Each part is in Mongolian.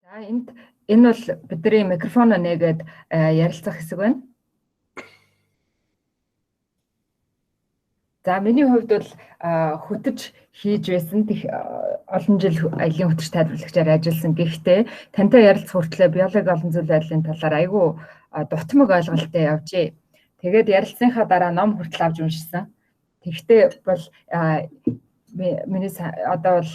За энд энэ бол бидний микрофоноо нээгээд ярилцах хэсэг байна. За миний хувьд бол хөтөч хийж байсан. Олон жил аялын хөтөч тайлбарлагчаар ажилласан. Гэхдээ тантай ярилцах хүртлээр биологи олон зүйл байдлын талаар айгүй дутмаг ойлголттой явжээ. Тэгээд ярилцсныхаа дараа ном хүртэл авч уншсан. Тэгэхдээ бол миний одоо бол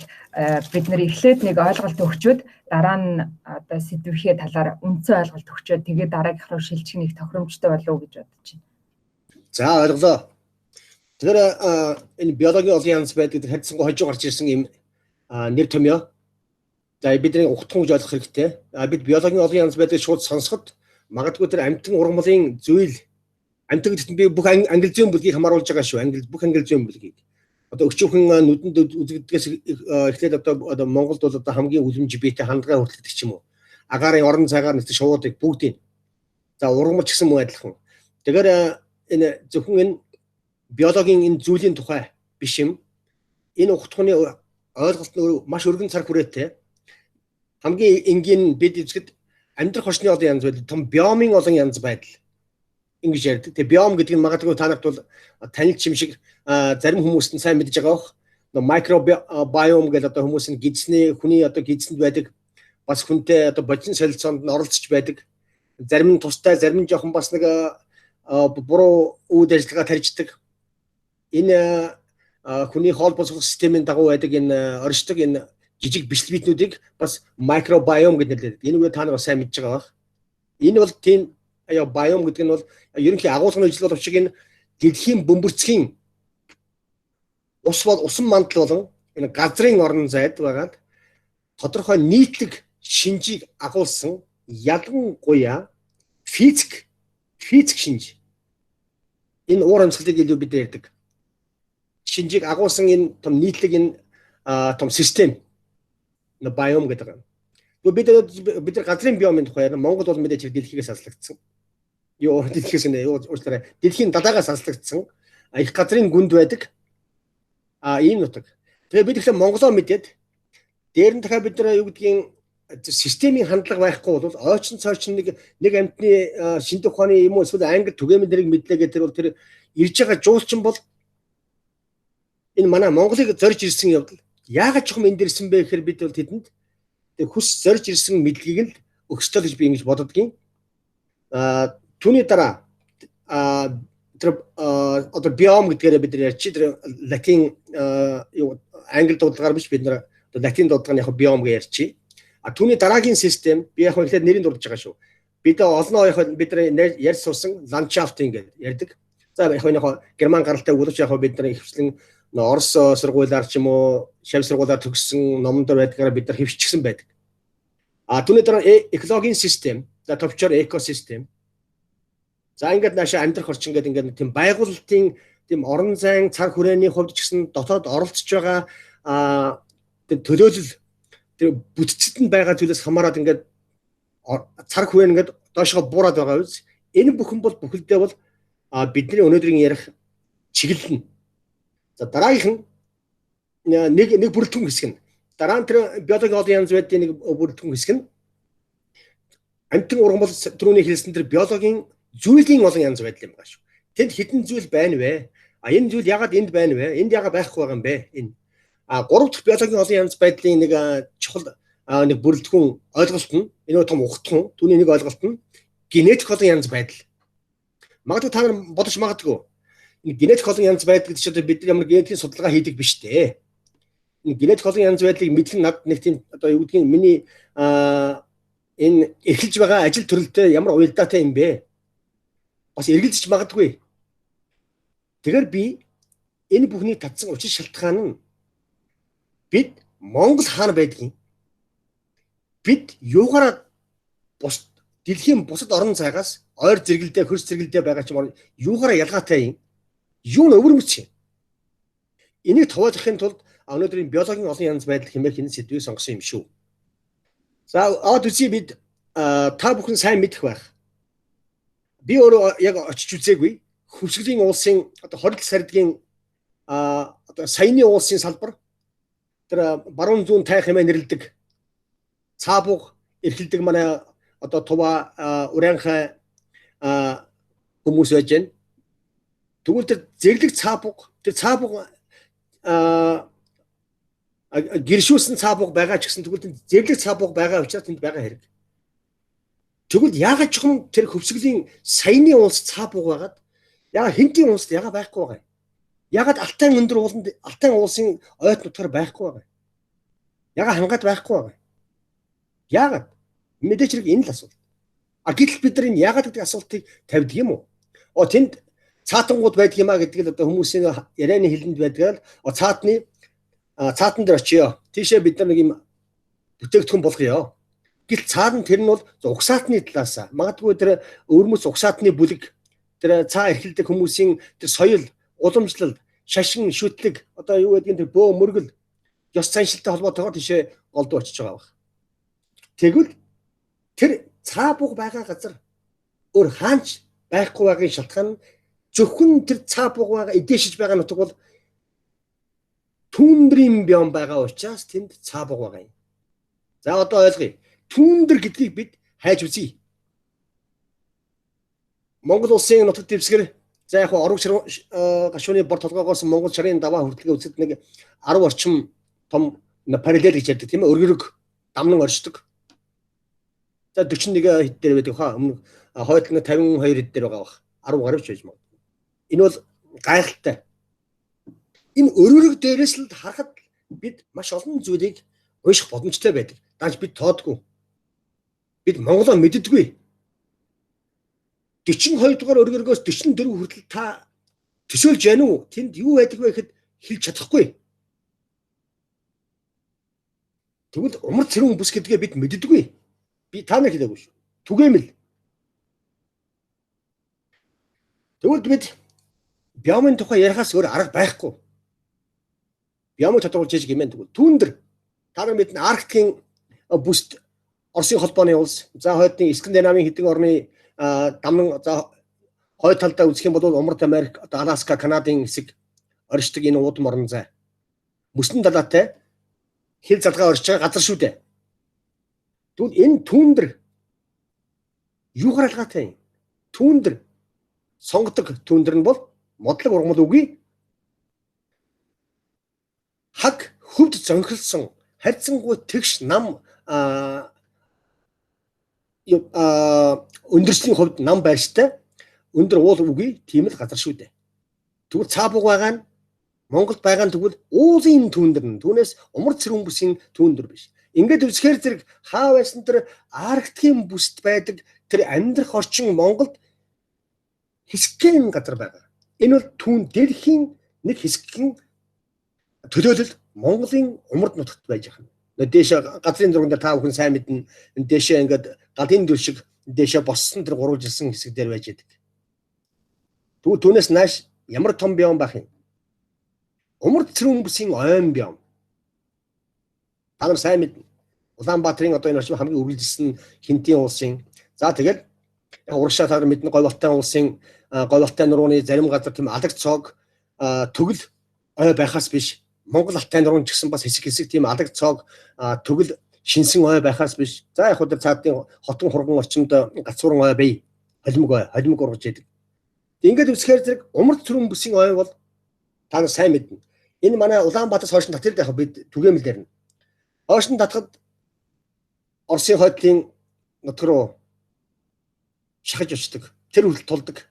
бид нэр эхлээд нэг ойлголт өгчөөд дараа нь одоо сэдвийнхээ талаар үндсэн ойлголт өгчөөд тэгээд дараагийнх руу шилжих нэг тохиромжтой болов уу гэж бодож байна. За ойлголоо. Тэгэхээр энэ биологийн олон янз байдаг харьцангуй хожуу гарч ирсэн юм нэр томьёо. За бидний ухтхан гэж ойлгох хэрэгтэй. Бид биологийн олон янз байдгийг шууд сонсоход магадгүй тэр амьтан ургамлын зүйл амьтан гэдэгт би бүх англи зүйн бүлгийг хамааруулж байгаа шүү. Англи бүх англи зүйн бүлгийг. Одоо өчүүхэн нүдэнд үзэгддгээс эхлээд одоо Монголд бол одоо хамгийн үлэмж биетэй хандгай хүртэл гэдэг ч юм уу. Агаарын орон цагаар нэт шуудыг бүгдийг. За ургамал ч гэсэн мөн адилхан. Тэгэхээр энэ зөвхөн энэ биологийн энэ зүйлийн тухай биш юм. Энэ ухтхууны ойлголт нь маш өргөн цар хүрээтэй. Хамгийн энгийн бид үзэхэд амьдрах орчны олон янз байдал, том биомын олон янз байдал ингэж ярьдаг. Тэгээ биом гэдэг нь магадгүй та нарт бол танил юм шиг зарим хүмүүст нь сайн мэдж байгаа бох. Микробиом гэдэг одоо хүмүүс нь гидсний хүний одоо гидсэнд байдаг бас хүнтэй одоо бодис солилцоонд нь оролцож байдаг. Зарим нь тустай, зарим нь жоохон бас нэг буруу үйл ажиллагаа тарьждаг. Энэ хүний хоол босгох системийн дагуу байдаг энэ оршдог энэ жижиг бичлэвитнүүдийг бас микробиом гэж нэрлэдэг. Энэ үгээр та нар бас сайн мэдж байгаа бах. Энэ бол тийм биом гэдэг нь бол ерөнхий агуулгын ижил боловч энэ дэлхийн бөмбөрцгийн ус бол усан мандал болон энэ газрын орон зайд байгаад тодорхой нийтлэг шинжийг агуулсан ялангуяа физик шинж. Энэ уур амьсгалыг илүү бид ярьдаг. Шинжийг агуулсан энэ том нийтлэг энэ том систем биом гэдэг юм. Бид нар газрын биомын тухай ярина. Монгол бол мэдээж дэлхийгээс аслагдсан. Юу дэлхийгээс нэ юу уучлаарай. Дэлхийн далаагаас аслагдсан. Их газрын гүнд байдаг. Ийм нутаг. Тэгээ бид ихлэ Монголоо мэдээд дээр нь дахиад бид нар юу гэдгийг системийн хандлага байхгүй бол ойчин цойчин нэг амьтны шинжлэх ухааны юм уу эсвэл англи түгээмэл нэрийг мэдлээ гэдэг тэр бол тэр ирж байгаа жуулчин бол энэ манай Монголыг зорж ирсэн явдал яагаад чухам энд ирсэн бэ гэхээр бид бол тэдэнд тэг хүс зорж ирсэн мэдлэгийг л өгсдөө гэж би ингэж боддгийн. Түүний дараа тэр одоо биом гэдгээрээ бид нар ярьчих. Тэр латин юу англи дуудлагаар биш бид нар одоо латин дуудлага нь яг биом гэж ярьчих. Түүний дараагийн систем би яг эхлээд нэрийг дурдж байгаа шүү. Бид олноо яг бид нар ярьж сурсан ландшафт ингээд ярьдаг. За яг энэ герман гаралтай үг яг бид нар ихэвчлэн Орос сургуулиар ч юм уу шав сургуулиар төгссөн номон дээр байдгаараа бид нар хэвччихсэн байдаг. Түүний дараа экологийн систем, за товчоор экосистем. За ингээд наашаа амьдрах орчин гэдэг ингээд тийм байгуулалтын тийм орон зайн цар хүрээний хувьд ч гэсэн дотоод оролцож байгаа тэр төлөөлөл тэр бүтцэд нь байгаа зүйлээс хамаарат ингээд цар хүрээ ингээд доошгоо буураад байгаа үз. Энэ бүхэн бол бүхэлдээ бол бидний өнөөдрийн ярих чиглэл нь. За дараагийнх нь нэг бүрэлдэхүүн хэсэг нь. Дараа нь тэр биологийн олон янз байдлын нэг бүрэлдэхүүн хэсэг нь амьтан ургамал түрүүний хэлсэн тэр биологийн зүйлийн олон янз байдал юм байна шүү. Тэнд хэдэн зүйл байна вэ? Энэ зүйл ягаад энд байна вэ? Энд ягаад байхгүй байгаа юм бэ? Энэ. Гурав дахь биологийн олон янз байдлын нэг чухал нэг бүрэлдэхүүн ойлголт нь энэ том ухтхан түүний нэг ойлголт нь генетик олон янз байдал. Магадгүй та нар бодож магадгүй. Энэ генетик олон янз байдал гэдэг чинь одоо бид ямар генетикийн судалгаа хийдэг биш дээ. Энэ генетик олон янз байдлыг мэдэх нь над нэг тийм одоо юу гэдгийг миний энэ эхэлж байгаа ажил төрөлтэй ямар уялдаатай юм бэ? Бас эргэлзэж магадгүй. Тэгэхээр би энэ бүхнийг татсан учир шалтгаан нь бид Монгол хаана байдгийг бид юугаараа бус дэлхийн бусад орон зайгаас ойр зэрэгэлдээ хөрс зэрэгэлдээ байгаа ч юм уу юугаараа ялгаатай юм? Юу нь өвөрмөц юм? Энийг товоолохын тулд өнөөдрийн биологийн олон янз байдал хэмээх энэ сэдвийг сонгосон юм шүү. За од үзье бид та бүхэн сайн мэдэх байх. Би өөрөө яг очиж үзээгүй. Хөвсгөлийн уулсын одоо 20 сардгийн одоо саяны уулсын салбар тэр баруун зүүн тайх хэмээн нэрлэдэг цаабуг эрхэлдэг манай одоо Тува Урянхай хүмүүс байж байна. Тэгвэл тэр зэрлэг цаа буг, тэр цаа буг гэршүүлсэн цаа буг байгаа ч гэсэн тэгвэл зэрлэг цаа буг байгаа учраас тэнд байгаа хэрэг. Тэгвэл яагаад чухам тэр хөвсгөлийн саяны улс цаа буг байгаад яагаад Хинтийн улсад яагаад байхгүй байгаа юм? Яагаад Алтайн өндөр ууланд Алтайн уулсын ойт нутгаар байхгүй байгаа юм? Яагаад хангаад байхгүй байгаа юм? Яагаад? Мэдээч хэрэг энэ л асуулт. А гэтэл бид нар энэ яагаад гэдэг асуултыг тавьдаг юм уу? О тэнд цаатангууд байдаг юм а гэдэг л одоо хүмүүсийн ярианы хэлэнд байдаг л цаатны цаатан дээр очиё. Тийшээ бид нар нэг юм бүтээгдэхүүн болгоё. Гэтэл цаана тэр нь бол угсаатны талаас магадгүй тэр өвөрмөц угсаатны бүлэг тэр цаа эрхэлдэг хүмүүсийн тэр соёл, уламжлал, шашин, шүтлэг одоо юу гэдгийг тэр бөө мөргөл ёс заншилтай холбоотойгоор тийшээ голдуу очиж байгаа байх. Тэгвэл тэр цаа буг байгаа газар өөр хаанч байхгүй байгаагийн шалтгаан нь зөвхөн тэр цаа буг байгаа эдээшиж байгаа нутаг бол түндрийн биом байгаа учраас тэнд цаа буг байгаа юм. За одоо ойлгоё. Түндэр гэдгийг бид хайж үзье. Монгол улсын нутаг дэвсгэр за яг орог гашууны бор толгоогоос Монгол шарын даваа хүртэлгээ үзэхэд нэг 10 орчим том параллел гэж ярьдаг тийм ээ өргөрөг дамнан оршдог. За 41 хэд дээр байдаг хаа өмнө хойд нь 52 хэд дээр байгаа бах 10 гаруй ч байж магадгүй. Энэ бол гайхалтай. Энэ өргөрөг дээрээс л харахад бид маш олон зүйлийг унших боломжтой байдаг. Даанч бид тоодгүй. Бид Монголоо мэддэггүй. 42 дугаар өргөргөөс 44 хүртэл та төсөөлж яана уу? Тэнд юу байдаг вэ гэхэд хэлж чадахгүй. Тэгвэл умар цэрүүн бүс гэдгээ бид мэддэггүй. Би та нар хэлээгүй шүү. Түгээмэл. Тэгвэл бид биомын тухай ярихаас өөр арга байхгүй. Биомыг тодорхойлж яж гэмэн тэгвэл түндэр та нар мэднэ Арктикийн бүст Оросын холбооны улс, за хойдны Скандинавын хэдэн орны дамнан за хойд талдаа үзэх юм бол Умард Америк, одоо Аласка, Канадын хэсэг оршдог энэ уудам орон зай. Мөсөн далаатай хил залгаа орж байгаа газар шүү дээ. Тэгвэл энэ түндэр юугаар алгаатай юм? Түндэр сонгодог түндэр нь бол модлог ургамал үгүй. Хаг хөвд зонхилсон харьцангуй тэгш нам өндөрслийн хувьд нам байрштай өндөр уул үгүй тийм л газар шүү дээ. Тэгвэл цаа буг байгаа нь Монголд байгаа нь тэгвэл уулын түндэр нь түүнээс умар цэрүүн бүсийн түндэр биш. Ингээд үзэхээр зэрэг хаа байсан тэр Арктикийн бүст байдаг тэр амьдрах орчин Монголд хэсэгхэн газар байгаа. Энэ бол түүн дэлхийн нэг хэсэгхэн төлөөлөл Монголын умард нутагт байж байгаа юм. Дээшээ газрын зурган дээр та бүхэн сайн мэднэ. Дээшээ ингээд галын дүр шиг дээшээ боссон тэр гурвалжилсан хэсэг дээр байж байдаг. Тэгвэл түүнээс нааш ямар том биом байх юм? Умард цэрүүн бүсийн ойн биом. Та нар сайн мэднэ. Улаанбаатарын одоо энэ орчим хамгийн үргэлжилсэн Хинтийн улсын. За тэгэл яг урагшаа та нар мэднэ Говьалтай улсын Говьалтай нурууны зарим газар тийм алаг цоог төгөл ой байхаас биш. Монгол Алтай нуруун ч гэсэн бас хэсэг хэсэг тийм алаг цоог төгөл шинсэн ой байхаас биш. За яг хөө цаадын хотон хурган орчимд гацууран ой бий. Холимог ой, холимог ургаж яадаг. Ингээд үзэхээр зэрэг умард цэрүүн бүсийн ой бол та нар сайн мэднэ. Энэ манай Улаанбаатараас хойш татвар яг бид түгээмэл дээрнэ. Хойш нь татхад Оросын хойдлын нутг руу шахаж очдог. Тэр хүртэл тулдаг.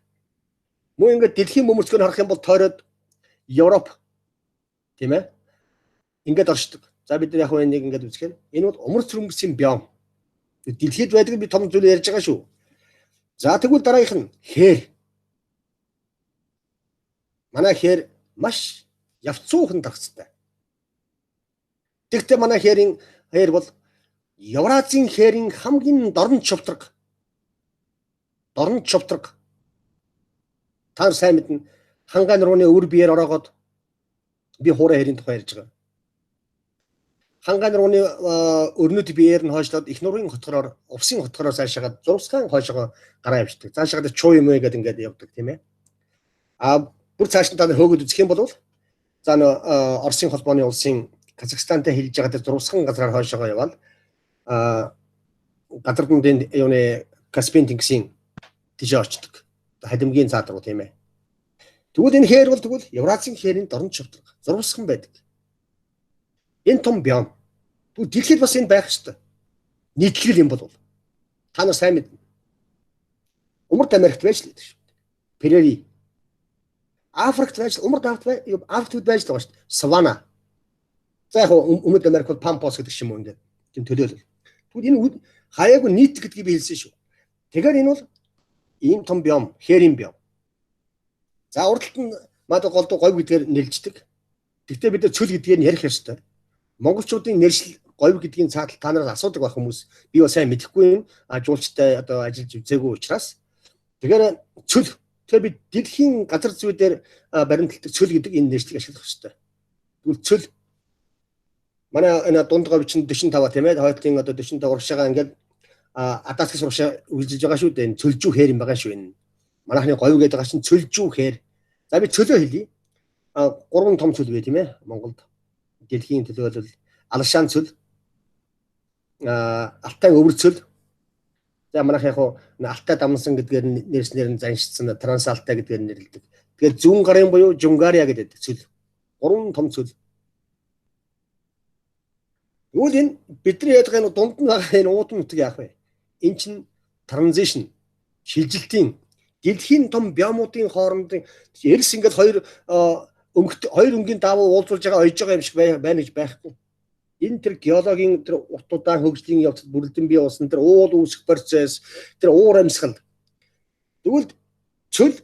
Мөн ингээд дэлхийн бөмбөрцгөөр харах юм бол тойроод Европ тийм ээ. Ингээд оршдог. За бид нар яг энийг ингээд үзэхээр энэ бол умар цэрүүн биом. Дэлхийд байдаг би том зүйл ярьж байгаа шүү. За тэгвэл дараагийнх нь хээр. Манай хээр маш явцуухан тархацтай. Тэгтээ манай хээрийн хээр бол Евразийн хээрийн хамгийн дорнод шувтраг. Дорнод шувтраг. Та сайн мэднэ. Хангай нурууны өвөр биеэр ороогоод би хуурай хэрийн тухай ярьж байгаа. Хангай нурууны өрнөд биеэр нь хойшлоод их нурууны хотгороор увсын хотгороор цаашаагаад зурвасгаан хойшоогоо гараа явждаг. Цаашаагаад чуу юм ээ гэдэг ингээд явдаг тийм ээ. А бүр цааш нь та нар хөөгд үзэх юм бол за нөө Оросын холбооны улсын Казахстантай хилж байгаа тэр зурвасган газраар хойшоогоо явбал Газар дундын юуны Каспийн тэнгисийн тийшээ очдог. Халимгийн цаад руу, тийм ээ. Тэгвэл энэ хээр бол тэгвэл Евразийн хээрийн дорнод шавтарга зурвасхан байдаг. Энэ том биом. Тэгвэл дэлхийд бас энэ байх ёстой. Нийтлэл юм бол та нар сайн мэднэ. Умард Америкт байж л гэдэг шүү. Прери. Африкт байж, умард Африкт байж л байгаа шүү. Савана. За яг Өмнөд Америк бол Пампос гэдэг юм уу ингээд тийм төлөөлөл. Тэгвэл энэ хаяагүй нийт гэдгийг би хэлсэн шүү. Тэгэхээр энэ бол ийм том биом, хээрийн биом. За урд талд нь мад голдуу говь гэдгээр нэрлждэг. Гэхдээ бид нар цөл гэдгээр нь ярих ёстой. Монголчуудын нэршил говь гэдгийн цаатал та нараас асуудаг байх хүмүүс би бас сайн мэдэхгүй юм. А жуулчтай одоо ажиллаж үзээгүй учраас. Тэгэхээр цөл. Тэгэхээр бид дэлхийн газар зүй дээр баримталдаг цөл гэдэг энэ нэршлиг ашиглах ёстой. Тэгвэл цөл манай энэ дунд говь чинь 45 тийм ээ. Хойтлын одоо 45 урагшаага ингээд Адаскас урагшаа үргэлжилж байгаа шүү дээ. Энэ цөлжүү хээр юм байгаа шүү энэ. Манайхны говь гэдэг байгаа чинь цөлжүү хээр. За би цөлөө хэлье. Гурван том цөл бай тийм ээ. Монголд дэлхийн төлөө бол Алшаан цөл, Алтай өвөр цөл. За манайх яг Алтай дамнсан гэдгээр нэрснээр нь заншсан Трансалтай гэдгээр нэрлэдэг. Тэгэхээр зүүн гарын буюу Жунгария гэдэг цөл. Гурван том цөл. Тэгвэл энэ бидний ярьж байгаа дунд нь байгаа энэ уудам нутаг яах вэ? Энэ чинь транзишн, шилжилтийн дэлхийн том биомуудын хоорондын эрс ингээд хоёр өнгөт хоёр өнгийн давуу уулзуулж байгаа ойж байгаа юм шиг байна гэж байхгүй. Энэ тэр геологийн тэр урт удаан хөгжлийн явцад бүрэлдэн бий болсон тэр уул үүсэх процесс, тэр уур амьсгал. Тэгвэл цөл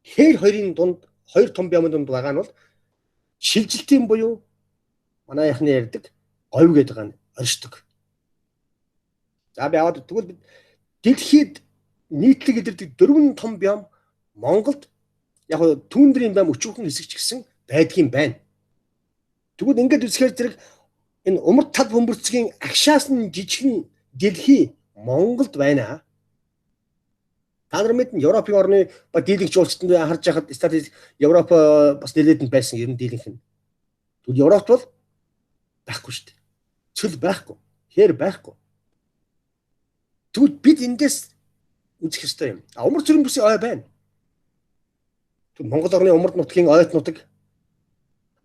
хээр хоёрын дунд хоёр том биомын дунд байгаа нь бол шилжилтийн буюу манай яхны ярьдаг говь гэдэг нь оршдог. За би аваад тэгвэл бид дэлхийд нийтлэг илэрдэг дөрвөн том биом Монголд яг түндрийн биом өчүүхэн хэсэг ч гэсэн байдгийн байна. Тэгвэл ингээд үзэхээр зэрэг энэ умард тал бөмбөрцгийн агшаас нь жижигхэн дэлхий Монголд байна. Та нар мэднэ, Европын орны ба дийлэнх жуулчдад харж байхад статистик Европ бас нэлээдэнд байсан ер нь дийлэнх нь. Тэгвэл Европт бол байхгүй шүү дээ. Цөл байхгүй, хээр байхгүй. Тэгвэл бид эндээс үзэх ёстой юм. А умард цэрэн бүсийн ой байна. Тэгвэл Монгол орны умард нутгийн ойт нутаг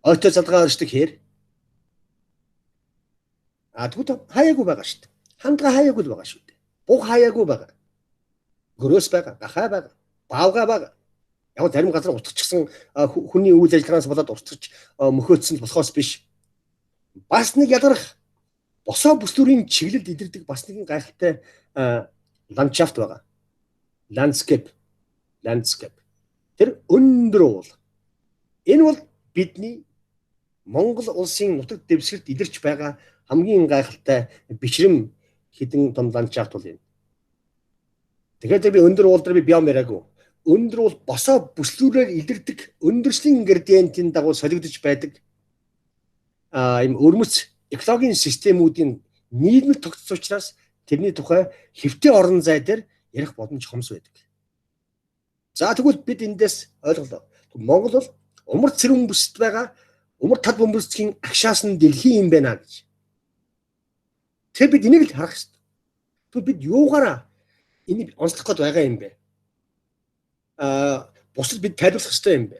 ойтой залгаа оршдог хээр. А тэгвэл хаяагүй байгаа шүү дээ. Хандгаа хаяагүй л байгаа шүү дээ. Буг хаяагүй байгаа. Гөрөөс байгаа, гахай байгаа, баавгай байгаа. Яг зарим газар устгчихсан хүний үйл ажиллагаанаас болоод устгаж мөхөөдсөн болохоос биш. Бас нэг ялгарх босоо бүслүүрийн чиглэлд идэрдэг бас нэгэн гайхалтай ландшафт байгаа. Landscape. Landscape. Тэр өндөр уул. Энэ бол бидний Монгол улсын нутаг дэвсгэрт илэрч байгаа хамгийн гайхалтай бичрэм хэдэн том ландшафт бол энэ. Тэгэхээр би өндөр уул дээр би биом яриаггүй. Өндөр уул босоо бүслүүрээр илэрдэг өндөрслийн градиентийн дагуу солигдож байдаг ийм өрмөц экологийн системүүдийн нийгмэл тогтцсон учраас тэрний тухай хэвтээ орон зай дээр ярих боломж хомс байдаг. За тэгвэл бид эндээс ойлголоо. Монгол бол умард цэрүүн бүсэд байгаа умард тал бөмбөрцгийн агшаас нь дэлхийн юм байна гэж. Тэгэхээр бид энийг л харах ёстой. Тэгвэл бид юугаараа энийг онцлох гээд байгаа юм бэ? Бусад бид тайлбарлах ёстой юм бэ?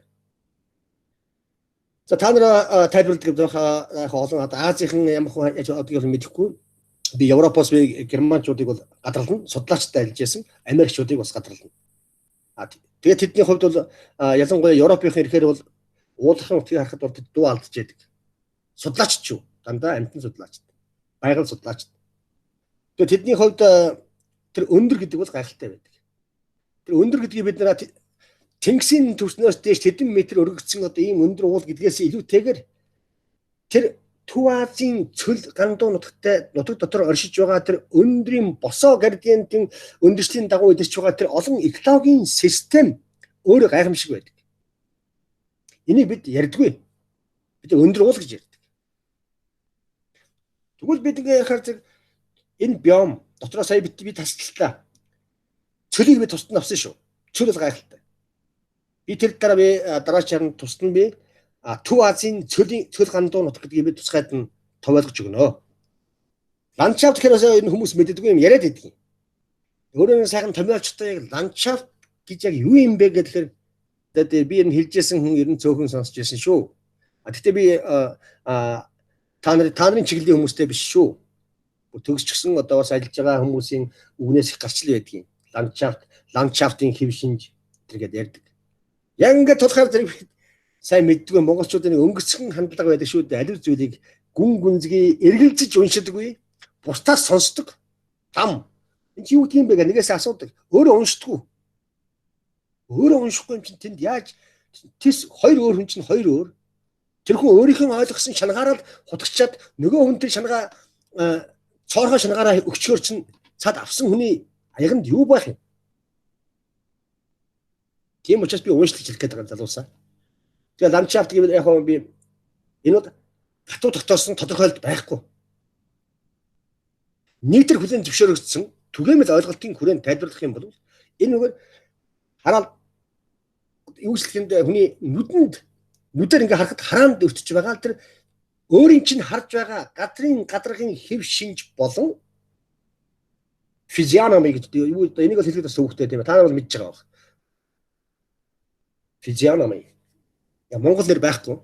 За та нар тайлбарладаг байх яг олон одоо Азийн ямар хүн яаж одыг бол мэдэхгүй. Би Европоос би германчуудыг бол гадарлана, судлаачтай ажиллаж байсан, Америкчуудыг бас гадарлана. А тэгээд тэдний хувьд бол ялангуяа Европынх ирэхээр бол уулахын утгыг харахад бол тэд дуу алдаж яадаг. Судлаач ч юу, дандаа амьтан судлаач, байгаль судлаач. Тэгээд тэдний хувьд тэр өндөр гэдэг бол гайхалтай байдаг. Тэр өндөр гэдгийг бид нэр тэнгисийн түвшнөөс дээш тэдэн метр өргөцсөн одоо ийм өндөр уул гэдгээс илүүтэйгээр тэр Төв Азийн цөл гандуу нутагтай нутаг дотор оршиж байгаа тэр өндрийн босоо градиентын өндөрслийн дагуу илэрч байгаа тэр олон экологийн систем өөрөө гайхамшиг байдаг. Энийг бид ярьдгүй. Бид өндөр уул гэж ярьдаг. Тэгвэл бид ингээ ярихаар зэрэг энэ биом дотроо сая бид би тасчлаа. Цөлийг би тусад нь авсан шүү. Цөл бол гайхалтай. Би тэр дараа би дараачаар нь тусад нь би Төв Азийн цөлийн цөл гандуу нутаг гэдгийг би тусгайд нь товойлгож өгнө. Ландшафт гэхээр бас энэ хүмүүс мэддэггүй юм яриад байдаг юм. Өөрөө сайхан томьёолчтой яг ландшафт гэж яг юу юм бэ гэхээр би энэ хэлжсэн хүн ер нь цөөхөн сонсч байсан шүү. А тэгтээ би та нарын чиглэлийн хүмүүстэй биш шүү. Төгсчихсэн одоо бас ажиллаж байгаа хүмүүсийн үгнээс их гарчл байдаг юм. Ландшафтын хэв шинж тэргээд ярьдаг. Яг ингээд тулахаар зэрэг сайн мэддэггүй монголчуудын нэг өнгөцгөн хандлага байдаг шүү дээ. Аливаа зүйлийг гүн гүнзгий эргэлзэж уншдаггүй. Бусдаас сонсдог. Дам. Энд чи юу гэдэг юм бэ гэх нэгээс асуудаг. Өөрөө уншдаггүй. Өөрөө уншихгүй юм чинь тэнд яаж тэс хоёр өөр хүн чинь хоёр өөр. Тэр хүн өөрийнх нь ойлгосон шангаараа л хутгачаад нөгөө хүн тэр шангаа цоорхоо шангаараа өгчөөр чинь цад авсан хүний аяганд юу байх юм? Тийм учраас би уншлаж хэлэх гээд байгаа залуусаа. Тэгээ ландшафт гэвэл яг хөө би энэ бол хатуу тогтоосон тодорхойлолт байхгүй. Нийтээр хүлээн зөвшөөрөгдсөн түгээмэл ойлголтын хүрээнд тайлбарлах юм бол энэ нөгөө хараал юу хэлэхэд хүний нүдэнд нүдээр ингээ харахад хараанд өртөж байгаа тэр өөрийн чинь харж байгаа газрын гадаргын хэв шинж болон физиономи гэж юу энийг бол хэлэхэд бас өвөгтэй тийм ээ. Та нар бол мэдж байгаа байх. Физиономи. Я монгол нэр байхгүй.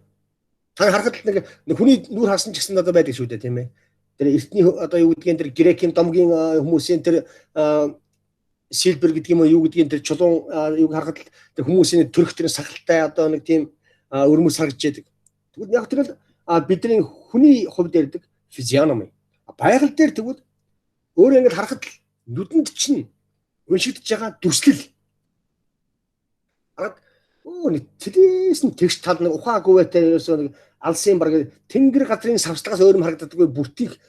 Та харахад нэг хүний нүур харсан ч гэсэн одоо байдаг шүү дээ тийм ээ. Тэр эртний одоо юу гэдгийг тэр грекийн домгийн хүмүүсийн тэр силбер гэдэг юм уу юу гэдгийг тэр чулуун юг харахад тэр хүмүүсийн төрөх тэр сахалтай одоо нэг тийм өрмөс харагдаж байдаг. Тэгвэл яг тэр л бидний хүний хувьд ярьдаг физиономи. Байгаль дээр тэгвэл өөрөө ингэж харахад нүдэнд чинь уншигдж байгаа дүрслэл. Хараад нэг тэлээс нь тэгш тал нэг ухаагүйтэй ерөөсөө нэг алсын бараг тэнгэр газрын савслагаас өөр юм харагддаггүй бүртийг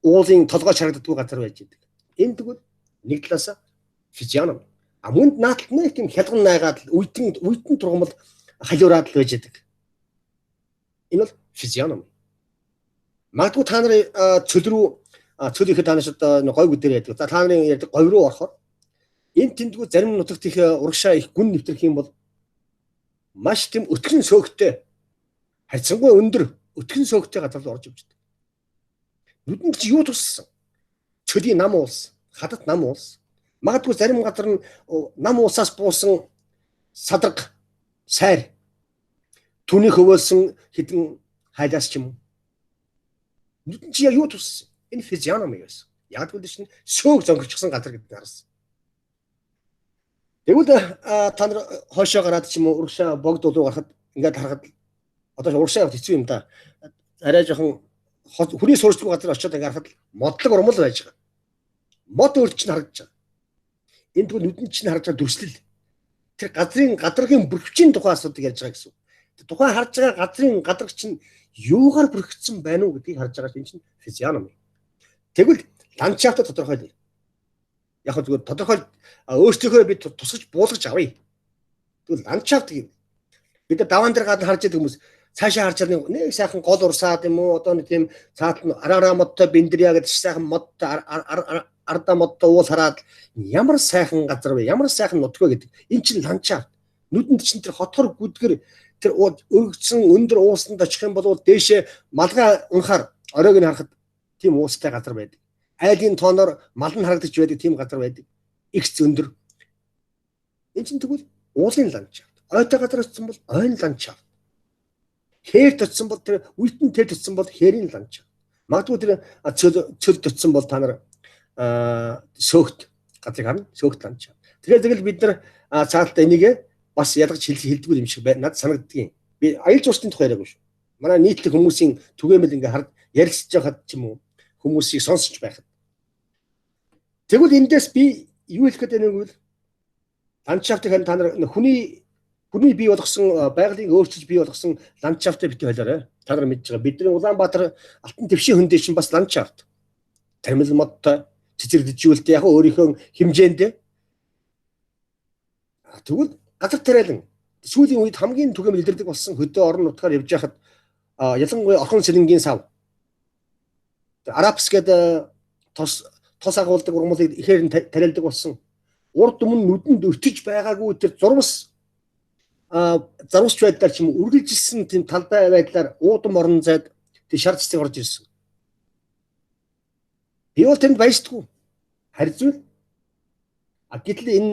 уулын толгойч харагддаггүй газар байж байдаг. Энэ тэгвэл нэг талаас физиономи. А мөнд нааталт нэг тийм хялган найгаад үйтэн тургамал халиураад л байж байдаг. Энэ бол физиономи. Магадгүй та нарын цөл рүү цөл ихэд та нар одоо гой гүдээр ярьдаг. За та нарын ярьдаг говь руу орохоор энэ тэндгүү зарим нутагт их урагшаа их гүн нэвтрэх юм бол маш тийм өтгөн сөөгтэй хайцсангүй өндөр өтгөн сөөгтэй газар руу орж явж байдаг. Нүдэнд чи юу туссан? Цөлийн нам уулс, хадат нам уулс. Магадгүй зарим газар нь нам уулсаас буусан садраг сайр түүний хөвөөсөн хідэн хайлаас ч юм уу. Нүдэнд чи яг юу туссан? Энэ физиономи байсан. Яг гэвэл чинь сөөг зөнгөрчихсөн газар гэдэг нь харсан. Тэгвэл та нар хойшоо гараад ч юм уу урагшаа богд руу гарахад ингээд харахад одоо урагшаа явах хэцүү юм да. Арай жоохон хүний суурьшгүй газар очиод ингээд харахад модлог урмал байж байгаа. Мод өөр чинь харагдаж байгаа. Энэ тэгвэл нүдэнд чинь харж байгаа дүрслэл. Тэр газрын гадаргын бүрхвчийн тухай асуудыг ярьж байгаа гэсэн. Тухайн харж байгаа газрын гадарга чинь юугаар бүрхэгдсэн байна уу гэдгийг харж байгаа чинь физиономи. Тэгвэл ландшафтаа тодорхойлъё. Яг зүгээр тодорхой өөрсдийнхөө бид тусгаж буулгаж авъя. Тэгвэл ландшафт гэв. Бид даваан дээр гадна харж байгаа хүмүүс цаашаа харж байгаа нэг сайхан гол урсаад юм уу одоо нэг тийм цаатал нь араараа модтой биндрия гэдэг сайхан модтой ардаа модтой уул хараад ямар сайхан газар вэ? Ямар сайхан нутг вэ гэдэг. Энэ чинь ландшафт. Нүдэнд чинь тэр хотгор гүдгэр тэр өргөцсөн өндөр уусанд очих юм бол дээшээ малгай унахаар оройг нь харахад тийм уустай газар байдаг. Айлын тооноор мал нь харагдаж байдаг тийм газар байдаг. Игц өндөр. Энэ чинь тэгвэл уулын ландшафт. Ойтой газар очсон бол ойн ландшафт. Хээрт очсон бол тэр үйтэн тэрт очсон бол хээрийн ландшафт. Магадгүй тэр цөлд очсон бол та нар сөөгт газрыг харна. Сөөгт ландшафт. Тэгэхээр тэгэл бид нар цаалтаа энийг бас ялгаж хэлдэггүй юм шиг байна. Надад санагддгийн. Би аялал жуулчлалын тухай яриаггүй шүү. Манай нийтлэг хүмүүсийн түгээмэл ингээ хард ярилцж байхад ч юм уу хүмүүсийг сонсож байхад. Тэгвэл эндээс би юу хэлэх гээд байна вэ гэвэл ландшафтыг харин та нар хүний бий болгосон байгалийн өөрчилж бий болгосон ландшафтыг битгий хойлоорой. Та нар мэдж байгаа. Бидний Улаанбаатар алтан твшийн хөндөө чинь бас ландшафт. Тармил модтой, цэцэрлэжүүлэлт яг өөрийнхөө хэмжээнд. Тэгвэл газар тариалан сүүлийн үед хамгийн түгээмэл илэрдэг болсон хөдөө орон нутгаар явж байхад ялангуяа орхон сэлэнгийн сав. Арапс гэдэг тос агуулдаг ургамлыг ихээр нь тариалдаг болсон. Урд өмнө нүдэнд өртөж байгаагүй тэр зурвас зарвасч байдлаар ч юм үргэлжилсэн тийм талбай байдлаар уудам орон зайд тэр шар цэцэг орж ирсэн. Би бол тэнд баяждаггүй. Харьцвал а гэтэл энэ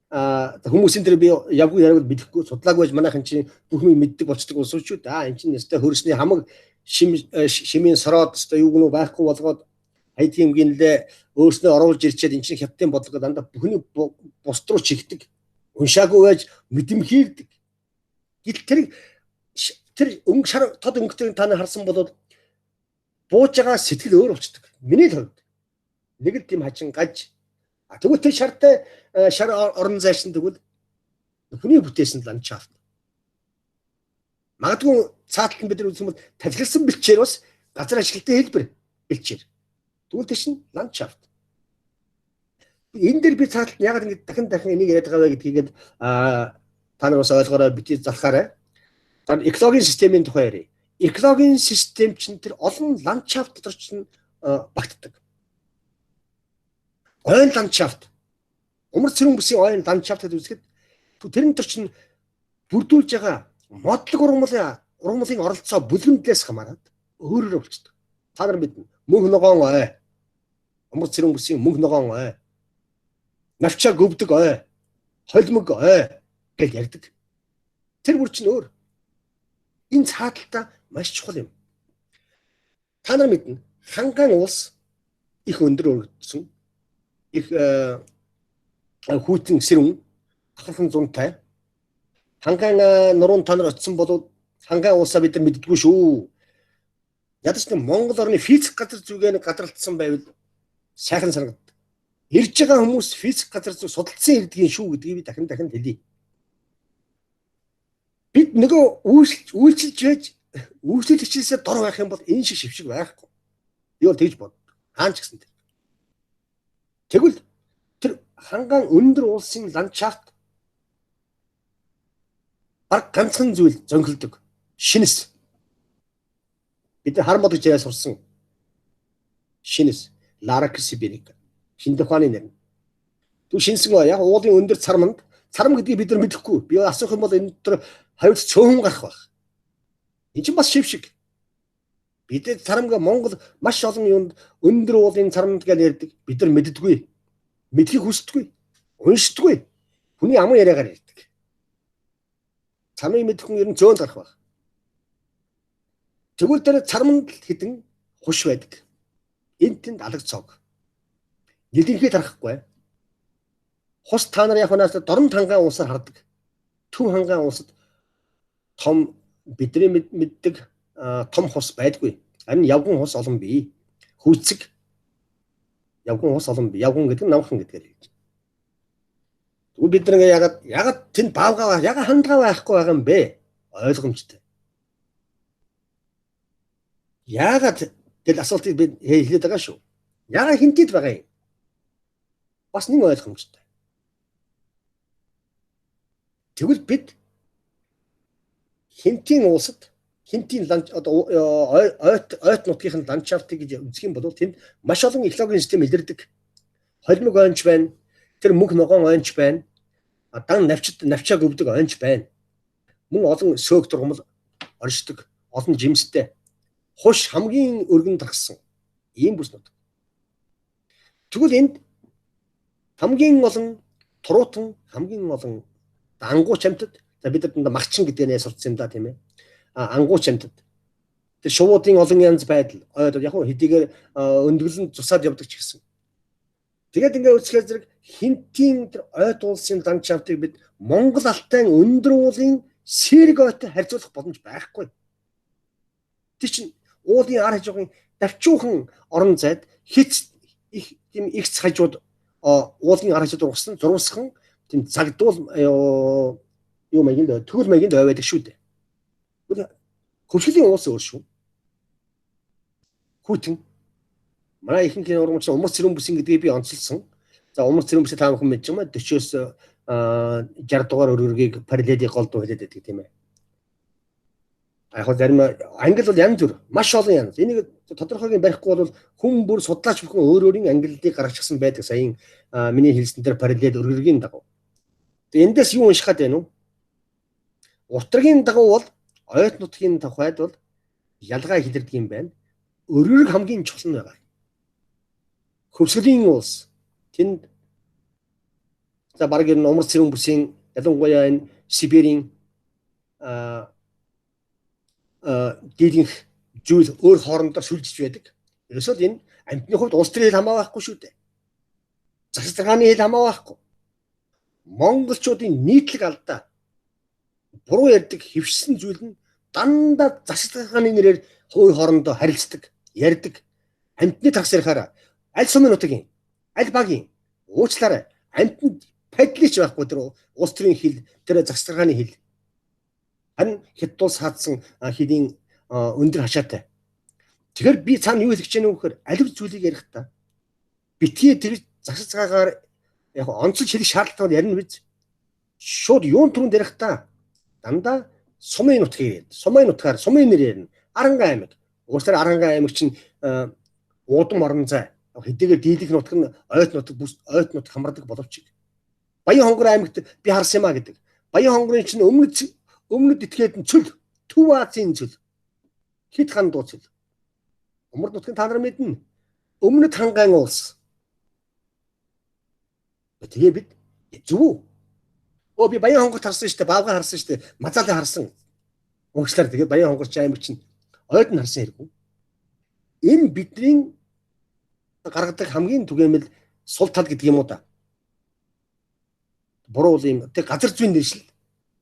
хүмүүсийн дээр би явгүй яриаг мэдэхгүй судлаагүй байж манайхан чинь бүх юм мэддэг болчдөг улсууд шүү дээ. Энэ чинь өстой хөрсний хамаг шимийн сороод өстой юу гэнэ байхгүй болгоод хайдгийн гинлээ өөрснөө оруулж ирчээд энэ чинь хятадын бодлого дандаа бүхний бус руу чигдэг. Уншаагүй байж мэдэмхийлдэг. Гэтэл тэр өнгө шар тод өнгөтэйг та нар харсан бол бууж байгаа сэтгэл өөр болчдөг. Миний л хувьд нэг л тийм хачин гаж. Тэгвэл тэр шартай шар орон зайшин тэгвэл хүний бүтээсэн ландшафт. Магадгүй цааталт нь бид нар үзэх юм бол тавхилсан бэлчээр бас газар ашиглалтын хэлбэр бэлчээр. Тэгвэл тэр чинь ландшафт. Энэ дээр би цааталт ягаад ингэ дахин дахин энийг яриад байгаа вэ гэдгийг та нар бас ойлгоорой, бити залхаарай. За, экологийн системийн тухай ярив. Экологийн систем чинь тэр олон ландшафт дотор чинь багтдаг. Ойн ландшафт. Умар цэрэн бүсийн ойн ландшафт гэж үзэхэд тэрэн дотор чинь бүрдүүлж байгаа модлог ургамлын оролцоо бүлгэмдлээс хамаарат өөрөөр болчдөг. Та нар мэднэ. Мөнх ногоон ой. Умар цэрэн бүсийн мөнх ногоон ой. Навчаа гөвдөг ой. Холимог ой гэж ярьдаг. Тэр бүр чинь өөр. Энэ цааталтаа маш чухал юм. Та нар мэднэ. Ханган улс их өндөр өргөдсөн. Их хүйтэн сэрүүн ахархан зунтай. Ханган нуруун та нар очисон бол ханган улсаа бид нар мэддэггүй шүү. Ядаж нэг Монгол орны физик газар зүгээ гадралтсан байвал сайхан санагддаг. Ирж байгаа хүмүүс физик газар зүг судалсан ирдгийн шүү гэдгийг би дахин дахин хэлье. Бид нөгөө үйлчилж байж үйлчлэгчээсээ дор байх юм бол энэ шиг шившиг байхгүй. Би бол тэгж бод. Хаан ч гэсэн тэр. Тэгвэл тэр ханган өндөр улсын ландшафт баг ганцхан зүйл зөнхөлдөг. Шинэс. Бид нар хар мод гэж яриа сурсан. Шинэс. Larix sibirica. Шиндэх ухааны нэр. Түг шинсэн яг уулын өндөр царманд царам гэдгийг бид нар мэдэхгүй. Би асуух юм бол энэ дотор хариуц цөөхөн гарах байх. Энэ чинь бас шившиг. Бид царамга Монгол маш олон юунд өндөр уулын царамд гэж ярьдаг. Бид нар мэддэггүй. Мэдхийг хүсдэггүй. Уншдаггүй. Хүний аман яриагаар ярьдаг. Цармыг мэдэх хүн ер нь зөөн гарах байх. Тэгвэл тэр царманд хэдэн хуш байдаг. Энд тэнд алаг цог. Нэлэнхий тарахгүй. Хус та нар яг ханаас дорн тангаан улсаар хардаг. Төв хангаан улсад том бидний мэддэг том хус байдгүй. Харин явган хус олон бий. Хүүцэг явган хус олон бий. Явган гэдэг нь намхан гэдгээр хэлж. Тэгвэл бид нар ягаад тэнд баавгаа ягаад хандгаа байхгүй байгаа юм бэ? Ойлгомжтой. Ягаад гэл асуултыг би хэлээд байгаа шүү. Ягаад хинтэд байгаа юм? Бас нэг ойлгомжтой. Тэгвэл бид хинтийн улсад хинтийн одоо ойт нутгийн ландшафтыг гэж үзэх юм бол тэнд маш олон экологийн систем илэрдэг. Холимог ойнч байна. Тэр мөнх ногоон ойнч байна. Дан навчаа гөвдөг ойнч байна. Мөн олон сөөг тургамал оршдог, олон жимстэй. Хуш хамгийн өргөн тархсан ийм бүс нутаг. Тэгвэл энд хамгийн олон туруутан, хамгийн олон ангууч амьтад. За бид нар дандаа магчин гэдэг нэ сурцсан юм да тийм ээ. Ангууч амьтад. Тэр шувуудын олон янз байдал. Ойд яг хэдийгээр өндөглөн цусаад явдаг ч гэсэн. Тэгээд ингээ үзэхээр зэрэг хинтийн тэр ойд улсын ландшафтыг бид Монгол алтайн өндөр уулын сэрэг ойтой харьцуулах боломж байхгүй. Тэр чинь уулын ар хажуугийн давчуухан орон зайд хиц их тийм ихц хажууд уулын ар хажууд ургасан зурвасхан тийм загдуул юу маягийн төгөл маягийн ой байдаг шүү дээ. Хөвшгөлийн уус өөр шүү. Хүйтэн. Манай ихэнх ургамч умар цэрүүн бүсийн гэдгийг би онцолсон. За умар цэрүүн бүсийг та бүхэн мэдж байгаа юм 40-оос 60 дугаар өргөргийг параллелийг гол дуу хэлээд байдаг тийм ээ. Яг зарим англи бол янз бүр маш олон янз. Энийг тодорхойг барихгүй бол хүн бүр судлаач бүхэн өөр өөрийн ангиллыг гаргачихсан байдаг. Саяын миний хэлсэн дээр параллел өргөргийн дагуу. Тэгээ эндээс юу унших гээд байна вэ? Утрагийн дагуу бол ойт нутгийн тухайд бол ялгаа илэрдэг юм байна. Өргөрөг хамгийн чухал нь байгаа. Хөвсгөлийн улс. Тэнд за бараг энэ умар цэрэн бүсийн ялангуяа энэ Сибирийн дийлэнх зүйл өөр хоорондоо сүлжиж байдаг. Ерөөсөө л энэ амьтны хувьд улс төрийн хэл хамаа байхгүй шүү дээ. Засаг захааны хэл хамаа байхгүй. Монголчуудын нийтлэг алдаа буруу ярьдаг хөвшсөн зүйл нь дандаа засаг захааны нэрээр өөр хоорондоо харилцдаг, ярьдаг. Амьтны тагс ярихаараа аль сумын нутгийн, аль багийн уучлаарай амьтанд падлич байхгүй тэр улс төрийн хэл, тэр засаг захааны хэл. Харин Хятад улс хаадсан хэлийн өндөр хашаатай. Тэгэхээр би цаана юу хэлэх гэж байна вэ гэхээр алив зүйлийг ярихдаа битгий тэр засаг захаагаар яг онцолж хэлэх шаардлагатай ярина биз. Шууд юун түрүүнд ярихдаа дандаа сумын нутгийг ярина. Сумын нутгаар сумын нэр ярина. Аранга аймаг. Уучлаарай Аранга аймаг чинь уудам орон зай. Хэдийгээр дийлэх нутг нь ойт нутаг бүс ойт нутаг хамардаг боловч Баян хонгор аймагт би харсан юм а гэдэг. Баян хонгорын чинь өмнөд этгээд нь цөл, Төв Азийн цөл, Хит хандуу цөл. Умар нутгийн та нар мэднэ. Өмнөд хангайн улс. Тэгээ бид зөв үү? Өө би Баян хонгорт харсан шүү дээ, Баавгай харсан шүү дээ, Мазаалыг харсан. Уучлаарай тэгээ Баян хонгорч аймаг чинь ойд нь харсан хэрэггүй. Энэ бидний гаргадаг хамгийн түгээмэл сул тал гэдэг юм уу да. Буруу юм. Тэг газар зүйн нэршил,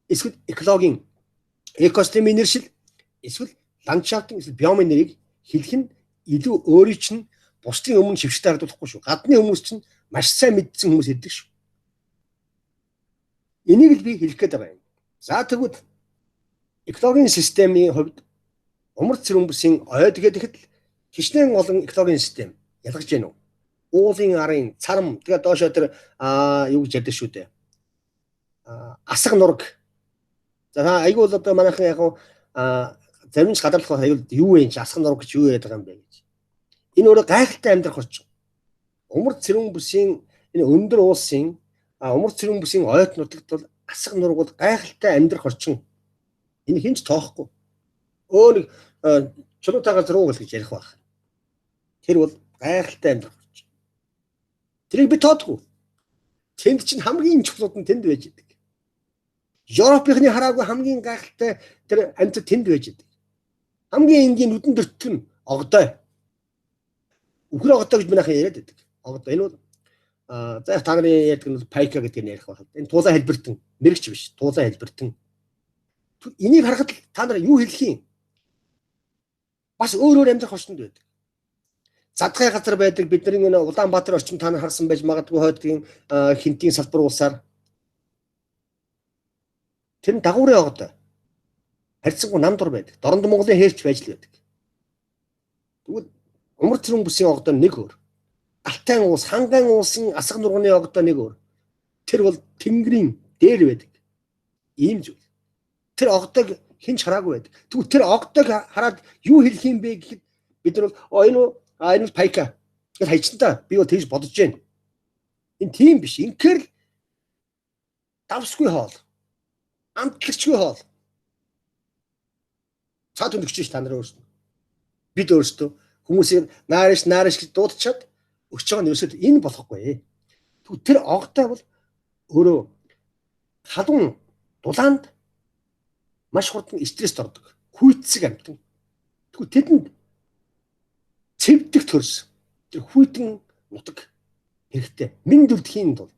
эсвэл экологийн экосистемийн нэршил, эсвэл ландшафтын эсвэл биомын нэрийг хэлэх нь илүү өөрийн чинь бусдын өмнө шивштэй харагдуулахгүй шүү. Гадны хүмүүс чинь маш сайн мэдсэн хүмүүс ирдэг шүү. Энийг л би хэлэх гээд байгаа юм. За тэгвэл экологийн системийн хувьд умар цэрэн бүсийн ойд гэхэд хичнээн олон экологийн систем ялгаж гэнэ үү? Уулын арын царам тэгээ доошоо тэр юу гэж ярьдаг шүү дээ. Асаг нураг. За айгүй бол одоо манайхан яг зарим ч гадарлах аюул юу вэ чи асах нураг гэж юу яриад байгаа юм бэ гэж. Энэ өөрөө гайхалтай амьдрах орчин. Умар цэрэн бүсийн энэ өндөр уулсын умар цэрэн бүсийн ойт нутагт бол асах нураг бол гайхалтай амьдрах орчин. Энэ хинч тоохгүй. Өө нэг чулуутай газар уу гэж ярих байх. Тэр бол гайхалтай амьдрах орчин. Тэрийг би тоодгүй. Тэнд чинь хамгийн чухлууд нь тэнд байж идэг. Европынхны хараагүй хамгийн гайхалтай тэр амьтад тэнд байж идэг. Хамгийн энгийн нүдэн дөртөл нь огдой. Үхэр огдой гэж манайхан яриад байдаг. Огдой энэ бол за та нарын ярьдаг нь пайка гэдэг нь ярих байх. Энэ туулай хэлбэртэн мэрэгч биш, туулай хэлбэртэн. Энийг харахад та нар юу хэлэх юм? Бас өөр өөр амьдрах орчинд байдаг. Задгай газар байдаг бидний энэ Улаанбаатар орчин та нар харсан байж магадгүй хойдгийн хинтийн салбар улсаар тэр нь дагуурын огдой. Харьцангуй нам дур байдаг. Доронд Монголын хээрч байж л байдаг. Тэгвэл умар цэрэн бүсийн огдой нэг өөр. Алтайн уус, хангайн уусын асга нурганы огдой нэг өөр. Тэр бол тэнгэрийн дээр байдаг. Ийм зүйл. Тэр огдойг хэн ч хараагүй байдаг. Тэгвэл тэр огдойг хараад юу хэлэх юм бэ гэхэд бид нар бол энэ энэ бол пайка гэж хайчихсан та. Би бол тэгж бодож байна. Энэ тийм биш. Инхээр л давсгүй хоол. Амтлагчгүй хоол. Цаад түндэгч ш та нар өөрсдөө. Бид өөрсдөө хүмүүсийг наарш наарш гэж дуудчихад өчж байгаа нь ерөөсөө энэ болохгүй. Тэгвэл тэр огтой бол өөрөө халуун дулаанд маш хурдан стресст ордог. Хүйтсэг амьтан. Тэгвэл тэдэнд цэвдэх төрс тэр хүйтэн нутаг хэрэгтэй. Мэнд үлдэхийн тулд.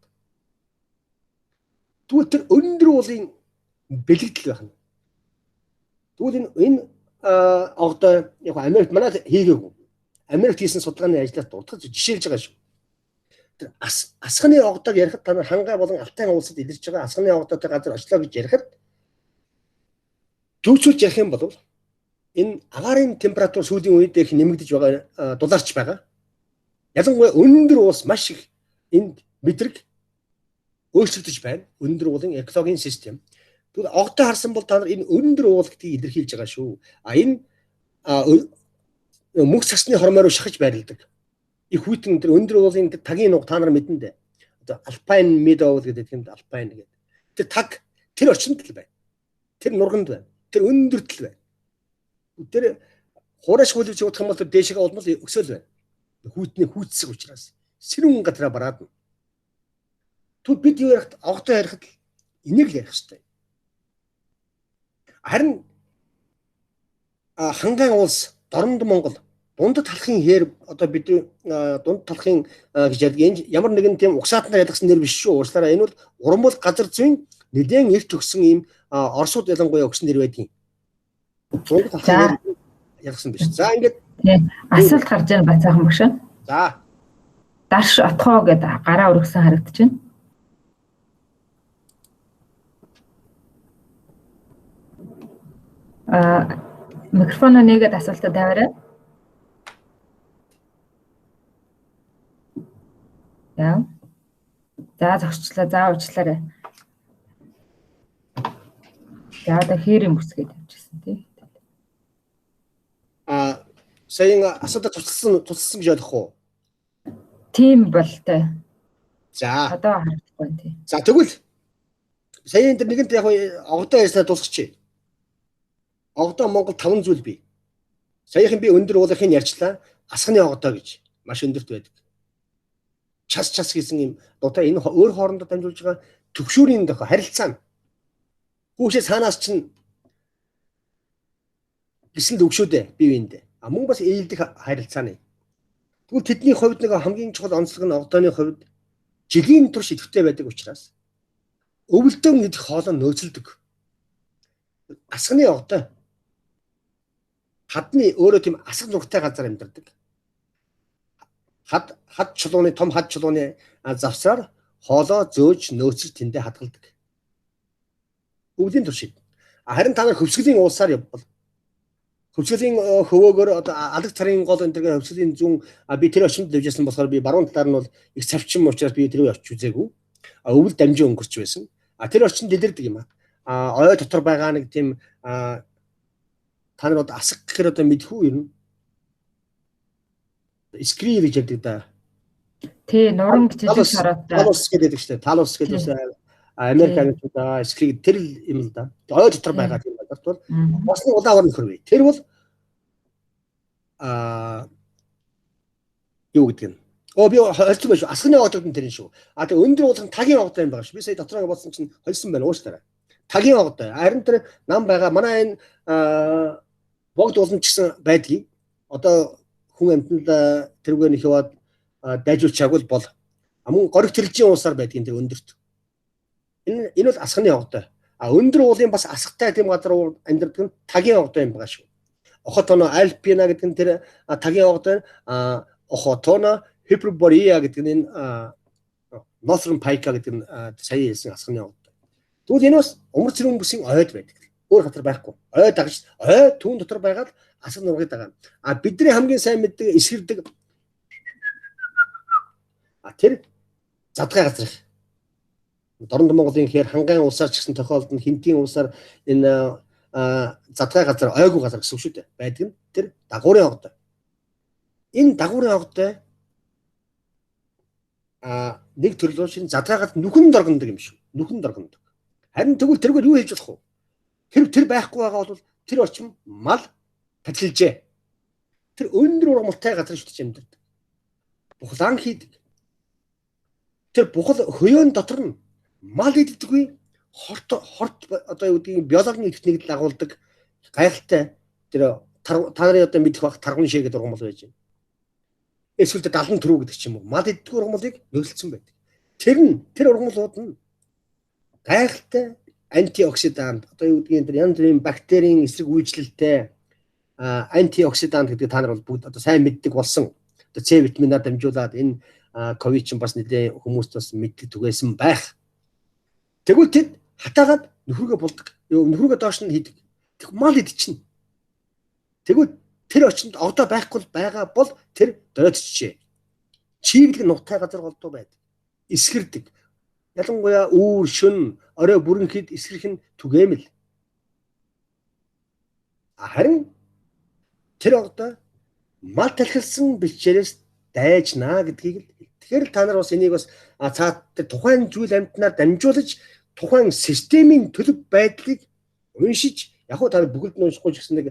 Тэгвэл тэр өндөр уулын бэлэгдэл байх нь. Тэгвэл энэ огдой яг Америкт манайд хийгээгүй. Америкт хийсэн судалгааны ажлаас дурдах жишээлж байгаа шүү. Тэр асганы огдойг ярихад та нар хангай болон Алтайн улсад илэрч байгаа асганы огдойтой газар очлоо гэж ярихад төвчүүлж ярих юм бол энэ агаарын температур сүүлийн үед их нэмэгдэж байгаа дулаарч байгаа. Ялангуяа өндөр уус маш их энд мэдрэг өөрчлөгдөж байна. Өндөр уулын экологийн систем. Тэгвэл огтой харсан бол та нар энэ өндөр уул гэдгийг илэрхийлж байгаа шүү. А энэ мөнх цасны хормой руу шахаж байрладаг. Их хүйтэн тэр өндөр уулын тагийн нуг та нар мэднэ дээ. Одоо Alpine Meadow гэдэг юм Alpine гэдэг. Тэр таг тэр орчинд л байна. Тэр нурганд байна. Тэр өндөрт л байна. Тэр хуурайш хөлөж явах юм бол дээшээ улмал өсөөл байна. Хүйтний хүүтсэг учраас. Сэрүүн газараа бараадна. Тэгвэл бид юу ярихад огтой ярихад энийг л ярих хэрэгтэй. Харин хангайн улс Дорнод Монгол дунд талхын хээр одоо бид дунд талхын гэж ярьдаг. Энэ ямар нэгэн тийм угсаатнаар ялгсан нэр биш шүү. Уучлаарай. Энэ бол уран газар зүйн нэлээд эрт өгсөн ийм Оросууд ялангуяа өгсөн нэр байдгийн. Дунд талхын хээр ялгсан биш. За ингээд асуулт гарч байна бацаахан багш. За. Дарш отхоо гэдэг гараа өргөсөн харагдаж байна. Микрофоноо нээгээд асуултаа тавиарай. За. За зогсчлаа. За уучлаарай. За одоо хээр юм бүсгээд тавьчихсан тий. Саяын асуултаа тусалсан гэж ойлгох уу? Тийм бол тий. За. Одоо харагдахгүй тий. За тэгвэл саяын тэр нэгэнт яг огдоо ярьснаа дуусгачих. Огдоо Монгол 5 зүйл бий. Саяхан би өндөр уулынхыг ярьчлаа. Асганы огдоо гэж маш өндөрт байдаг. Час час гэсэн юм дуутай энэ өөр хоорондоо дамжуулж байгаа төгшүүрийн дохо харилцаа нь. Хүүшээ цаанаас чинь гэсэн л өгшөөдөө бие биендээ. А мөн бас ээлдэх харилцааны. Тэгвэл тэдний хувьд нэг хамгийн чухал онцлог нь огдооны хувьд жилийн турш идэвхтэй байдаг учраас өвөлдөн идэх хоолой нөөцлөдөг. Асганы огдоо хадны өөрөө тийм асга нургтай газар амьдардаг. Хад чулууны том хад чулууны завсраар хоолоо зөөж нөөцөж тэндээ хадгалдаг. Өвлийн туршид. Харин та нар хөвсгөлийн уулсаар явбал хөвсгөлийн хөвөөгөр одоо алаг царын гол энэ төрлийн хөвсгөлийн зүүн би тэр орчинд дэвжсэн болохоор би баруун талаар нь бол их цавчин учраас би тэр үе очиж үзээгүй. Өвөл дамжин өнгөрч байсан. Тэр орчинд дэлгэрдэг юм аа. Ой дотор байгаа нэг тийм та нар одоо асга гэхээр одоо мэдэх үү ер нь? Скри гэж ярьдаг да. Тий, нуран жижиг шороотой. Талус гэдэг шүү дээ. Талус гэдэг бас Америк ангичууд скри тэр юм л да. Ой дотор байгаа тийм газарт бол бас нэг улаан нөхөр бий. Тэр бол юу гэдэг нь. Би холцсон байх шүү. Асганы огдод нь тэр нь шүү. Тэгээ өндөр уулын тагийн огдод юм байгаа шүү. Би сая дотроо бодсон чинь холсон байна уучлаарай. Тагийн огдод. Харин тэр нам байгаа. Манай энэ богд уулын ч гэсэн байдгийг. Одоо хүн амьтанд тэрүүгээр нөх яваад дайжуулчаагүй бол мөн гориг тэрэлжийн уусаар байдгийн тэр өндөрт. Энэ бол асганы огдой. Өндөр уулын бас асгатай тийм газар амьдардаг нь тагийн огдой юм байгаа шүү. Охотоно альпина гэдэг нь тэр тагийн огдой, охотоно хиперборея гэдэг нь энэ Northern Pika гэдэг нь сая хэлсэн асганы огдой. Тэгвэл энэ бас умар цэрүүн бүсийн ойд байдаг. Өөр газар байхгүй. Ой дагаж ой түүн дотор байгаад асга нургыг дагаа. Бидний хамгийн сайн мэддэг эсгэрдэг тэр задгай газар их. Дорнод Монголын хээр хангайн улсаар ч гэсэн тохиолдолд хинтийн улсаар энэ задгай газар ойгүй газар гэсэн үг шүү дээ. Байдаг нь тэр дагуурын огдой. Энэ дагуурын огдой нэг төрөл шин задгай газар нүхэн доргонодог юм шүү. Нүхэн доргонодог. Харин тэгвэл тэргээр юу хийж болох вэ? Тэр байхгүй байгаа бол тэр орчим мал татилжээ. Тэр өндөр ургамалтай газар шүтэж амьдардаг. Бухлаан хийдэг. Тэр бухал хөйөн дотор нь мал иддэггүй хорт одоо юу гэдгийг биологийн идэвхтэйг дагуулдаг гайхалтай тэр та нарын одоо мэдэх бах таргун шээ гэдэг ургамал байж байна. Эсвэл 70 төрөв гэдэг ч юм уу. Мал иддэггүй ургамлыг нөлөөлсөн байдаг. Тэр ургамлууд нь гайхалтай антиоксидант одоо юу гэдгийг тэр янз бүрийн бактерийн эсрэг үйлчлэлтэй антиоксидант гэдэг та нар бол бүгд одоо сайн мэддэг болсон. Одоо С витаминаар дамжуулаад энэ ковид чинь бас нэлээ хүмүүст бас мэдлэг түгээсэн байх. Тэгвэл тэд хатаагаад нөхрөгөө булдаг. Нөхрөгөө доош нь хийдэг. Тэг мал идчихнэ. Тэгвэл тэр очинд огдоо байхгүй байгаа бол тэр дөрөөдчихжээ. Чиглэг нуттай газар голдуу байдаг. Эсгэрдэг. Ялангуяа үүр, шүн, орой бүрэнхэд эсгэрэх нь түгээмэл. Харин тэр огдоо мал талхилсан бэлчээрээс дайжнаа гэдгийг л. Тэгэхээр та нар бас энийг бас цаад тухайн зүйл амьтнаар дамжуулж тухайн системийн төлөв байдлыг уншиж яг хөө та нар бүгд нь уншихгүй ч гэсэн нэг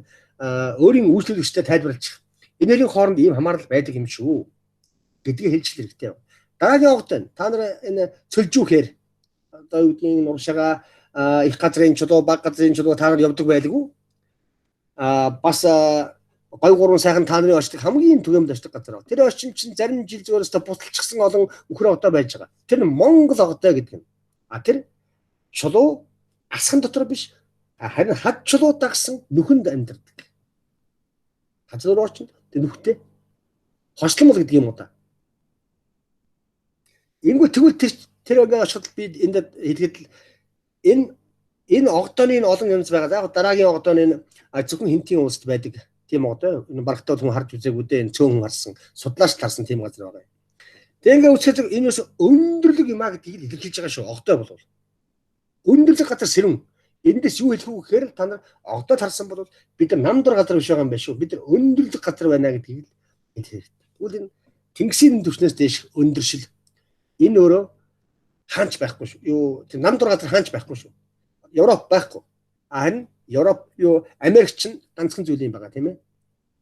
өөрийн үйлчлүүлэгчтэй тайлбарлаж энергийн хооронд ийм хамаарал байдаг юм шүү гэдгийг хэлж хэрэгтэй. Дараагийн огт байна. Та нар энэ цөлжүүхээр одоо юу гэдгийг нуршаага их газрын чулуу, баг газрын чулуу та нар явдаг байлгүй. Бас гой гурван сайхан та нарын очдог хамгийн түгээмэл очдог газар. Тэр орчин чинь зарим жил зүгээр өстө буталчихсан олон үхэр огтой байж байгаа. Тэр нь Монгол огтой гэдэг юм. А тэр чулуу асхан дотор биш, харин хад чулуу дагсан нүхэнд амьдардаг. Газар орчин тэр нүхтэй хосломол гэдэг юм уу да. Ингэвэл тэгвэл тэр ингээ очиход би энд хэлэхэд энэ огдооны олон янз байгаа. Яг дараагийн огдооны зөвхөн Хинтийн улсад байдаг тийм огдоо. Энэ барагтаа хүн харж үзээгүй дээ. Энэ цөөн хүн харсан, судлаач харсан тийм газар байгаа юм. Тэг ингээ үзэхэд энэ бас өндөрлөг юм а гэдгийг илэрхийлж байгаа шүү. Огдоо бол өндөрлөг газар сэрүүн. Эндээс юу хэлэх үү гэхээр та нар огдоо харсан бол бид нар нам дор газар биш байгаа юм байна шүү. Бид нар өндөрлөг газар байна гэдгийг хэлэх хэрэгтэй. Тэгвэл энэ тэнгисийн түвшнээс дээш өндөршил энэ өөрөө хаанч байхгүй шүү. Юу тэр нам дор газар хаанч байхгүй шүү. Европ байхгүй. Харин Европ юу Америк ч ганцхан зүйл юм байгаа тийм ээ.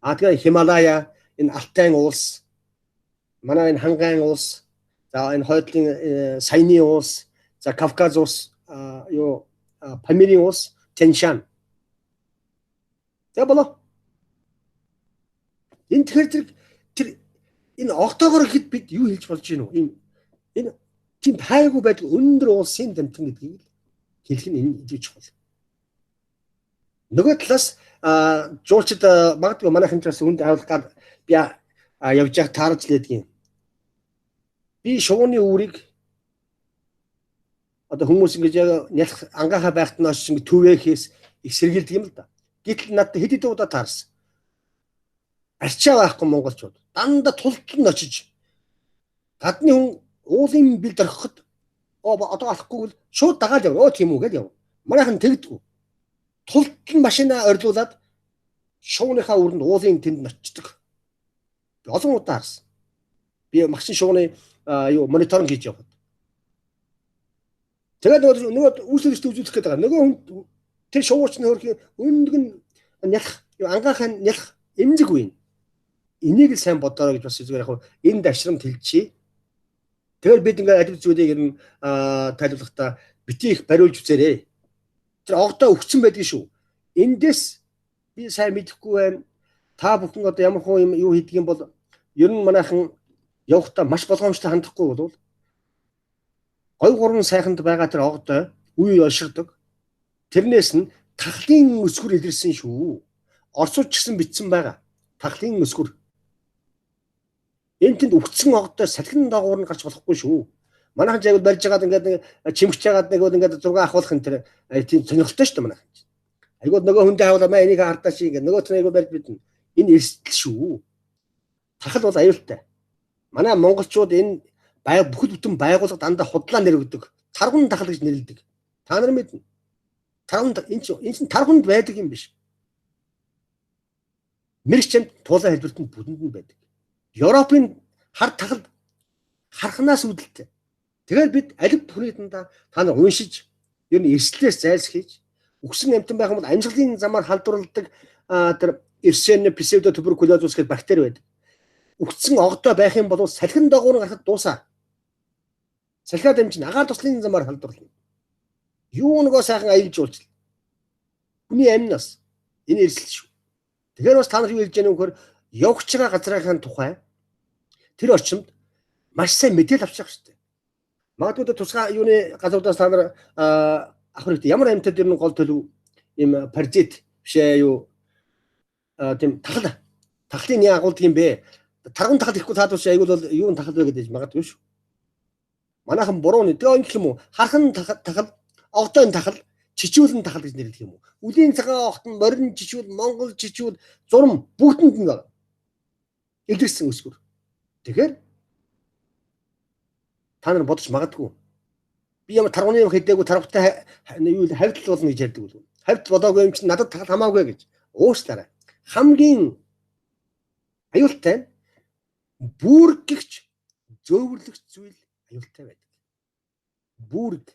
А тэгээ Хималая, энэ Алтайн улс, манай энэ Хангайн улс, за энэ хойдлын Саяны улс, за Кавказ улс, юу Памирын улс, Тяньшан. За болоо. Энэ тэгэхээр тэр энэ огтоогоор хэд бид юу хэлж болж гин үү? Энэ энэ тийм тайгуу байдаг өндөр улсын дамтан гэдгийг хэлэх нь энэ илүү чухал. Нөгөө талаас жуулчид магадгүй манайхан ч бас үнд авалгаар би явж явах таарч л байдгийн. Би шувууны үүрийг одоо хүмүүс ингэж яг нялх ангаахаа байхад нь очиж ингэ түвэхээс их сэргийлдэг юм л да. Гэтэл надад хэд хэдэн удаа таарсан. Арчаа байхгүй монголчууд дандаа тултал нь очиж гадны хүн уулын бэлд орхиход одоо алахгүй бол шууд дагаад яв. Өө тийм үү гэж яв. Манайхан тэгдэггүй. Тултал нь машина орилуулад шууныхаа өрөнд уулын тэнд ночдөг. Би олон удаа харсан. Би магшин шууны юу мониторинг хийж явхад. Тэгээд нөгөө үйлчлэгчд үзүүлэх гээд байгаа. Нөгөө хүн тэр шуугууч нь хөрхийн өндөг нь нялх ангаахын нялх эмзэг үе. Энийг л сайн бодоорой гэж бас зүгээр яг энэ давшрамт хэлчихье. Тэгэхээр бид ингээд аль зүйлийг ер нь тайлбарлахдаа бити их бариулж үзээрэй. Тэр огдоо өгцөн байдаг шүү. Эндээс би сайн мэдэхгүй байна. Та бүхэн одоо ямар хуу юм юу хийдэг юм бол ер нь манайхан явахдаа маш болгоомжтой хандахгүй бол гой гурван сайханд байгаа тэр огдоо үе олширдаг. Тэрнээс нь тахлын өсгөр илэрсэн шүү. Оросууд ч гэсэн бичсэн байгаа. Тахлын өсгөр. Энэ тэнд үгтсэн огдоо салхин дагуур нь гарч болохгүй шүү. Манайхан ч яг барьж байгаад ингээд чимгч байгаад нэг бол ингээд зураг авахулах энэ тэр тийм сонирхолтой шүү дээ манайхан. Айгуу нөгөө хүндээ хавлаа маа энийг хардаа чи ингээд нөгөө тэр айгуу барьж биднэ. Энэ эрсдэл шүү. Тахал бол аюултай. Манай монголчууд энэ бүхэл бүтэн байгууллага дандаа худлаа нэр өгдөг. Таргун тахал гэж нэрлэдэг. Та нар мэднэ. Таргун энэ чинь таргунд байдаг юм биш. Мэрэгч чамд туулай хэлбэрт нь бүдэнд нь байдаг. Европын хар тахал хархнаас үүдэлтэй. Тэгэхээр бид аль бүхний дандаа та нар уншиж ер нь эрсдлээс зайлсхийж үхсэн амьтан байх юм бол амьсгалын замаар халдварладаг тэр эрсен псевдо туберкулезус гэх бактери байдаг. Үхсэн огдоо байх юм бол салхин дагуур гарахад дуусаа. Салхиа дамжин агаар туслын замаар халдварлана. Юу нөгөө сайхан аялал жуулчлал. Хүний амнаас энэ эрсдэл шүү. Тэгэхээр бас та нар юу хэлж яах вэ гэхээр явж байгаа газрынхаа тухай тэр орчимд маш сайн мэдээлэл авчих хэрэгтэй. Магадгүй тусгай юуны газруудаас та нар авах хэрэгтэй. Ямар амьтад ер нь гол төлөв ийм паразит биш ээ юу тийм тахал тахлын яа агуулдаг юм бэ? Тарган тахал ихгүй таад биш айгуул бол юу тахал вэ гэдэг магадгүй шүү. Манайхан буруу нэ. Тэгээ ингэх юм уу? Хархан тахал, огтойн тахал, чичүүлэн тахал гэж нэрлэдэг юм уу? Үлийн цагаан огт нь морин чичүүл, монгол чичүүл, зурм бүгдэнд нь илэрсэн өсгөр. Тэгэхээр та нар бодож магадгүй. Би ямар таргууны юм хэдээгүй таргуутай юу хавьтал болно гэж ярьдаг үү? Хавьтал болоогүй юм чинь надад тахал хамаагүй гэж. Уушлаарай. Хамгийн аюултай нь бүргэгч зөөвөрлөгч зүйл аюултай байдаг. Бүрг.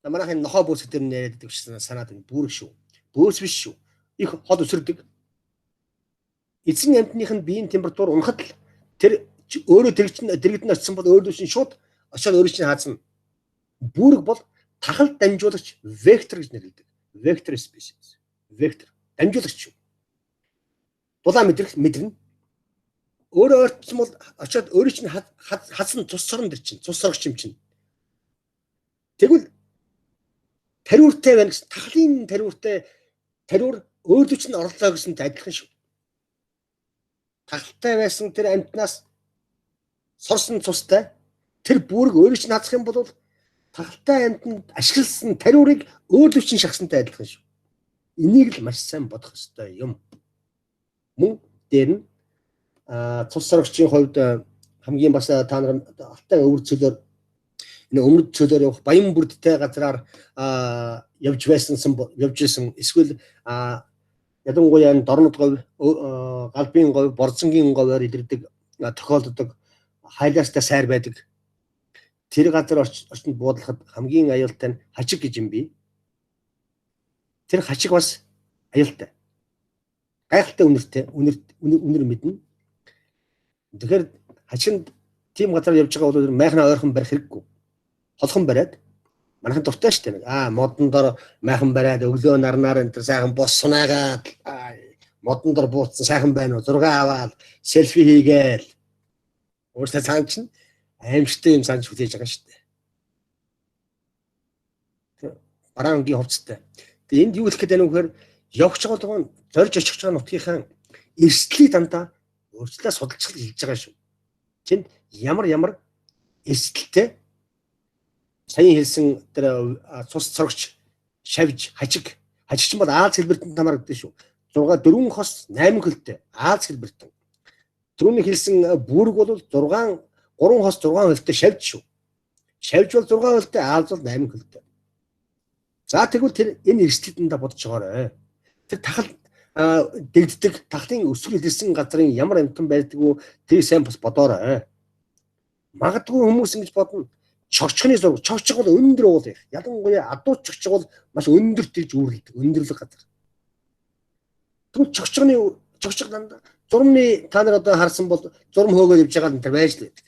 Манайхын нохоо бөөс гэдэг нь яриад байдаг шээ санаад байна. Бүрэг шүү. Бөөс биш шүү. Их хол өсөрдөг. Эзэн амьтных нь биеийн температур унахад л тэр өөрөө дэргэдэн очсон бол өөрөө чинь шууд очиод өөрөө чинь хаазна. Бүрэг бол тахал дамжуулагч вектор гэж нэрлэдэг. Vector species. Вектор дамжуулагч шүү. Дулаан мэдрэх мэдэрнэ. Өөрөө ойртсон бол очиод өөрөө чинь хазна, цус сорон дэр чинь цус сорогч юм чинь. Тэгвэл тариуртай байна гэсэн, тахлын тариуртай, тариур өөрлөж чинь орлоо гэсэнтэй адилхан шүү. Тахалтай байсан тэр амьтнаас сорсон цустай тэр бүрэг өөрөө чинь хазах юм бол тахалтай амьтанд ашигласан тариурыг өөрлөж чинь шахсантай адилхан шүү. Энийг л маш сайн бодох ёстой юм. Мөн дээр нь цус сорогчийн хувьд хамгийн бас та нар алтай өвөр цөлөөр, энэ өмнөд цөлөөр явах баян бүрдтэй газраар явж байсан явж исэн, эсвэл ялангуяа энэ дорнод говь, галбын говь, борзонгийн говьор илэрдэг, тохиолддог хайлаастай сайр байдаг. Тэр газар орчинд буудлахад хамгийн аюултай нь хачиг гэж юм бий. Тэр хачиг бас аюултай. Гайхалтай үнэртэй, үнэр үнэр мэднэ. Тэгэхээр хачинд тийм газар явж байгаа бол майхнаа ойрхон барих хэрэггүй. Холхон бариад, манайхан дуртай шүү дээ. Модон дор майхан бариад өглөө нарнаар энэ төр сайхан бос сунаагаад, модон дор бууцсан сайхан байна уу? Зураг аваад селфи хийгээл. Өөртөө цаан чинь аимшигтай юм санаж хүлээж байгаа шүү дээ. Бараан өнгийн хувцастай. Тэгээ энд юу хэлэх гээд байна вэ гэхээр явж байгаа болгон зорж очих байгаа нутгийнхаа эрсдлийг дандаа өөрчлөлөө судалж хэлж байгаа шүү. Тэнд ямар ямар эрсдэлтэй, саяын хэлсэн тэр цус сорогч, шавж, хачиг, хачигч бол Аз хэлбэртэн хамаардаг шүү. 6 4 хос 8 хөлтэй Аз хэлбэртэн. Түрүүний хэлсэн бүрэг бол 6 3 хос 6 хөлтэй шавж шүү. Шавж бол 6 хөлтэй, Аз бол 8 хөлтэй. За, тэгвэл тэр энэ эрсдэл дандаа бодож байгаарай. Тэр тахал дэгддэг, тахлын өсвөр илэрсэн газрын ямар амьтан байдаг уу, тэр сайн бас бодоорой. Магадгүй хүмүүс ингэж бодно. Чогчхны зураг, чогчх бол өндөр уул их. Ялангуяа адуу чогчх бол маш өндөрт ирж үүрлэдэг, өндөрлөг газар. Тэгвэл чогчхны чогчх дандаа зурмны, та нар одоо харсан бол зурм хөөгөөд явж байгаа энэ төр байж л байдаг.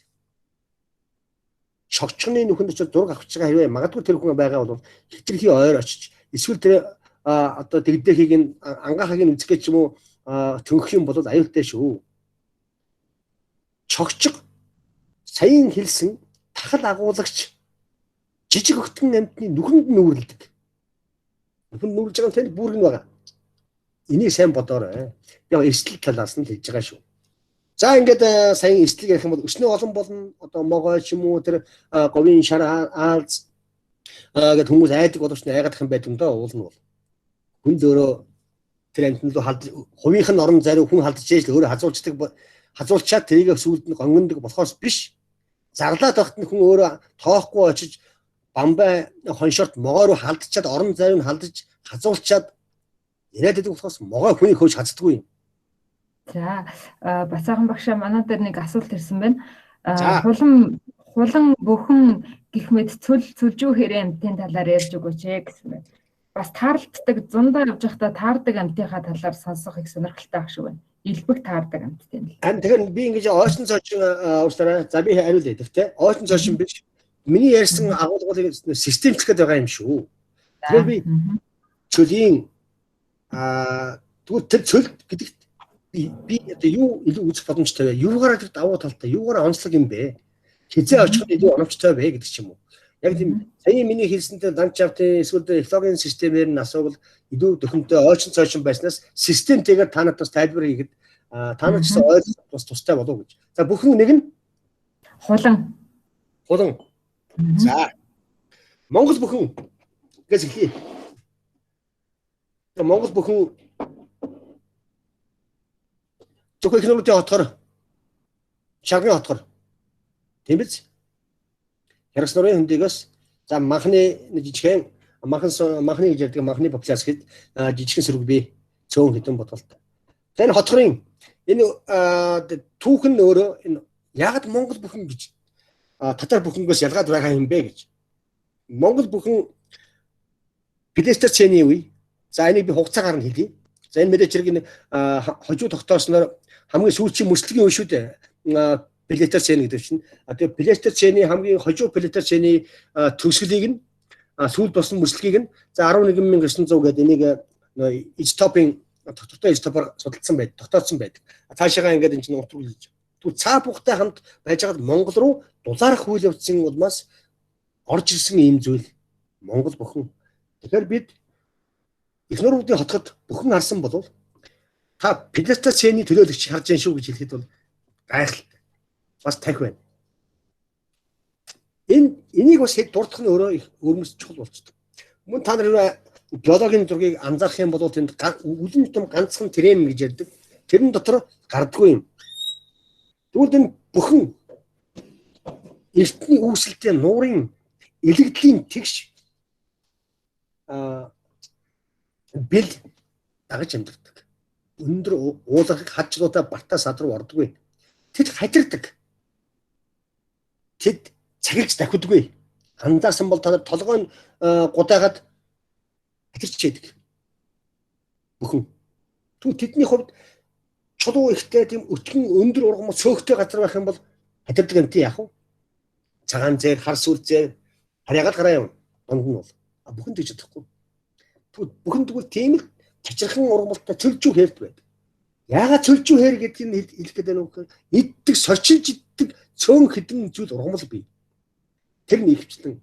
Чогчхны нүхэнд очиж зураг авч байгаа хэрвээ магадгүй тэр хүн байгаа бол хэтэрхий ойр очиж, эсвэл тэр одоо дэгдэхийг нь ангаахыг нь үзэх гэж юм уу төнхөх юм бол аюултай шүү. Чогчг саяын хэлсэн тахал агуулагч жижиг өгтөн амьтны нүхэнд нүүрлэдэг. Нүхэнд нүүрлж байгаа нь тэнд бүрэг нь байгаа. Энийг сайн бодоорой. Би эрсдэл талаас нь хэлж байгаа шүү. За, ингээд саяын эрсдэл ярих юм бол өснөө олон болно. Одоо могой ч юм уу, тэр говийн шар аалз гэд хүмүүс айдаг боловч айгаад юм байдаг юм даа, уул нь бол. Хүн зөөрөө тэр амьтан руу халд, хувийнх нь орон зариу хүн халдж ээж л өөрөө хазуулцдаг, хазуулчаад тэрийг сүүлд нь гонгондог болохоос биш. Зарлаад байхад нь хүн өөрөө тоохгүй очиж бамбай хоншорт могой руу халдчаад, орон зайг нь халдаж хазуулчаад яриад байдаг болохоос могой хүнийг хөөж хаздаггүй юм. За, Бацаахан багшаа, манай дээр нэг асуулт ирсэн байна. Хулан бүхэн гэх мэт цөл цөлжүү хэрэг амьтын талаар ярьж өгөөч ээ гэсэн байна. Бас таарлтдаг, зундаа явж байхдаа таардаг амьтынхаа талаар сонсох их сонирхолтой ах шиг байна. Элбэг таардаг амьтын. Харин тэгэхээр би ингэж ойсон цоочин уучлаарай. За, би хариулъя тэгтээ. Ойсон цоочин биш. Миний ярьсан агуулгыг системчлэх гээд байгаа юм шүү. Тэгэхээр би цөлийн тэгвэл тэр цөл гэдэгт би одоо юу илүү үзэх боломжтой вэ? Юугаараа тэр давуу талтай, юугаараа онцлог юм бэ? Хизээ очих нь илүү оновчтой вэ гэдэг ч юм уу. Яг тийм сая миний хэлсэнтэй ландшафтын эсвэл экологийн системээр нь асуувал илүү дөхөмтэй, ойчин цойчин байснаас системтэйгээр та надаас тайлбар хийхэд та нар ч гэсэн ойлгох бас тустай болов гэж. За, бүхэн нэг нь хулан. Хулан. За. Монгол бүхэн гэж эхлэе. Монгол бүхэн зөвхөн их нуруудын хотгор, шаргын хотгор. Тийм биз? Хяргас нурын хөндийгөөс, за, манхны жижигхэн манхан, манхны гэж ярьдаг, манхны популяц гэхэд жижигхэн сөрөг бий, цөөн хэдэн бодголтой. За, энэ хотгорын энэ түүхэн өөрөө энэ ягд Монгол бүхэн гэж татар бүхэнгөөс ялгаад байгаа юм бэ гэж. Монгол бүхэн Плейстоцений үе. За, энийг би хугацаагаар нь хэлье. За, энэ мэдээч хэрэг энэ хожуу тогтоосноор хамгийн сүүлийн мөслөгийн үе шүү дээ. Плейстоцен гэдэг чинь. Тэгээ плейстоцений хамгийн хожуу плейстоцений төгсгөлийг нь сүүл болсон мөслөгийг нь за 11900 гэдэг энийг изотопын тогтвортой изотопоор судалсан байдаг, тогтооцсон байдаг. Цаашаагаа ингээд энэ чинь уртруулж. Тэгвэл цаа буухтай хамт байж байгаад Монгол руу дулаарах үйл явцын улмаас орж ирсэн ийм зүйл Монгол бүхэн. Тэгэхээр бид их нуруудын хотгод бүхэн харсан болвол та плейстоцений төлөөлөгч харж байна шүү гэж хэлэхэд бол гайхалтай. Бас тарих байна. Энийг бас хэд дурдах нь өөрөө их өрмөс чухал болчихдог. Мөн та нар геологийн зургийг анзаарах юм бол тэнд үлэн тутам ганцхан трен гэж ярьдаг. Тэрэн дотор гардаггүй юм. Тэгвэл энэ бүхэн эртний үүсэлтэй нуурын элэгдлийн тэгш бэл дагаж амьдардаг. Өндөр уулархаг хаджлуудаа бартаа сад руу ордоггүй. Тэд хажирдаг. Тэд цагилж давхидаггүй. Анзаарсан бол та нар толгой нь гудаагаад хатирч яадаг. Бүхэн. Тэгвэл тэдний хувьд чулуу ихтэй тийм өтгөн өндөр ургамал цөөхтэй газар байх юм бол хатирдаг юм тий яах вэ? Цагаан зээр, хар сүр зээр харьяагаад гараа явна. Дунд нь бол. А бүхэн тэгж чадахгүй. Тэгвэл бүхэн тэгвэл тийм л чачирхан ургамалтай цөлжүү хэрд байдаг. Яагаад цөлжүү хэр гэдгийг хэлэх гээд байна вэ гэхээр иддэг, сорчилж иддэг цөөн хэдэн зүйл ургамал бий. Тэр нь ихвчлэн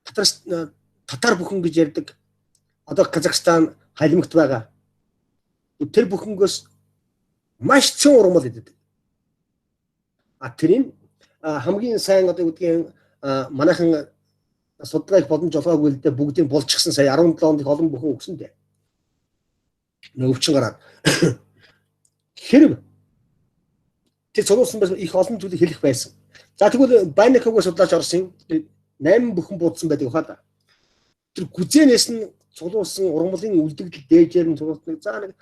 татар бүхэн гэж ярьдаг. Одоо Казахстан халимагт байгаа. Тэр бүхэнгөөс маш цөөн ургамал иддэг. А тэрийг хамгийн сайн одоо гэдгийг манайхан судалгаа их боломж олгоогүй л дээ бүгдийг булчихсан сая 17 онд их олон бүхэн өгсөн дээ. Өвчин гараад хэрв тэр цуруулсан байсан их олон зүйлийг хэлэх байсан. За тэгвэл Байниковыг судлаач орсон 8 бүхэн буудсан байдаг хаа да. Тэр гүзээнээс нь цуглуулсан ургамлын үлдэгдэл дээжээр нь цуглуулсан за нэг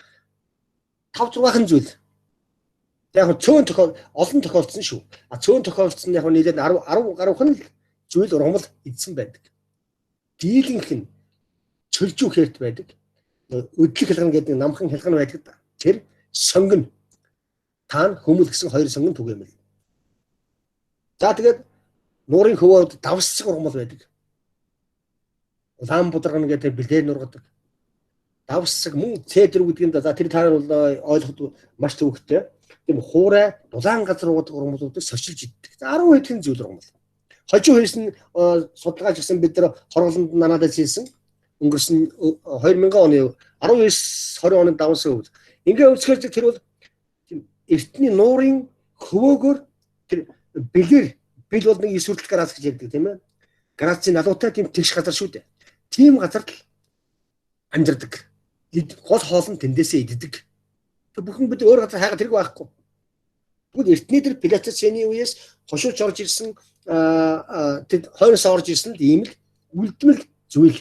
5 6хан зүйл. Яг цөөн тохиол олон тохиолдсон шүү. А цөөн тохиолдсон яг нийлээд 10 10 гаруйхан л зүйл ургамал эдсэн байдаг. Дийлэнх нь цөлжүү хэрт байдаг. Өдлөх хялган гэдэг намхан хялган байдаг. Тэр сонгон та нь хүмүүл гэсэн хоёр сонгон түгээмэл. За тэгээд нуурын хөвөөд давсцаг ургамал байдаг. Улаан бударгана гэдэг бэлээр нургадаг. Давсцаг мөн С4 гэдэг нь за тэр та нар бол ойлгоход маш төвөгтэй. Тийм хуурай дулаан газар уудаг ургамлуудыг сочилж иддэг. За 10 хэдхэн зүйл ургамал. Хожуу хийсэн судалгаач гэсэн бид нар хорголонд нанаадаж хийсэн. Өнгөрсөн 2000 оны 19 20 оны давсан үйл. Ингээ үзэхээр тэр бол тийм эртний нуурын хөвөөгөр тэр бэлэр бэл бол нэг 9 хүртэл градус гэж ярьдаг тийм ээ. Градусын налуутай тийм тэгш газар шүү дээ. Тийм газарт л амьдардаг. Гол хоол нь тэндээсээ иддэг. Тэр бүхэн бид өөр газар хайгаад тэрэг байхгүй. Тэгвэл эртний тэр плейстоцений үеэс хошууч орж ирсэн тэд хойноос орж ирсэн л ийм л үлдмэл зүйл.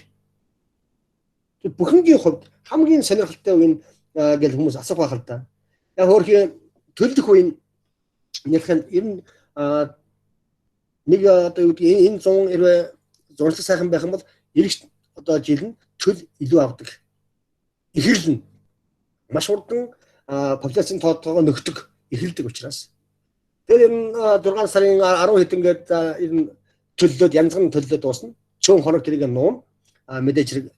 Тэр бүхэнгийн хувьд хамгийн сонирхолтой үе нь гэл хүмүүс асуух байх л да. Яг хөөрхийн төлдөх үе нь нэрх нь ер нь нэг одоо юу гэдэг энэ 190 зуршлаг сайхан байх юм бол ирэх одоо жил нь төл илүү авдаг. Ихэлнэ. Маш хурдан популяцийн тооцоогоо нөхдөг, эхэлдэг учраас. Тэгэхээр ер нь 6 сарын 10 хэдэн гээд ер нь төллөөд янзган төллөө дуусна. Цөөн хоног тэрийг нуун. Мэдээж хэрэг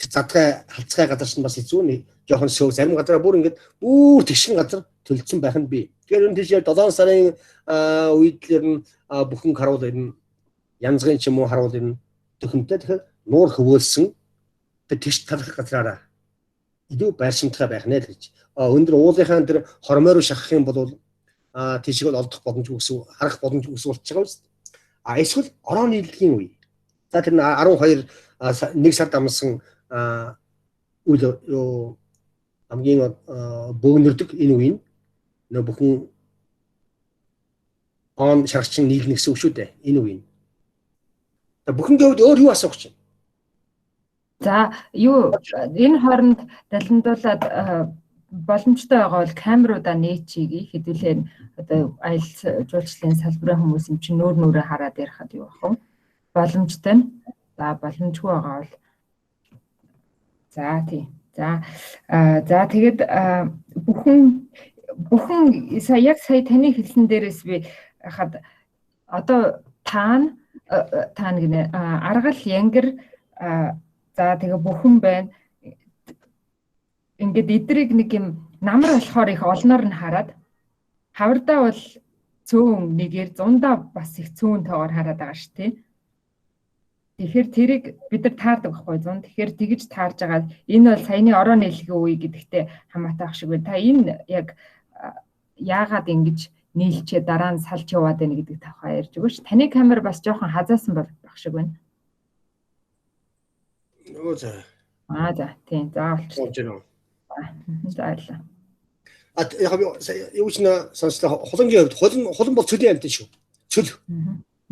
задгай халцгай газар чинь бас хэцүү нэг жоохон сөөг зарим газараа бүр ингээд бүр тэгшин газар төлцсөн байх нь бий. Тэгэхээр ер нь тийш 7 сарын үед л ер нь бүхэн харуул ер нь янзгын ч юм уу харуул ер нь төхөмтэй. Тэгэхээр нуур хөвөөлсөн тэр тэгш талах газраараа илүү байршимтгай байх нэ л гэж. Өндөр уулынхаа тэр хормой руу шахах юм бол тийшээ бол олдох боломжгүй гэсэн харах боломжгүй гэсэн болчих байгаа биз. А эсвэл ороо нийлдэхийн үе. За тэр 12 нэг сар дамсан үйл юу хамгийн бөөгнөрдөг энэ үе нь нөө бүхэн он шарчин нийлнэ гэсэн үг шүү дээ. Энэ үе нь. За бүхэнгийн хувьд өөр юу асуух чинь? За юу энэ хооронд далимдуулаад боломжтой байгаа бол камеруудаа нээчихье хэдүүлээ одоо аялал жуулчлалын салбарын хүмүүс юм чинь нүүр нүрээ хараад ярихад юу ах вэ? Боломжтой нь. За боломжгүй байгаа бол за тий. За за тэгээд бүхэн Бүхэн сая яг сая таны хэлсэн дээрээс би хахад одоо таана таана гинэ аргал янгир за тэгээ бүхэн байна. Ингээд эдрийг нэг юм намар болохоор их олноор нь хараад хавардаа бол цөөн нэгээр зундаа бас их цөөн тоогоор хараад байгаа шүү дээ. Тэгэхээр тэрийг бид нар таардаг байхгүй зун. Тэгэхээр тэгж таарж байгаа энэ бол саяны ороо нийлэхийн үе гэдэгтэй хамаатай ах шиг байна. Та энэ яг яагаад ингэж нийлчээ дараа нь салж яваад байна гэдэг тавхаа ярьж өгөөч. Таны камер бас жоохон хазаасан байх шиг байна. Оо за. Аа за тийм за болчихлоо. За баярлалаа. А яг юу ч нэ сонслоо хулангийн хувьд хулан бол цөлийн амьтан шүү. Цөл.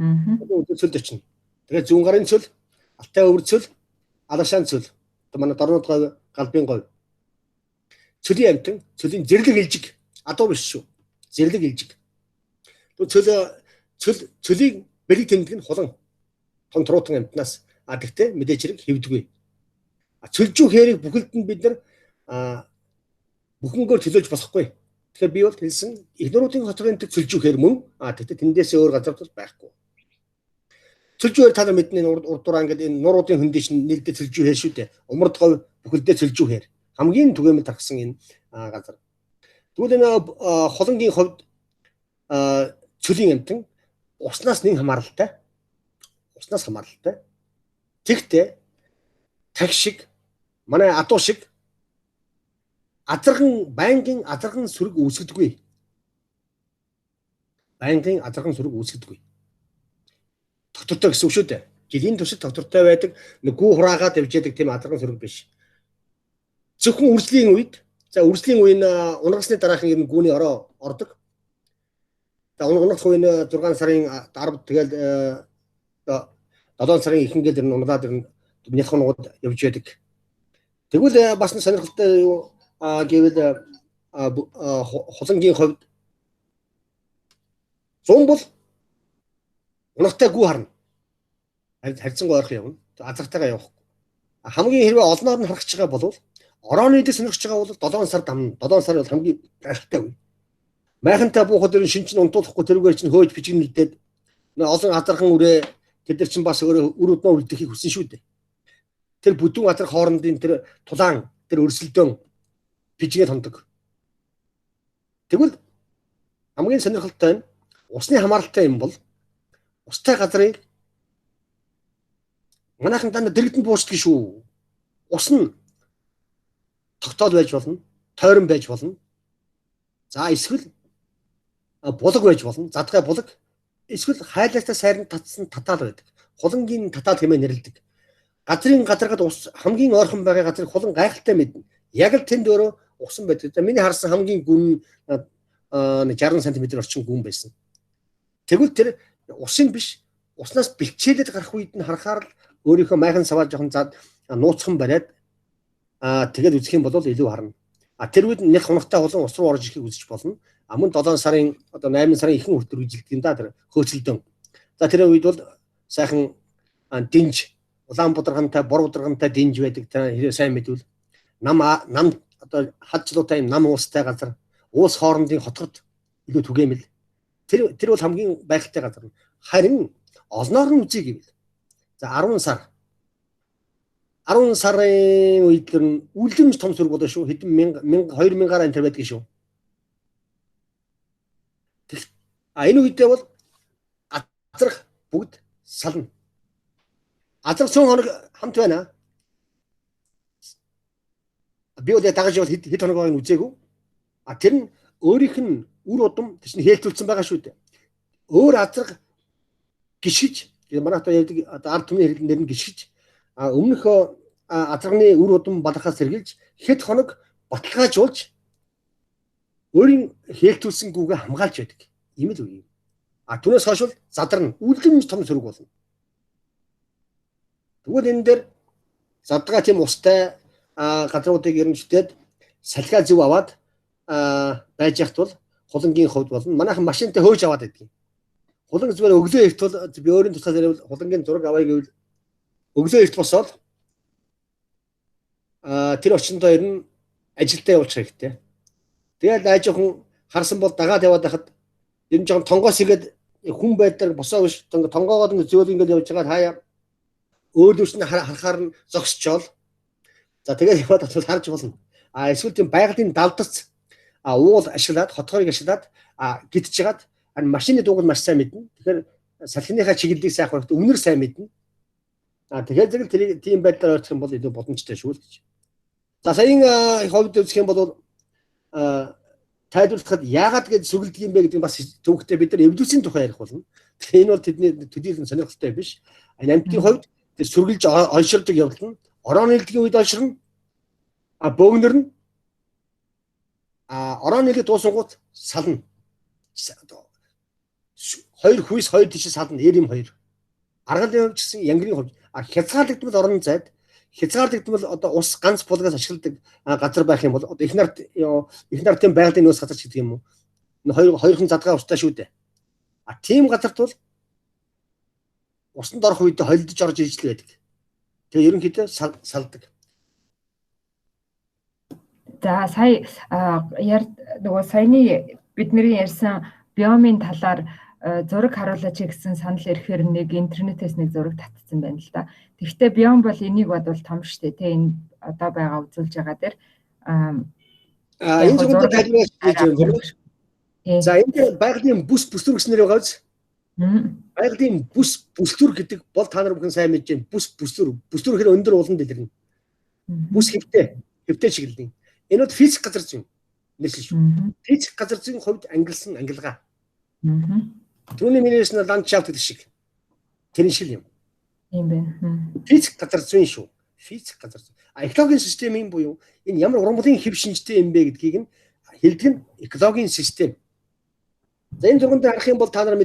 Аа. Цөлд очино. Тэгээд зүүн гарын цөл, Алтай өвөр цөл, Алашаан цөл. Одоо манай дорнод говь, Галбын говь. Цөлийн амьтан, цөлийн зэрлэг илжиг, адуу биш шүү. Зэрлэг илжиг. Тэгвэл цөл цөлийг бэлэг тэмдэг нь хулан том туруутан амьтнаас. А тэгтээ мэдээж хэрэг хэвдэггүй. А цөлжүү хэрийг бүхэлд нь бид нар бүхэнгөөр төлөөлж болохгүй. Тэгэхээр би бол хэлсэн их нуруудын хотын цөлжүү хэр мөн. А тэгтээ тэндээсээ өөр газар бол байхгүй. Цөлжүү хэр та нар мэднэ урд дураа ингээд энэ нуруудын хөндий чинь нийлдээ цөлжүү хэр шүү дээ. Умард говь бүхэлдээ цөлжүү хэр. Хамгийн түгээмэл тархсан энэ газар. Тэгвэл энэ хулангийн хувьд цөлийн амьтан уснаас нэг хамааралтай. Уснаас хамааралтай. Тэгтээ таг шиг манай адуу шиг азарган байнгын азарган сүрэг үүсгэдэггүй. Байнгын азарган сүрэг үүсгэдэггүй. Тогтвортой гэсэн үг шүү дээ. Жилийн туршид тогтвортой байдаг, нэг гүү хураагаад явж яадаг тийм азарган сүрэг биш. Зөвхөн үрслийн үед, за үрслийн үе нь унгасны дараахан ер нь гүүний ороо ордог. За унгах үе нь 6 сарын 10 тэгэл 7 сарын ихэнгээл ер нь унгаад ер нь нялх унгууд явж яадаг. Тэгвэл бас нэг сонирхолтой юу гэвэл хулангийн хувьд зун бол унахтай гүү харна. Харьцангуй ойрхон явна. Азартайгаа явахгүй. Хамгийн хэрвээ олноор нь харах гэж байгаа бол орооны дээр сонирхож байгаа бол 7 сар дамна. 7 сар бол хамгийн гайхалтай үе. Майхантай буухад ер нь шин чинь унтуулахгүй тэрүүгээр чинь хөөж бичигнэлдээд олон азархан үрээ тэд нар чинь бас өөрөө үр удмаа үлдэхийг хүсэн шүү дээ. Тэр бүдүүн азар хоорондын тэр тулаан тэр өрсөлдөөн бижигээ тондог. Тэгвэл хамгийн сонирхолтой нь усны хамааралтай юм бол устай газрыг манайхан дандаа дэрэгдэн буушдаг шүү. Ус нь тогтоол байж болно, тойрон байж болно. За эсвэл булаг байж болно, задгай булаг. Эсвэл хайлаастай сайран татсан татаал байдаг. Хулангийн татаал хэмээн нэрлэдэг. Газрын газаргад ус хамгийн ойрхон байгаа газрыг хулан гайхалтай мэднэ. Яг л тэнд өөрөө усан байдаг. За миний харсан хамгийн гүн 60 см орчим гүн байсан. Тэгвэл тэр усын биш, уснаас бэлчээлээд гарах үед нь харахаар л өөрийнхөө майхан саваа жоохон зад нууцхан бариад тэгээд үзэх юм бол илүү харна. А тэр үед нялх унахтай болон ус руу орж ирэхийг үзэж болно. А мөн 7 сарын одоо 8 сарын ихэнх хүртэл үргэлжилдэг юм да тэр хөөцөлдөн. За тэр үед бол сайхан динж улаан бударгантай, бор бударгантай динж байдаг. Та хэрэг сайн мэдвэл нам одоо хадчлуутай юм нам уустай газар, уус хоорондын хотгод илүү түгээмэл. Тэр бол хамгийн байгальтай газар. Харин олноор нь үзье гэвэл за 10 сар. 10 сарын үед л үлэмж том сүрэг болно шүү. Хэдэн мянга 2000-аар энэ төр байдаг шүү. А энэ үедээ бол азрах бүгд сална. Азрах цөөн хоног хамт байна. Би бол дагаж явал хэд хоног байгааг үзээгүй. А тэр нь өөрийнх нь үр удам тэр чинь хээлтүүлсэн байгаа шүү дээ. Өөр азрах гიშгэж манай одоо ярьдаг одоо ард түмний хэрэглэн дээр нь гიშгэж өмнөх азарганы үр удам балархаас сэргийлж хэд хоног баталгаажуулж өөрийн хээлтүүлсэн гүгээ хамгаалж байдаг. Ийм л үе. А түүнээс хойш бол задарна. Үлдэмж том сөрөг болно. Тэгвэл энэ дээр задгаа тийм устай газруудыг ер нь шүтээд салхиа зөв аваад байж яхад бол хулангийн хувьд болно. Манайхан машинтай хөөж аваад байдаг юм. Хулан зүгээр өглөө эрт бол би өөрийн тусгай зэрэг хулангийн зураг авъя гэвэл өглөө эрт босоод тэр очиндоо ер нь ажилдаа явуулчих хэрэгтэй. Тэгэл ажихан Харсан бол дагаад яваад байхад ер нь жоохон тонгоос игээд хүн байдлаар босоо биш тонгоогоод ингэ зөөл ингээд явж байгаа хаяа өөр дүрсний харахаар нь зогсчоол. За тэгээд яваад татвал харж болно. А эсвэл тийм байгалийн далдац уул ашиглаад хотгорыг ашиглаад гидж жагаад машины дууг нь маш сайн мэднэ. Тэгэхээр салхиныхаа чиглэлийг сайхан хэрэгтэй үнэр сайн мэднэ. А тэгэхээр зэрэг тэрийг тийм байдлаар ойртох юм бол илүү боломжтой шүү л гэж. За саяын хувьд үзэх юм бол тайлбарлахад яагаад гэж сүгэлдэг юм бэ гэдэг нь бас төвөгтэй бид нар эволюцийн тухай ярих болно. Тэгэхээр энэ бол тэдний төдийлөн сонирхолтой биш. Амьтны хувьд тэр сүргэлж онширдог явдал нь орон нийлдэгийн үед онширна. А бөөгнөр нь орон нийлдэг дуусангууд сална. Хоёр хүйс хоёр тийш сална. Эр юм хоёр. Аргалын хувьд ч гэсэн янгирын хувьд хязгаарлагдмал орон зайд хязгаарлагдмал одоо ус ганц булгаас ашигладаг газар байх юм бол одоо их нартын байгалийн нөөц газар ч гэдэг юм уу. Энэ хоёрхан задгаа устай шүү дээ. А тийм газарт бол усанд орох үед холилдож орж ижил байдаг. Тэгээ ерөнхийдөө салдаг. За сая нөгөө саяны бидний ярьсан биомын талаар зураг харуулаач гэсэн санал ирэхээр нэг интернетээс нэг зураг татсан байна л да. Тэгэхдээ биом бол энийг бодвол том штэ тэ энэ одоо байгаа үзүүлж байгаа дээр энэ зураг тайлбарлаж байна. За энэ дээр байгалийн бүс бүслүр гэсэн нэр байгаа биз? Байгалийн бүс бүслүр гэдэг бол та нар бүхэн сайн мэдж байна. Бүс бүслүр. Бүслүр гэхээр өндөр ууланд илэрнэ. Бүс хэвтэй чиглэлийн. Энэ бол физик газар зүйн нэршил шүү. Физик газар зүйн хувьд ангилсан ангилгаа. Түүний минээс нь ландшафт гэдэг шиг. Тэр шиг юм. Тийм байна. Физик газар зүйн шүү. Физик газар зүй. А экологийн системийн буюу энэ ямар уран бүлийн хэв шинжтэй юм бэ гэдгийг нь хэлдэг нь экологийн систем. За энэ зурган дээр харах юм бол та нар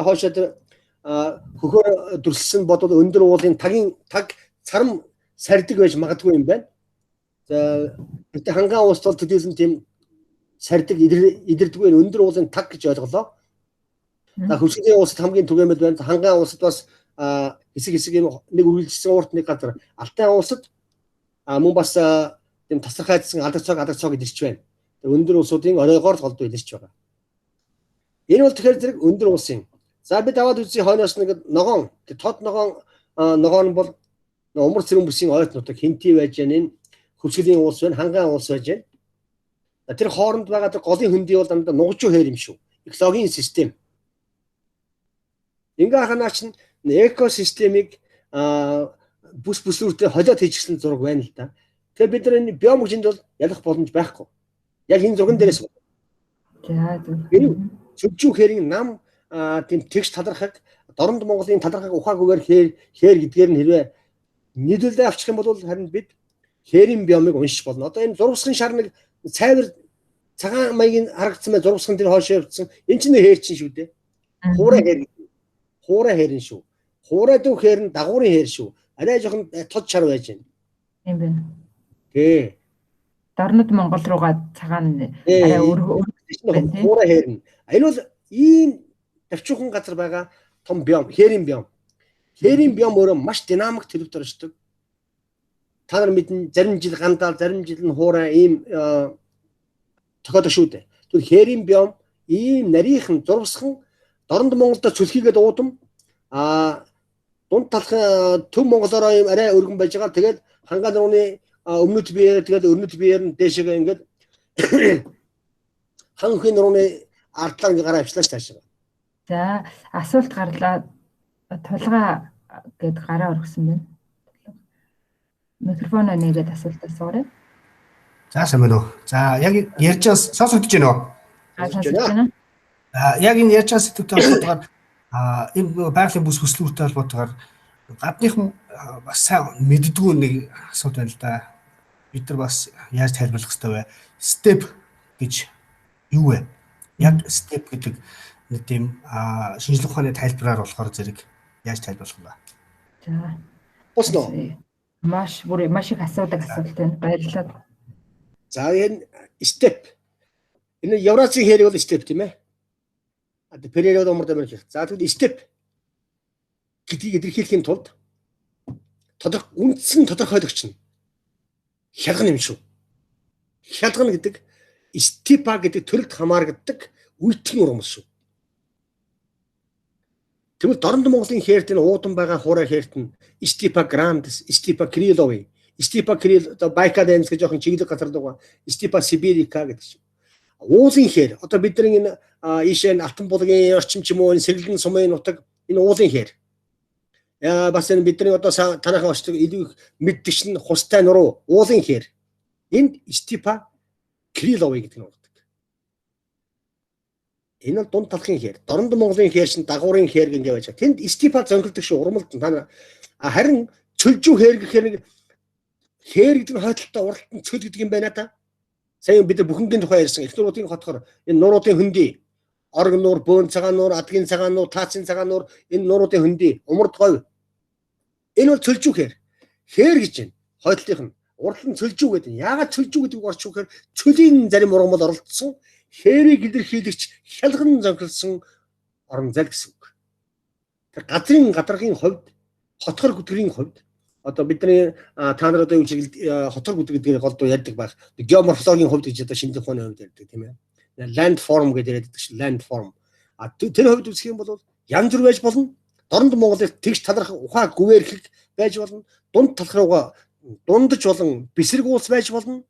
хоошоо тэр хөхөөр дүрсэлсэн бодвол өндөр уулын тагийн таг царам сардаг байж магадгүй юм байна. За гэтээ хангаан уус бол төдийлөн тийм сардаг идэрдэггүй өндөр уулын таг гэж ойлголоо. За хөвсгөлийн улсад хамгийн түгээмэл байна. Хангаан улсад бас хэсэг хэсэг юм нэг үргэлжилсэн урт нэг газар. Алтай улсад мөн бас тийм тасархайдсан алдаг цог идэрч байна. Өндөр улсуудын оройгоор л голдуу илэрч байгаа. Энэ бол тэгэхээр зэрэг өндөр улсын. За бид аваад үзье хойноос нэг ногоон, тод ногоон ногоон бол умар цэрэн бүсийн ойт нутаг хинти байж байна. Энэ хөвсгөлийн улс байна, хангаан улс байж байна. Тэр хооронд байгаа тэр голын хөндий бол дандаа нугажуу хээр юм шүү. Экологийн систем. Ингээ ханаа чинь экосистемийг бүс бүслүүртэй холиод хийчихсэн зураг байна л да. Тэгэхээр бид нар энэ биом хүчинд бол ялах боломж байхгүй. Яг энэ зурган дээрээс. За зөв. Цөвжүү хээрийн нам тийм тэгш талархаг Дорнод Монголын талархаг ухаагүйгээр хээр гэдгээр нь хэрвээ нийлүүлээ авчих юм бол харин бид хээрийн биомыг уншиж болно. Одоо энэ зурвасхан шар нэг цайвар цагаан маягийн харагдсан бай зурвасхан тэр хойш явцсан. Энэ чинь хээр чинь шүү дээ. Хуурай хээр гэдэг. Хуурай хээр нь шүү. Хуурай дүү хээр нь дагуурын хээр шүү. Арай жоохон тод шар байж байна. Тийм байна. Тий. Дорнод Монгол руугаа цагаан арай өргөн хуурай хээр нь. Энэ бол ийм давчуухан газар байгаа том биом, хээрийн биом. Хээрийн биом өөрөө маш динамик төлөвт оршдог. Та нар мэднэ зарим жил гандаал, зарим жил нь хуурай ийм тохиолдол шүү дээ. Тэгвэл хээрийн биом ийм нарийнхан зурвасхан Дорнод Монголд цөлхийгээд уудам дунд талхан төв Монголороо ийм арай өргөн байж байгаа. Тэгээд хангаан нурууны өмнөд биеэр тэгээд өрнөд биеэр нь дээшээгээ ингээд хан хөхийн нурууны ардлаар ингээд гараа авчлаа цаашаа. За асуулт гарлаа. Тулгаа гэд гараа өргөсөн байна. Микрофоноо нээгээд асуулт асуугаарай. За сайн байна уу. За яг ярьж байгаа сонсогдож байна уу? Сонсогдож байна. Яг энэ ярьж байгаа сэдвтэй холбоотойгоор энэ байгалийн бүс хөслүүртэй холбоотойгоор гадныхан бас сайн мэддэггүй нэг асуудал байна л да. Бид нар бас яаж тайлбарлах ёстой вэ? Степ гэж юу вэ? Яг степ гэдэг нэг тийм шинжлэх ухааны тайлбараар болохоор зэрэг яаж тайлбарлах вэ? За. Босноо. Маш их асуудаг асуулт байна. Баярлалаа. За энэ степ. Энэ Евразийн хэрэг бол степ тийм ээ. Перериод умар дамир гэх. За тэгвэл степ гэдгийг илэрхийлэхийн тулд үндсэн тодорхойлогч нь хялган юм шүү. Хялган гэдэг Степа гэдэг төрөлд хамаарагддаг үйтхэн ургамал шүү. Тэгвэл Дорнод Монголын хээрт энэ уудам байгаа хуурай хээрт нь Stipa grandis, Stipa krylovii, Stipa kryl одоо Baikalensis гэж жоохон чиглэг газар дууга Stipa sibirica гэдэг чинь. Уулын хээр одоо бидний энэ ийшээ Алтан булгийн орчим ч юм уу энэ Сэргэлэн сумын нутаг энэ уулын хээр. Яа бас энэ бидний одоо танайхан очдог илүү их мэддэг чинь хустай нуруу уулын хээр. Энд Stipa krylovii гэдэг нь ургадаг. Энэ бол дунд талхын хээр. Дорнод Монголын хээр чинь дагуурын хээр гэнгээ байж байгаа. Тэнд Stipa зөнхөлдөг шүү урмалд та харин цөлжүү хээр гэхээр нэг хээр гэдэг нь хойдолтой уралт нь цөл гэдэг юм байна та. Сая бид бүхэнгийн тухай ярьсан. Их нуруудын хотхор энэ нуруудын хөндөй орг нуур, бөөн цагаан нуур, адгийн цагаан нуур, таацын цагаан нуур энэ нуруудын хөндөй, умард говь. Энэ бол цөлжүү хээр. Хээр гэж байна. Хойдлынх нь урал нь цөлжүү гэдэг. Яагаад цөлжүү гэдэг үг орчих вэ гэхээр цөлийн зарим ургамал оролцсон хээрийг илэрхийлэгч хялган зөнхөлсөн орон зай гэсэн үг. Тэр газрын гадаргын хувьд, хотхор гүтгэрийн хувьд одоо бидний та нар одоо юу чиглэл хотхор гүтэр гэдгээр голдуу ярьдаг байх. Геоморфологийн хувьд гэж одоо шинжлэх ухааны хувьд ярьдаг тийм ээ. Land form гэж яриад байдаг шин land form. А тэр хувьд үзэх юм бол янз бүр байж болно. Дорнод Монголыг тэгш таларх ухаа гүвэрхэг байж болно. Дунд талх руугаа дундаж болон бэсрэг уулс байж болно.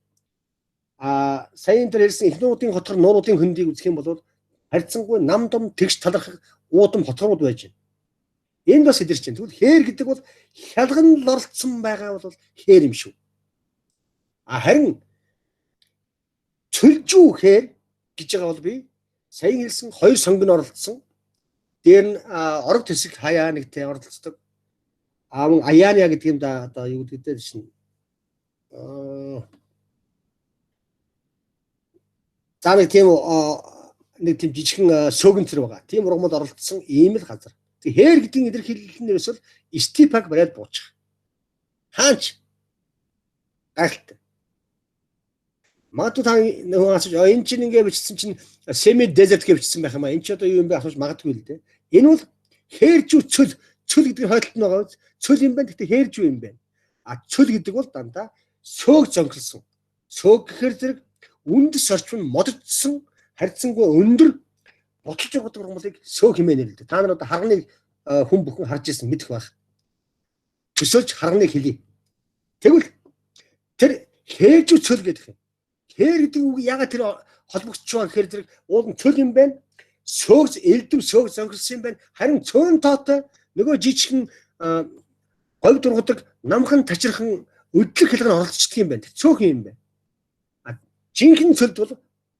А саяын дээр хэлсэн их нуудын хотхор нууруудын хөндийг үзэх юм бол харьцангуй нам дум тэгш талархах уудам хотхорууд байж байна. Энд бас илэрч байна. Тэгвэл хээр гэдэг бол хялган л оролцсон байгаа бол хээр юм шүү. А харин цөлжүү хээр гэж байгаа бол би саяын хэлсэн хоёр сонгон оролцсон. Дээр нь орог төсөг хаяа нэгтэй оролцдог. А мөн аяаня гэдэг юм да одоо юу гэдэг дээр чинь за нэг тийм жижигхэн сөөгөнцөр байгаа. Тийм ургамал оролцсон ийм л газар. Тэг хээр гэдэг илэрхийлэл нь ерөөсөл стипаг бариад буучих. Хаач гайхалтай. Магадгүй та нөгөө асууж энэ чинь ингээ бичсэн чинь semi desert гэж бичсэн байх юм а. Энэ чи одоо юу юм бэ асууж магадгүй л дээ. Энэ бол хээржүү цөл цөл гэдэг нь хойдолт нь байгаа биз? Цөл юм байна. Гэхдээ хээржүү юм байна. А цөл гэдэг бол дандаа сөөг зөнхөлсөн. Сөөг гэхээр зэрэг үндэс орчим нь мододсон харьцангуй өндөр ботолж явдаг ургамлыг сөөг хэмээн нэрлэдэг. Та нар одоо харганыг хүн бүхэн харж ирсэн мэдэх байх. Төсөөлж харганыг хэлье. Тэгвэл тэр хээржүү цөл гэдэг юм. Хээр гэдэг үг ягаад тэр холбогдож байгаа гэхээр зэрэг уул нь цөл юм байна. Сөөг элдв сөөг зөнхөлсөн юм байна. Харин цөөн тоотой нөгөө жижигхэн говь дургудаг намхан тачирхан өдлөх хялган оролцдог юм байна. Цөөхөн юм байна. А жинхэнэ цөлд бол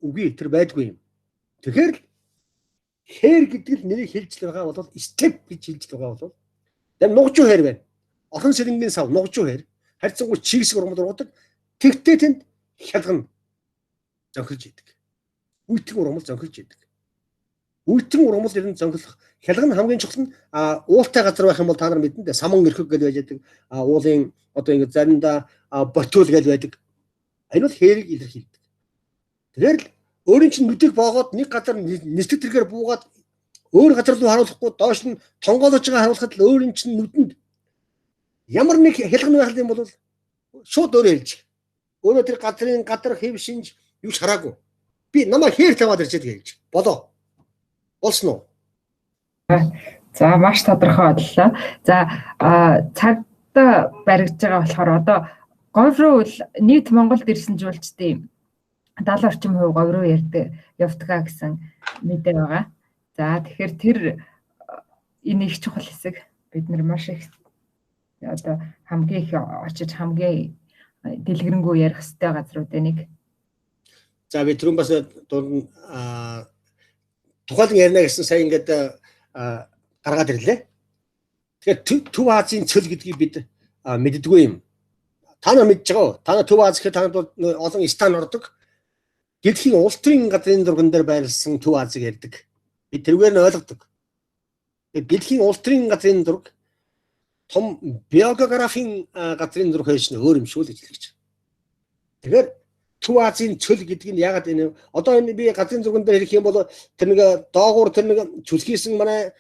үгүй тэр байдгүй юм. Тэгэхээр хээр гэдэг л нэрийг хэлж байгаа бол степ гэж хэлж байгаа бол දැн нугжуу хээр байна. Орхон сэрэнгийн сав нугжуу хээр харьцангуй чигсэг ургамал ургадаг. Тэгтээ тэнд хялган зөнхөлж идэг. Үйтэн ургамал зөнхөлж идэг. Үйтэн ургамал ер нь зөнхөлөх хялган хамгийн чухал нь уултай газар байх юм бол та нар мэднэ дээ. Саман өрхөг гэж байж байдаг. Уулын одоо ингэ заримдаа ботул гэж байдаг. Энэ бол хээрийг илэрхийлдэг. Тэгэхээр л өөрийн чинь нүдийг боогоод нэг газар нисдэг тэргээр буугаад өөр газар руу харуулахгүй доош нь тонгоолож байгаа харуулхад л өөрийн чинь нүдэнд ямар нэг хялган байх юм бол шууд өөрөө хэлж. Өөрөө тэр газрын гадар хэв шинж юу ч хараагүй. Би намайг хээр тавиад ирчээд хэлж. Болоо. Болсон уу? За маш тодорхой боллоо. За цагта баригдаж байгаа болохоор одоо говь руу нийт Монголд ирсэн жуулчдын 70 орчим хувь говь руу ярьдаг явдгаа гэсэн мэдээ байгаа. За тэгэхээр тэр энэ их чухал хэсэг бид нар маш их одоо хамгийн их очиж хамгийн дэлгэрэнгүй ярих ёстой газруудын нэг. За би түрүүн бас дунд тухайлан ярина гэсэн сая ингээд гаргаад ирлээ. Тэгэхээр Төв Азийн цөл гэдгийг бид мэддэггүй юм. Та нар мэдж байгаа уу? Та нар Төв Аз гэхэд танд бол олон стан ордог. Дэлхийн улс төрийн газрын зурган дээр байрласан Төв Азийг ярьдаг. Бид тэргээр нь ойлгодог. Тэгэхээр дэлхийн улс төрийн газрын зураг том биографийн газрын зураг хоёр чинь өөр юм шүү л гэж хэлж байна. Тэгэхээр Төв Азийн цөл гэдэг нь ягаад энэ одоо энэ би газрын зурган дээр хэлэх юм бол тэр нэг доогуур тэр нэг чүлхийсэн манай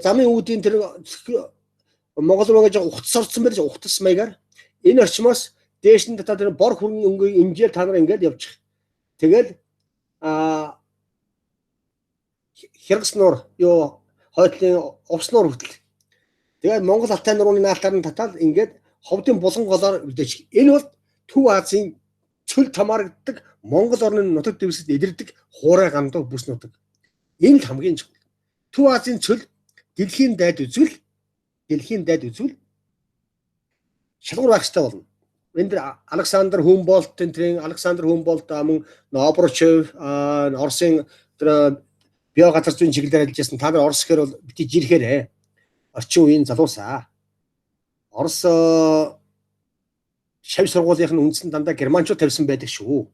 замын үүдийн тэр Монгол руу гэж ухтас орсон байж ухтас маягаар энэ орчмоос Дээш нь татаад тэр бор хүрэн өнгө инжээл та нар ингээд явчих. Тэгэл Хяргас нуур юу хойтлын увс нуур хүртэл. Тэгээд Монгол Алтай нурууны наалтаар нь татаад ингээд ховдын булган голоор үлдээчих. Энэ бол Төв Азийн цөл тамаарагддаг Монгол орны нутаг дэвсэд илэрдэг хуурай гандуу бүс нутаг. Энэ л хамгийн чухал. Төв Азийн цөл дэлхийн дайд үзвэл шалгуур байх хэрэгтэй болно. Энд Александр Хумболдт тэрийн Александр Хумболдт мөн Обручев Оросын тэр био газар зүйн чиглэлээр ажиллаж байсан. Та нар Орос гэхээр бол бити жирхээрээ. Орчин үеийн залуусаа. Орос шав сургуулийнх нь үндсэн дандаа германчууд тавьсан байдаг шүү.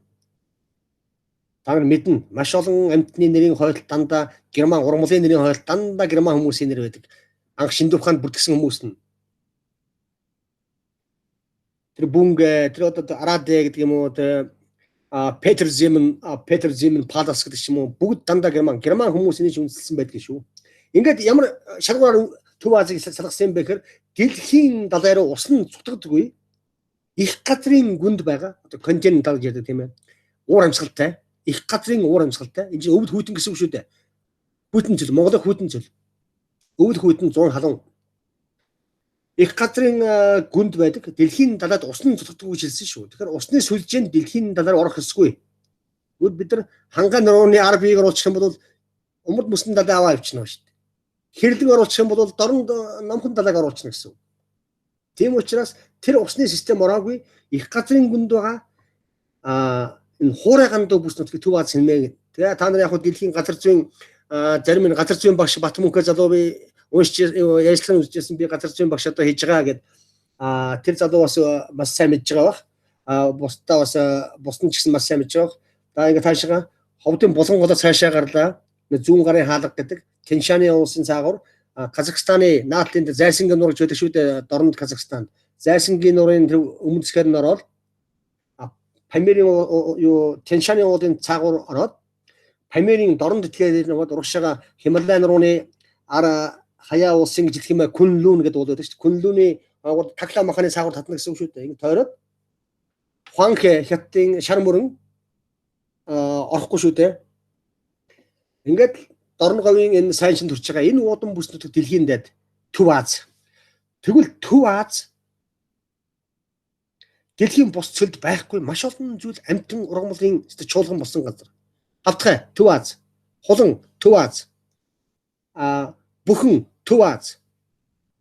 Та нар мэднэ. Маш олон амьтны нэрийн хойлт дандаа герман, ургамлын нэрийн хойлт дандаа герман хүмүүсийн нэр байдаг. Анх Шиндүр хаанд бүрдгсэн хүмүүс нь. Тэр Бүнгэ, тэр одоо Араде гэдэг юм уу, тэр Петер Зимен, Петер Зимен Палас гэдэг ч юм уу, бүгд дандаа герман. Герман хүмүүс энийг үндэслсэн байдаг шүү. Ингээд ямар шалгуур Төв Азийг салгасан юм бэ гэхээр дэлхийн далай руу ус нь цутгадаггүй. Их газрын гүнд байгаа. Одоо континентал гэж ярьдаг тийм ээ. Уур амьсгалтай. Их газрын уур амьсгалтай. Энэ чинь өвд хүйтэн гэсэн үг шүү дээ. Хүйтэн цөл, Монголын хүйтэн цөл. Өвд хүйтэн 100 халуун. Их газрын гүнд байдаг. Дэлхийн далайд ус нь цутгадаггүй гэж хэлсэн шүү. Тэгэхээр усны сүлжээнд дэлхийн далаар орох ёсгүй. Тэгвэл бид нар хангай нурууны 10 биеийг оруулах юм бол умард мөсөн далай аваа явчихна шүү дээ. Хэрлэг оруулах юм бол дорн номхон далайг оруулчихна гэсэн үг. Тийм учраас тэр усны систем ороогүй их газрын гүнд байгаа энэ хуурай гандуу бүс нутгийг Төв Аз хэмээн. Тэгээ та нар яг хөө дэлхийн газар зүйн зарим энэ газар зүйн багш Батмөнхө залуу би уншиж ярилцлага үзчихсэн, би газар зүйн багш одоо хийж байгаа гэд тэр залуу бас бас сайн мэдж байгаа бах. Бусдаа бас бусд нь ч гэсэн бас сайн мэдж байгаа. За ингээд таашаа ховдын булган голоо цаашаа гарлаа. Зүүн гарын хаалга гэдэг Тяньшаны уулсын цаагуур Казахстаны наалын Зайсангийн нуур гэж байдаг шүү дээ. Дорнод Казахстанд. Зайсангийн нуурын тэр өмнө зэхээр нь ороод Памирын юу Тяньшаны уулын цаагуур ороод Памирын дорнод этгээр нөгөө урагшаага Хималай нурууны ар хаяа уулсын гэж хэлэх юм аа Күнлүн гэдэг уул байдаг шүү дээ. Күнлүний Такла маханы цаагуур татна гэсэн үг шүү дээ. Ингэ тойроод Хуанхэ хятадын шар мөрөн орохгүй шүү дээ. Ингээд Дорн говийн энэ сайн шин төрж байгаа энэ уудам бүс нутаг дэлхийн дайд Төв Аз. Тэгвэл Төв Аз дэлхийн бус цөлд байхгүй маш олон зүйл амьтан ургамлын чуулган болсон газар. Хавтгай Төв Аз, Хулан Төв Аз, бүхэн Төв Аз.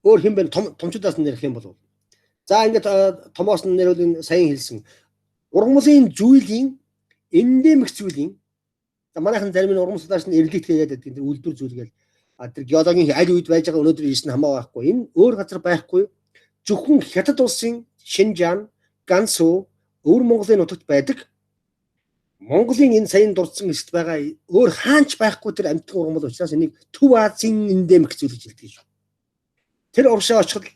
Өөр хэн бэ? Томчуудаас нь ярих юм бол. За ингээд томоос нь нэрвэл энэ саяхан хэлсэн. Ургамлын зүйлийн эндемик зүйлийн за манайхан зарим нь ургамал судлаач нь эрлит гэдэг байдаг. Тэр үйлдвэр зүйл гээл. Тэр геологийн аль үед байж байгаа өнөөдөр ирсэн хамаа байхгүй. Энэ өөр газар байхгүй. Зөвхөн Хятад улсын Шинжаан, Гансу, Өвөр Монголын нутагт байдаг. Монголын энэ саяхан дурдсан хэсэгт байгаа өөр хаанч байхгүй тэр амьтан ургамал учраас энийг Төв Азийн эндемик зүйл гэж хэлдэг шүү. Тэр урагшаа очиход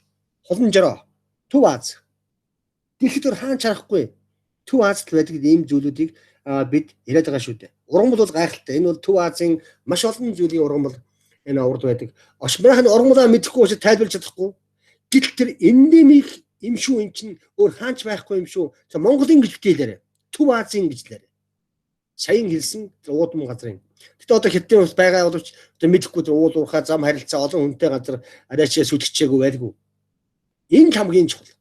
Хулан жороо Төв Аз. Дэлхийд өөр хаанч харахгүй. Төв Азад байдаг ийм зүйлүүдийг бид яриад байгаа шүү дээ. Ургамал бол гайхалтай. Энэ бол Төв Азийн маш олон зүйлийн ургамал энэ урд байдаг. Ошмынх нь ургамлаа мэдэхгүй учраас тайлбарлаж чадахгүй. Гэтэл тэр эндемик юм шүү, эн чинь өөр хаанч байхгүй юм шүү. За Монголын гэж битээлээрэ. Төв Азийн гэж лээрэ. Саяхан хэлсэн тэр уудам газрын. Гэтэ одоо Хятадын улс байгаа боловч одоо мэдэхгүй тэр уул уурхай зам харилцаа олон хүнтэй газар арайч сүлгчээгүй байлгүй. Энэ л хамгийн чухал.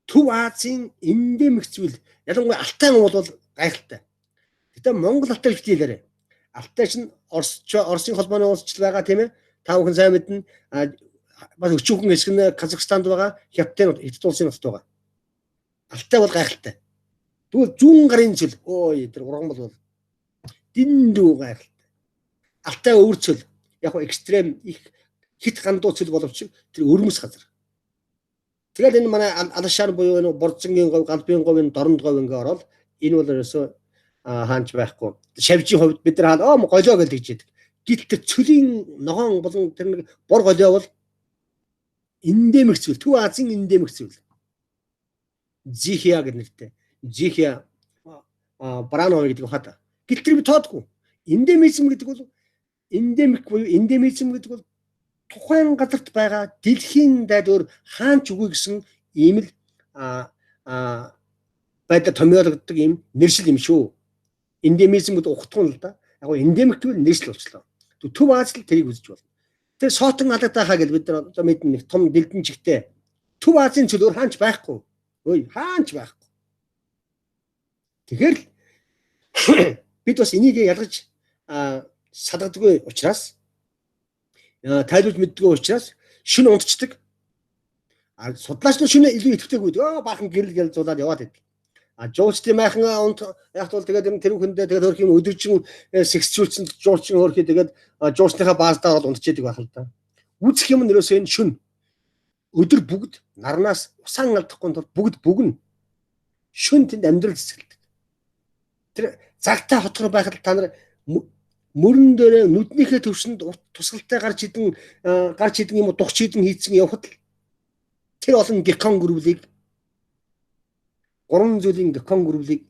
Төв Азийн эндемик зүйл ялангуяа Алтай уул бол гайхалтай. Гэтэ Монгол Алтай гэж битээлээрэ. Алтай чинь Орос Оросын холбооны улсчл байгаа тийм ээ. Та бүхэн сайн мэднэ. Бас өчүүхэн хэсэг нь Казахстанд байгаа, Хятадын Хятад улсын нутагт байгаа. Алтай бол гайхалтай. Тэгвэл зүүн гарын цөл ой тэр ургамал бол дэндүү гайхалтай. Алтай өвөр цөл яг го экстрем их хит гандуу цөл боловч тэр өрмөс газар. Тэгэл энэ манай Алашаар буюу энэ Борзонгийн говь, Галбын говь, энэ Дорнод говь ингээ ороод энэ бол ерөөсөө хаанч байхгүй. Шавжийн хувьд бид нар хаана голио гэж тэгж яадаг. Гэтэл тэр цөлийн ногоон болон тэр нэг бор голио бол эндемик зүйл. Төв Азийн эндемик зүйл. Зихия гэдэг нэртэй. Зихия Баранов гэдэг хата. Гэтэл тэр би тоодгүй. Эндемизм гэдэг бол эндемик буюу эндемизм гэдэг бол тухайн газарт байгаа дэлхийн дайд өөр хаанч үгүй гэсэн ийм л Байдлаар томьёологддог юм нэршил юм шүү. Эндемизм гэдэг ухтгун л да. Яг гоо эндемик гэвэл нэршил болчлоо. Төв Аз л тэрийг үзэж болно. Тэр Сотон алагдахаа гэж бид нар одоо мэднэ, нэг том дэлдэн чигтэй. Төв Азийн цөл өөр хаанч байхгүй. Ой, хаанч байхгүй. Тэгэхээр бид бас энийг ялгаж салгадаггүй учраас, тайлбарж мэддэггүй учраас шүн унтцдаг. А судлаач нар шүнэ илүү идэвхтэйгүй. Өө, баахан гэрэл гэрэл зулаад яваад байдаг. А жуулчдын майхан унт яг бол тэгээд юм тэр хүндээ тэгээд хөрх юм өдөржин сэгсчүүлсэн жуулчин хөрхий тэгээд жуулчныхаа бааздаа бол унтчихэдэг байх л да. Үзэх юм нэрөөсөө энэ шүн өдөр бүгд нарнаас усаан алдахгүй тул бүгд бүгнэ. Шүн тэнд амьдрал цэцгэлдэг. Тэр загтай хотгор байхад та нар мөрөн дээрээ нүднийхээ төвшөнд тусгалтай гарч идэн юм уу, дугч идэн хийцэн явхад тэр олон геккон гөрвлийг, гурван зүйлийн геккон гөрвлийг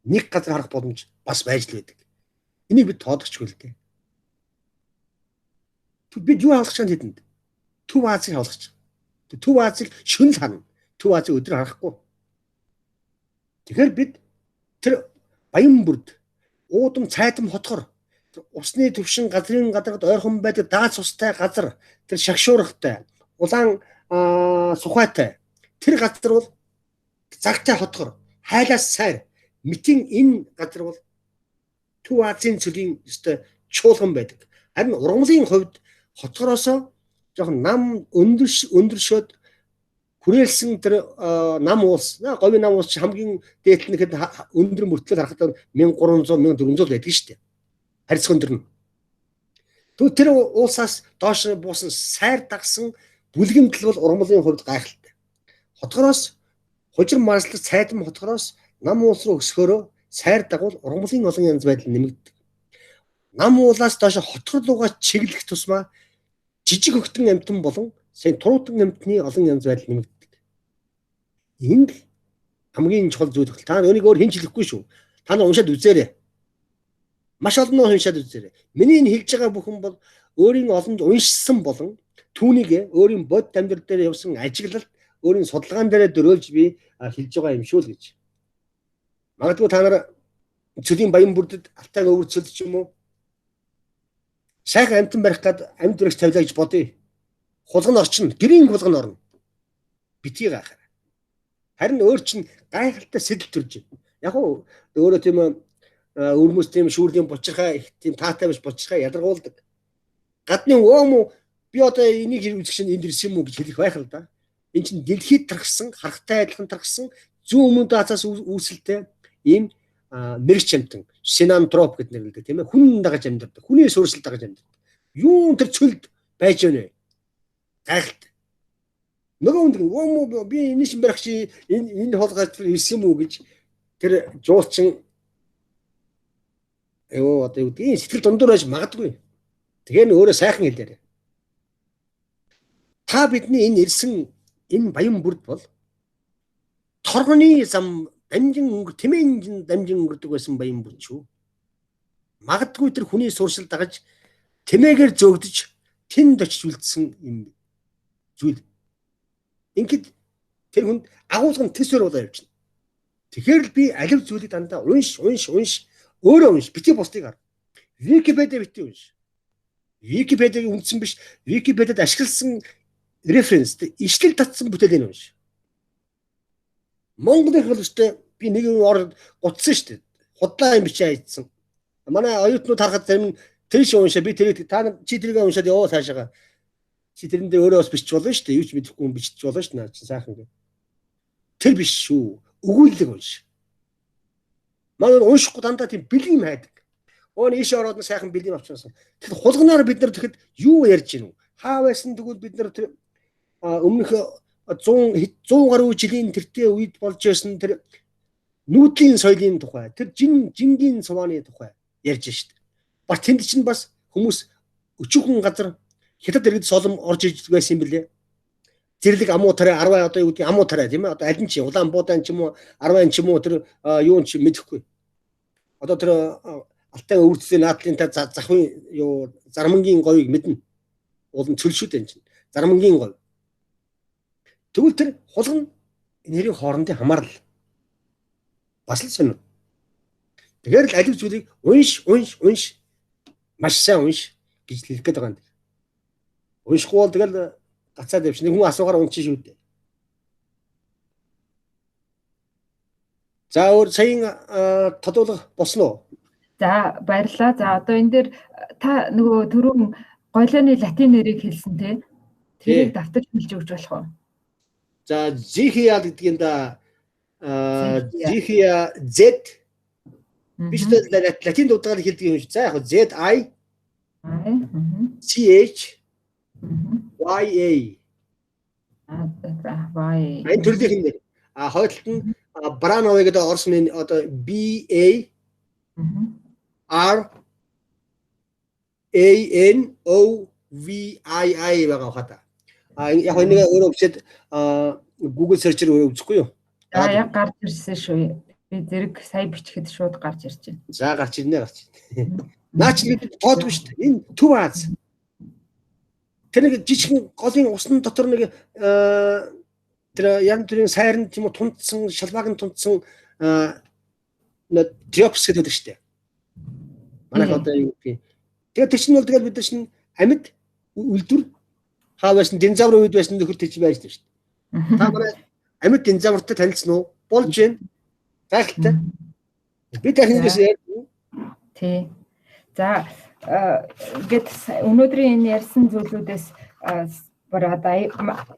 нэг газар харах боломж бас байж л байдаг. Энийг бид тоодогчгүй л дээ. Бид юу авах гэж тэдэнд? Төв Азийг авах гэж. Төв Азийг шөнө л харна. Төв Азийг өдөр харахгүй. Тэгэхээр бид тэр баян бүрд уудам цайдам хотгор усны төвшин газрын гадаргад ойрхон байдаг даац устай газар, тэр шагшуурхтай улаан сухайтай тэр газар бол загтай хотгор, хайлаас сайр мэтийн энэ газар бол Төв Азийн цөлийн өстой чуулган байдаг. Харин ургамлын хувьд хотгороосоо жоохон нам өндөр өндөршөөд хүрээлсэн тэр нам уулс, говийн нам уулс хамгийн дээд нь гэхэд өндөр мөртлөө харахад 1300 1400 байдаг шүү дээ. Харьцах өндөр нь. Тэгвэл тэр уулсаас доош буусан сайр дагсан бүлгэмдэл бол ургамлын хувьд гайхалтай. Хотгороос хужир марслаг цайдам хотгороос нам уулс руу өсгөхөөрөө сайр дагуул ургамлын олон янз байдал нэмэгддэг. Нам уулаас доош хотгор руугаа чиглэх тусмаа жижиг өгтөн амьтан болон сайн туруутан амьтны олон янз байдал нэмэгддэг. Энд л хамгийн чухал зүйл. Та энийг өөр хэн ч хэлэхгүй шүү. Та нар уншаад үзээрэй. Маш олон уншаад үзээрэй. Миний энэ хэлж байгаа бүхэн бол өөрийн олон уншсан болон түүнийг өөрийн бод амьдрал дээр явсан ажиглалт, өөрийн судалгаан дээрээ дөрөөлж би хэлж байгаа юм шүү л гэж. Магадгүй та нар цөлийн баян бүрдэд алтай өвөр цөл ч юм уу сайхан амтан барих гад амьд үрэгч тавилаа гэж бодъё. Хулган орчин, гэрийн хулган орно. Битгий гайхаа. Харин өөр чинь гайхалтай сэтэл төрж байна. Яг уу өөрөө тийм өрмөс, тийм шүүрлийн бучирхаа их тийм таатай биш бучирхаа ядаргуулдаг. Гадны өөм би одоо энийг үзэх чинь энд ирсэн юм уу гэж хэлэх байх л да. Энэ чинь дэлхийд тархсан, харахтай адилхан тархсан, зүүн өмнөд Азиас үүсэлтэй ийм мэрэгч амтан, синантроп гэд нэрлэдэг, тийм ээ, хүн дагаж амьдардаг, хүний суурьшил дагаж амьдардаг. Юун тэр цөлд байж байна вэ? Гайхалтай. Нөгөө хүнд өөм би энэ шин барих чи энэ хол газар ирсэн юм уу гэж тэр жуулчин ёо одоо юу гэдгийг сэтгэл дундуур байж магадгүй. Тэгэхээр нь өөрөө сайхан хэлээрэй. Та бидний энэ ирсэн энэ баян бүрд бол торгоны зам дамжин өнгөр тэмээн дамжин өнгөрдөг байсан баян бүрд шүү. Магадгүй тэр хүний сууршил дагаж тэмээгээр зөөгдөж тэнд очиж үлдсэн юм зүйл. Ингээд тэр хүнд агуулга нь төсвөр болоо явчихна. Тэгэхээр л би алив зүйлийг дандаа унш, унш, унш, өөрөө унш, бити бусдыг хар. Википедиа бити унш. Википедиагийн үндсэн биш, Википедиад ашигласан референс, ишлэл татсан бүтээлийн унш. Монголын хөлөстэй би нэг юм ор гутсан шүү дээ. Худлаа юм бичээ хайцсан. Манай оюутнууд харахад зарим нь тэр шиг уншаа, би тэрийг та нар чи тэрийг уншаад яваа цаашаага. Чи тэрэн дээр өөрөө бас бичиж болно шүү дээ. Юу ч мэдэхгүй хүн бичиж болно шүү дээ. Наа чи сайхан гэ. Тэр биш шүү. Өгүүлэг унш. Манай уншихгүй дандаа тийм бэлэн юм хайдаг. Өө, ийшээ ороод нь сайхан бэлэн авчихсан. Тэгэхээр хулганаар бид нар тэгэхэд юу ярьж гинүү? Хаа байсан тэгвэл бид нар тэр өмнөх 100 100 гаруй жилийн тэртээ үед болж байсан тэр нүүдлийн соёлын тухай, тэр жин жингийн сувааны тухай ярьж шít. Бас тэнд чинь бас хүмүүс өчүүхэн газар хятад иргэд солом орж иж байсан юм бэлээ. Зэрлэг амуу тарай 10 одоо юу гэдэг амуу тарай, тийм ээ, одоо аль нь чи улаан буудаан ч юм уу, 10 ч юм уу, тэр юу ч мэдэхгүй. Одоо тэр Алтай өвөрцлийн наадлын та захын юу Зармангийн говийг мэднэ. Уулын цөл шүү дээ энэ чинь. Зармангийн говь. Тэгвэл тэр хулган Энэ хоёрын хоорондын хамаарал бас л сонир. Тэгэхээр л алив зүйлийг унш, унш, унш, маш сайн унш гэж хэлэх гээд байгаа юм. Уншихгүй бол тэгэл гацаад явчих. Нэг хүн асуугаар унчих шүү дээ. За өөр саяын тодруулах болсон уу? За баярлалаа. За одоо энэ дээр та нөгөө түрүүн голионы латин нэрийг хэлсэн те. Тэрийг давтаж хэлж өгч болох уу? За Зихия гэдэг юм да. Зихия Z биш латин дуудгаар хэлдэг юм шиг. За яг Z I C H Y A. Y. Энэ төрлийн нэр. А хойдолт нь Бранови гэдэг орос нэр одоо B A R A N O V I I байгаа хаа та. А яг энийг өөрөө бичээд Google search-ээр өөрөө үзэхгүй юу? За яг гарч ирсэн шүү. Би зэрэг сая бичихэд шууд гарч ирж байна. За гарч ирнэ гарч ирнэ. Наа чи бид тоодгүй шүү дээ. Энэ Төв Аз. Тэр нэг жижигхэн голын усны дотор нэг тэр янз бүрийн сайранд юм уу тунцсан, шалбааг нь тунцсан триопс гэдэг шүү дээ. Манайх одоо юу гэх юм. Тэгээд тэр чинь бол тэгэл бид нар чинь амьд үлдвэр хаа байсан динозаврын үед байсан нөхөр тийч байж шүү дээ. Та манай амьд динозавртай танилцсан уу? Болж байна. Гайхалтай. Би дахин нэгээс ярьдаг. Тий. За ингээд өнөөдрийн энэ ярьсан зүйлүүдээс одоо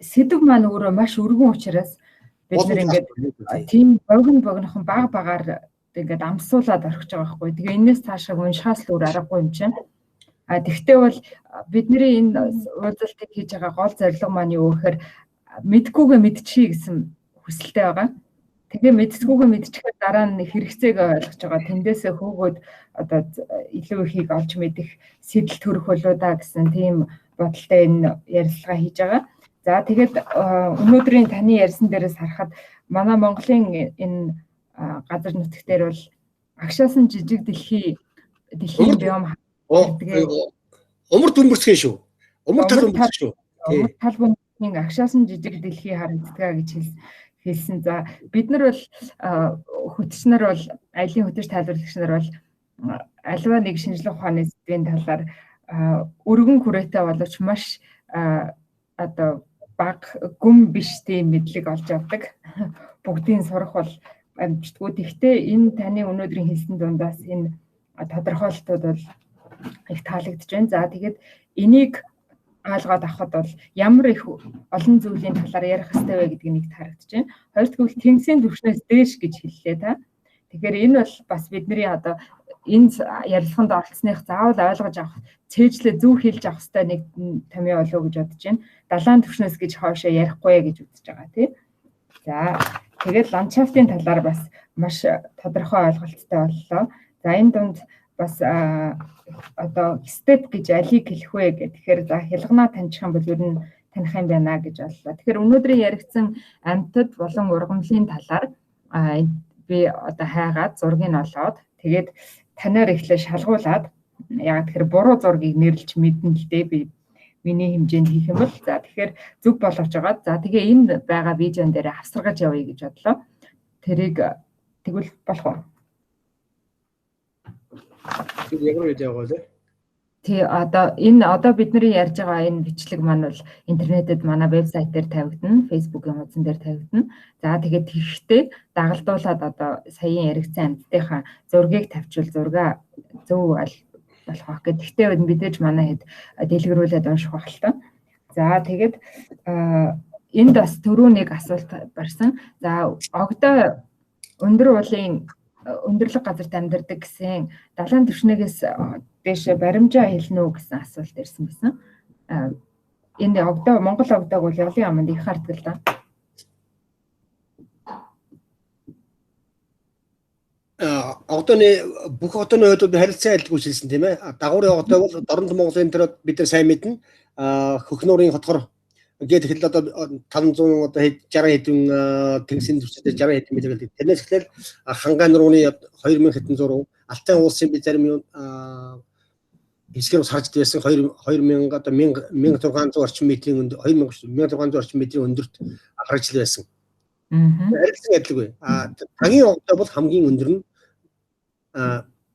сэдв маань өөрөө маш өргөн учраас бид нэр ингээд тийм богино богинохон баг багаар ингээд амсуулаад орхиж байгаа байхгүй. Тэгээ энэс цаашаа уншихаас л өөр аргагүй юм чинь. А тэгвэл бол бидний энэ уулзалтыг хийж байгаа гол зорилго маань юу гэхээр мэдгүйгээ мэдчихье гэсэн хүсэлтэй байгаа. Тэгээ мэдсгүйгээ мэдчихээр дараа нь хэрэгцээг ойлгож байгаа. Тэндээсээ хөөгөөд одоо илүү ихийг олж мэдэх сэтэл төрөх болоо да гэсэн тийм бодолтой энэ ярилцлага хийж байгаа. За тэгээд өнөөдрийн таны ярьсан дээрээс харахад манай Монголын энэ газар нутаг дээр бол агшаасан жижиг дэлхийн биом умар дүмбэрцгэн шүү. Умар тал бөмбөрцгөн шүү. Умар тал бөмбөрцгийн агшаасан жижиг дэлхий харагддаг гэж хэлсэн. За бид нар бол хөтөч нар бол аялын хөтөч тайлбарлагч нар бол альва нэг шинжлэх ухааны сэдвийн талаар өргөн хүрээтэй боловч маш одоо бага гүн биш тийм мэдлэг олж авдаг. Бүгдийн сурах бол амжтгүй. Тэгэхдээ энэ таны өнөөдрийн хэлсэн дундаас энэ тодорхойлолтууд бол их таалагдж байна. За тэгээд энийг ойлгоод авахад бол ямар их олон зүйлийн талаар ярих хэрэгтэй вэ гэдэг нэг харагдаж байна. Хоёр дахь нь тэнгисийн түвшнээс дээш гэж хэллээ та. Тэгэхээр энэ бол бас бидний одоо энэ ярилцлаганд оролцсных заавал ойлгож авах, цээжлээ зөв хэлж авах хэрэгтэй нэг томьёо болов гэж бодож байна. Далайн түвшнээс гэж хоошоо ярихгүй гэж үзэж байгаа тий. За тэгээд ландшафтын талаар бас маш тодорхой ойлголттой боллоо. За энэ дунд бас одоо степ гэж алийг хэлэх вэ гэх. Тэгэхээр за хялганаа таньчих юм бол ер нь таних юм байна гэж боллоо. Тэгэхээр өнөөдрийн яригдсан амьтад болон ургамлын талаар би одоо хайгаад зургийг олоод тэгээд танаар эхлээ шалгуулад яг тэгэхээр буруу зургийг нэрлж мэднэ л дээ би миний хэмжээнд хийх юм бол за тэгэхээр зөв болгож байгаа. За тэгээ энэ байгаа видеон дээр авсаргаж явъя гэж бодлоо. Тэрийг тэгвэл болох уу? Тэр ямар видео байгаа вэ? Тий одоо энэ одоо бидний ярьж байгаа энэ бичлэг маань бол интернетэд манай вебсайт дээр тавигдана, Facebook-ийн хуудсан дээр тавигдана. За тэгээд тэгэхдээ дагалдуулаад одоо саяын яригдсан амьтдынхаа зургийг тавьчвал зургаа зөв болох байх гэх. Тэгтээ мэдээж манай хэд дэлгэрүүлээд унших байх л та. За тэгээд энд бас түрүү нэг асуулт барьсан. За огдоо өндөр уулын өндөрлөг газарт амьдардаг гэсэн далайн түвшнээс дээш баримжаа хэлнэ үү гэсэн асуулт ирсэн байсан. Энэ огдоо Монгол огдоог бол ялын аманд их хардаг л да. Огдооны бүх огдооны хувьд би харилцан айлтгүй хэлсэн тийм ээ. Дагуурын огдоо бол Дорнод Монголын тэр бид нар сайн мэднэ. Хөхнуурын хотгор гээд эхлэл одоо 500 одоо 60 хэдэн тэнгисийн түвшинтэй 60 хэдэн метр гэдэг. Тэрнээс эхлээл Хангай нурууны 2000 хэдэн зуруу Алтай уулсын би зарим хэсгээр бас харж байсан 2000 одоо 1600 орчим метрийн өндөр 2000 1600 орчим метрийн өндөрт харагдсан байсан. Харилцан адилгүй. Тагийн огтой бол хамгийн өндөр нь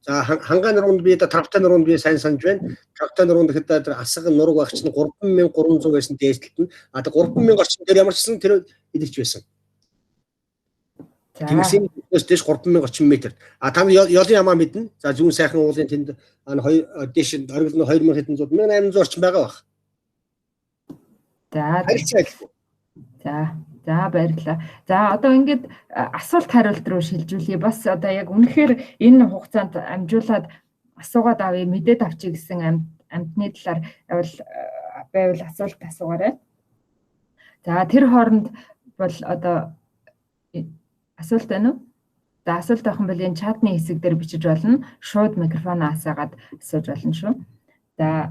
за хангаа нуруунд би одоо Травтай нуруунд би сайн санаж байна. Травтай нуруунд гэхэд тэр асга нурууг байх чинь 3300 байсан дээдлэлт нь. 3000 орчим дээр ямар ч сан тэр илэрч байсан. Тэнгисийн дээш 3000 орчим метр. Та нар ёлын ямаа мэднэ. За зүүн сайхан уулын тэнд хоёр дээш оргил нь 2000 хэдэн зуун 1800 орчим байгаа бах. За харилцан адилгүй. За баярлалаа. За одоо ингээд асуулт хариулт руу шилжүүлье. Бас одоо яг үнэхээр энэ хугацаанд амжуулаад асуугаад авъя, мэдээд авчиг гэсэн амьтны талаар байвал асуулт асуугаарай. За тэр хооронд бол одоо асуулт байна уу? За асуулт авах юм бол энэ чатны хэсэг дээр бичиж болно. Шууд микрофоноо асаагаад асууж болно шүү. За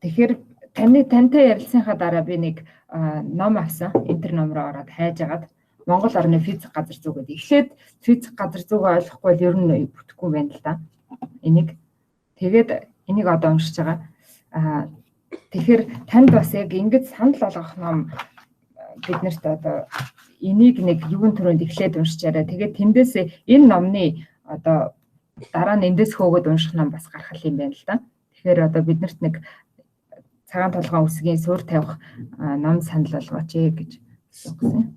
тэгэхээр тантай ярилцсныхаа дараа би нэг ном авсан. Интер ном руу ороод хайж агаад Монгол орны физик газар зүй гэдэг. Эхлээд физик газар зүйгээ ойлгохгүй бол ер нь бүтэхгүй байна л да. Энийг тэгээд энийг одоо уншиж байгаа. Тэгэхээр танд бас яг ингэж санал болгох ном биднэрт одоо энийг нэг юун төрөнд эхлээд уншичаарай. Тэгээд тэндээс энэ номны одоо дараа нь эндээс хөөгөөд унших ном бас гарах юм байна л да. Тэгэхээр одоо биднэрт нэг цагаан толгойн үсгийн суурь тавих ном санал болгооч гэж асуусан.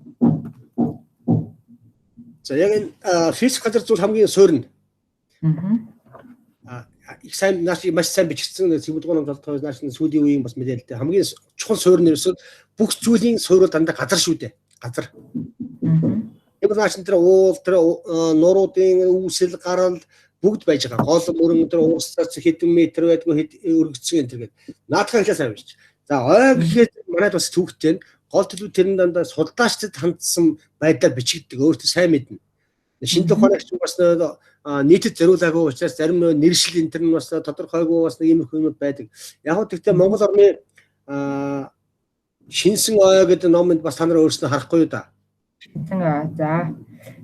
За яг энэ физик газар зүйл хамгийн суурь нь. Их сайн наач маш сайн бичигдсэн цэвэрлэгэн ном толгой наач сүүлийн үеийн бас мэдээлэлтэй хамгийн чухал суурь нь ерөөсөө бүх зүйлийн суурь бол дандаа газар шүү дээ. Газар. Яг наач тэр уул тэр нуруудын үүсэл гарал бүгд байж байгаа. Гол мөрөн тэр уусаас хэдэн метр байдгүй хэд өргөцсөн энэ төр гээд. Наадхаа хэлээ сайн уншиж. За ой гэхэд манайд бас түүхтэй нь гол төлөв тэрэн дандаа судлаачдад хандсан байдлаар бичигддэг. Өөртөө сайн мэднэ. Шинжлэх ухааны ч бас нийтэд зориулаагүй учраас зарим нэршил энэ төр нь бас тодорхойгүй бас нэг иймэрхүү юмуд байдаг. Яг нь тэгтээ Монгол орны шинсэн ой гэдэг номонд бас та нар өөрснөө харахгүй юу да. Шинсэн ой. За.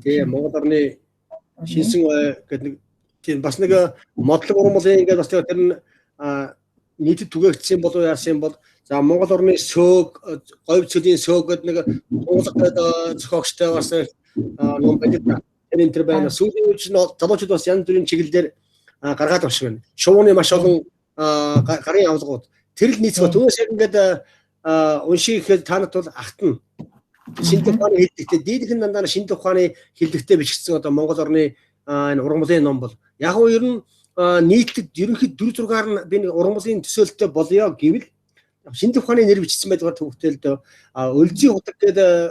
Тэгээ Монгол орны шинсэн ой гэдэг нэг тийм бас нэг модлог урмлын ингээд бас тэр нь нийтэд түгээгдсэн болов яасан юм бол за Монгол орны сөөг говь цөлийн сөөг гэдэг нэг тунгалаг гэдэг зохиогчтой бас ном байдаг. Тэр энэ төр байна. Сүүлийн үед залуучууд бас янз бүрийн чиглэлээр гаргаад авшиг байна. Шувууны маш олон гарын авлагууд. Тэр л нийцгөө. Түүнээс яг ингээд уншиг ихэд та нарт бол ахтана. Шинжлэх ухааны хэллэгтэй дийдэх нь дандаа шинжлэх ухааны хэллэгтэй бичигдсэн одоо Монгол орны энэ ургамлын ном бол яг нь ер нь нийтлэг ерөнхийд 4 6-аар нь би нэг ургамлын төсөөлттэй болёо гэвэл шинжлэх ухааны нэр бичсэн байдгаар төвхтэй л дөө. Өлзий хутаг гэдэг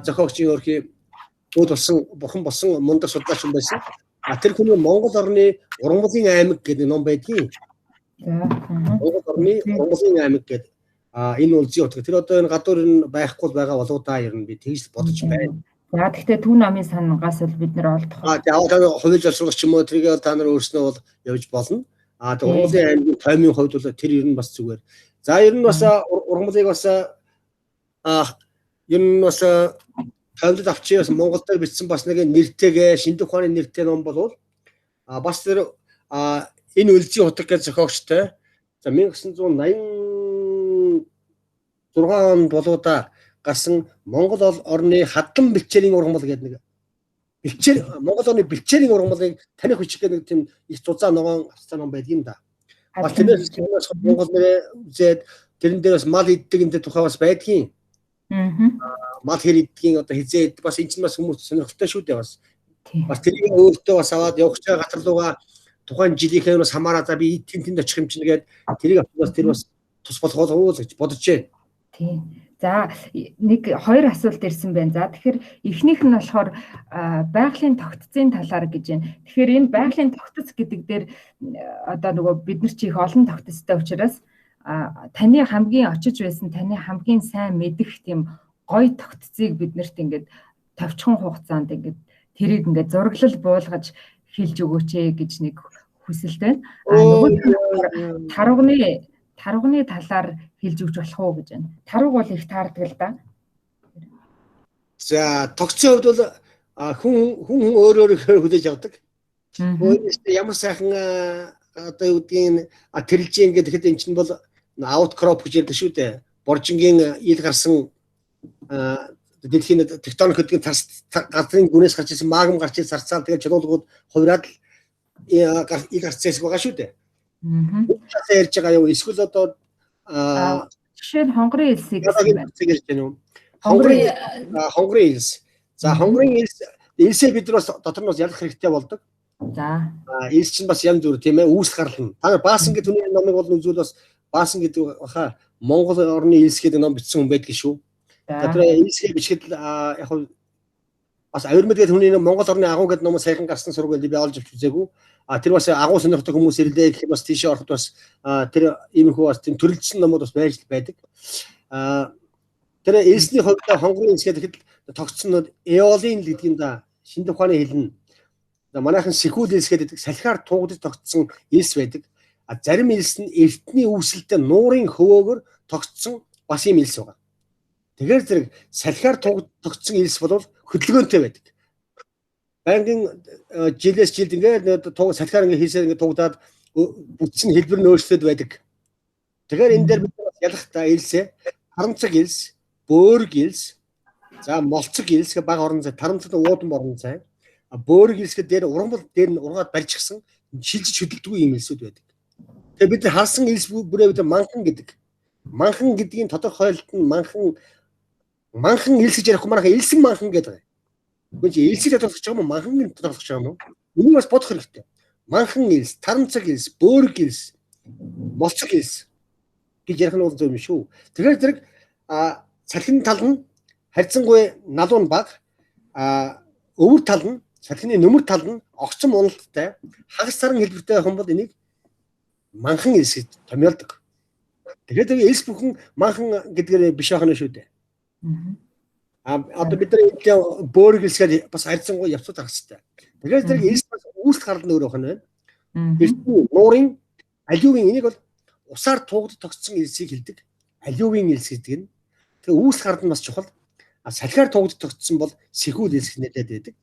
зохиогчийн өөрхийн үүд болсон бурхан болсон мундаг судлаач хүн байсан. Тэр хүний Монгол орны ургамлын аймаг гэдэг ном байдгийн. Монгол орны ургамлын аймаг гэдэг энэ өлзий хутаг. Тэр одоо энэ гадуур нь байхгүй байгаа болов да ер нь би тэгж бодож байна. За гэхдээ төв намын сангаас бол бид нэр олдох. Яг та хууль зуршуулагч юм уу тэрийг та нар өөрснөө бол явж болно. Тэгээ ургамлын аймгийн тоймын хувьд бол тэр ер нь бас зүгээр. За ер нь бас ургамлыг бас ер нь бас тоймдод авчи бас Монгол дээр бичсэн бас нэг нэртэйгээ шинжлэх ухааны нэртэй ном болвол бас тэр энэ өлзий хутаг гэж зохиогчтой. За 1986 онд болоо да гарсан Монгол орны хадлан бэлчээрийн ургамал гэдэг нэг бэлчээр Монгол орны бэлчээрийн ургамлыг таних хүч гэх нэг тийм их зузаан ногоон авцсан ном байдаг юм да. Бас тэрнээс Монгол нэрээ үзээд тэрэн дээр бас мал иддэг энэ тухай бас байдгийн. Мал хэр иддгийн одоо хизээд бас энэ чинь бас хүмүүс сонирхолтой шүү дээ бас. Бас тэрийг өөртөө бас аваад явах гэж газар руугаа тухайн жилийнхээ бас хамаараа за би тэнд тэнд очих юм чинь гээд тэрийг авах бас тэр бас тус болох болов уу гэж бодож байна. Тийм. За нэг хоёр асуулт ирсэн байна. За тэгэхээр эхнийх нь болохоор байгалийн тогтцын талаар гэж байна. Тэгэхээр энэ байгалийн тогтц гэдэг дээр одоо нөгөө бид нар чи их олон тогтцтой учраас таны хамгийн очиж байсан, таны хамгийн сайн мэдэх тийм гоё тогтцыг биднэрт ингээд товчхон хугацаанд ингээд тэрийг ингээд зураглал буулгаж хэлж өгөөч ээ гэж нэг хүсэлт байна. Нөгөө нь тарвагны талаар хэлж өгч болох уу гэж байна. Тарваг бол их таардаг л да. За тогтцын хувьд бол хүн хүн өөр өөрөөр хүлээж авдаг. Өөрөөс ямар сайхан одоо юу гэдгийг тэрэлжин гэхэд энэ чинь бол outcrop гэж ярьдаг шүү дээ. Боржингийн ил гарсан Дэлхийн тектоник хөдөлгөөний тарс газрын гүнээс гарч ирсэн магма гарч ирсэн сарцаал тэгээд чулуулгууд хувираад ил гарцсан хэсэг байгаа шүү дээ. Аа. Ярьж байгаа юу? Эсвэл одоо жишээ нь хонгорын элсийг ярьж байна уу? Хонгорын элс. За хонгорын элс элсээ бид нар бас дотор нь бас ялах хэрэгтэй болдог. За. Элс чинь бас янз бүр тийм үүсэл гарлна. Та нар Баасан гэдэг хүний номыг бол үзвэл бас Баасан гэдэг баха Монгол орны элс гэдэг ном бичсэн хүн байдаг шүү. За тэр элсгээ бичгээд яг хав бас Авирмад гэдэг хүний Монгол орны агуу гэдэг ном саяхан гарсан сураг би олж авч үзээгүй. А тэр бас агуу сонирхдаг хүмүүс ирлээ гэхэд бас тийшээ ороход бас тэр иймэрхүү бас тийм төрөлжсөн номууд бас байж байдаг. А тэр элсний хувьд хонгорын элс гэхэд тогтсон нь эолин гэдэг юм да. Шинжлэх ухааны хэлнэ. Манайхан сэхүүл элс гэдэг салхиар туугдаж тогтсон элс байдаг. А зарим элс нь эртний үүсэлтэй нуурын хөвөөгөр тогтсон бас ийм элс байгаа. Тэгэхээр зэрэг салхиар тогтсон элс бол хөдөлгөөнтэй байдаг. Байнгын жилээс жилд ингээд салхиар ингээд хийсээр ингээд тугдаад бүтсэн хэлбэр нь өөрчлөлт байдаг. Тэгэхээр энэ дээр бид бас ялах та элсээ харамцаг элс, бөөрг элс, за молцог элс гэх бага орон зай, тарамцаг уудам орон зай. Бөөрг элс гэх дээр ургамал дээр нь ургаад барьчихсан шилжиж хөдөлдөггүй юм элсүүд байдаг. Тэгээ бид харсан элс бүрээ бид манхан гэдэг. Манхан гэдгийн тодорхойлолт нь манхан элс гэж ярихгүй манхан элсэн манхан гэдэг. Үгүй чи элсийг тодорхойлох гэж байгаа юм уу? Манхан тодорхойлох гэж байгаа юм уу? Энийг бас бодох хэрэгтэй. Манхан элс, тарамцаг элс, бөөрг элс, молцог элс гэж ярих нь бол зөв юм шүү. Тэгэхээр зэрэг салхины тал нь харьцангуй налуу нь бага, өвөр тал нь салхины нөмөр тал нь огцом уналттай, хагас саран хэлбэртэй байх юм бол энийг манхан элс гэж томьёолдог. Тэгэхээр тэр элс бүхэн манхан гэдгээр биш байх нь шүү дээ. А одоо бид нар бөөрг элс гэж бас харьцангуй явцууд гарах хэрэгтэй. Тэгэхээр тэр элс бас үүсэл гарал нь өөр байх нь байна. Эртний нуурын алювийн энийг бол усаар туугдаж тогтсон элсийг хэлдэг. Алювийн элс гэдэг нь. Тэгээ үүсэл гарал нь бас чухал. А салхиар туугдаж тогтсон бол сэхүүл элс нэлээд байдаг.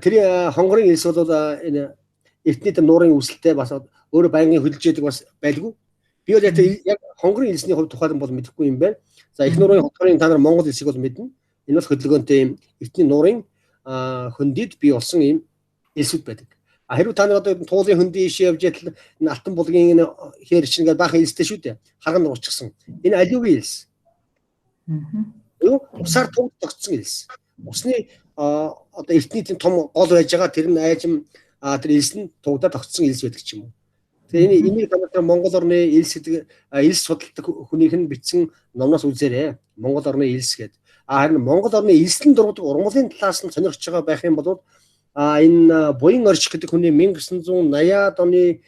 Тэр хонгорын элс бол энэ эртний тэр нуурын үүсэлтэй бас өөрөө байнгын хөдөлж яадаг бас байлгүй. Би бол яг хонгорын элсний хувьд тухайлан бол мэдэхгүй юм байна. За их нуурын хотгорын та нар Монгол элсийг бол мэднэ. Энэ бол хөдөлгөөнтэй юм эртний нуурын хөндөд бий болсон юм элсүүд байдаг. А хэрвээ та нар одоо туулын хөндийн ишээ явж ятал энэ Алтан булгийн энэ хээр чинь ингээд баахан элстэй шүү дээ. Харган нуурчихсан. Энэ алювийн элс. Юу усаар тогтсон элс. Усны одоо эртний тийм том гол байж байгаа тэр нь айжм тэр элс нь тугдаад тогтсон элс байдаг ч юм уу. Тэгээ энийг та нар Монгол орны элс гэдэг элс судалдаг хүнийх нь бичсэн номноос үзээрэй. Монгол орны элс гэдэг. А харин Монгол орны элсэн дургудаг ургамлын талаас нь сонирхож байгаа байх юм бол энэ Буян Орч гэдэг хүний 1980-ад оны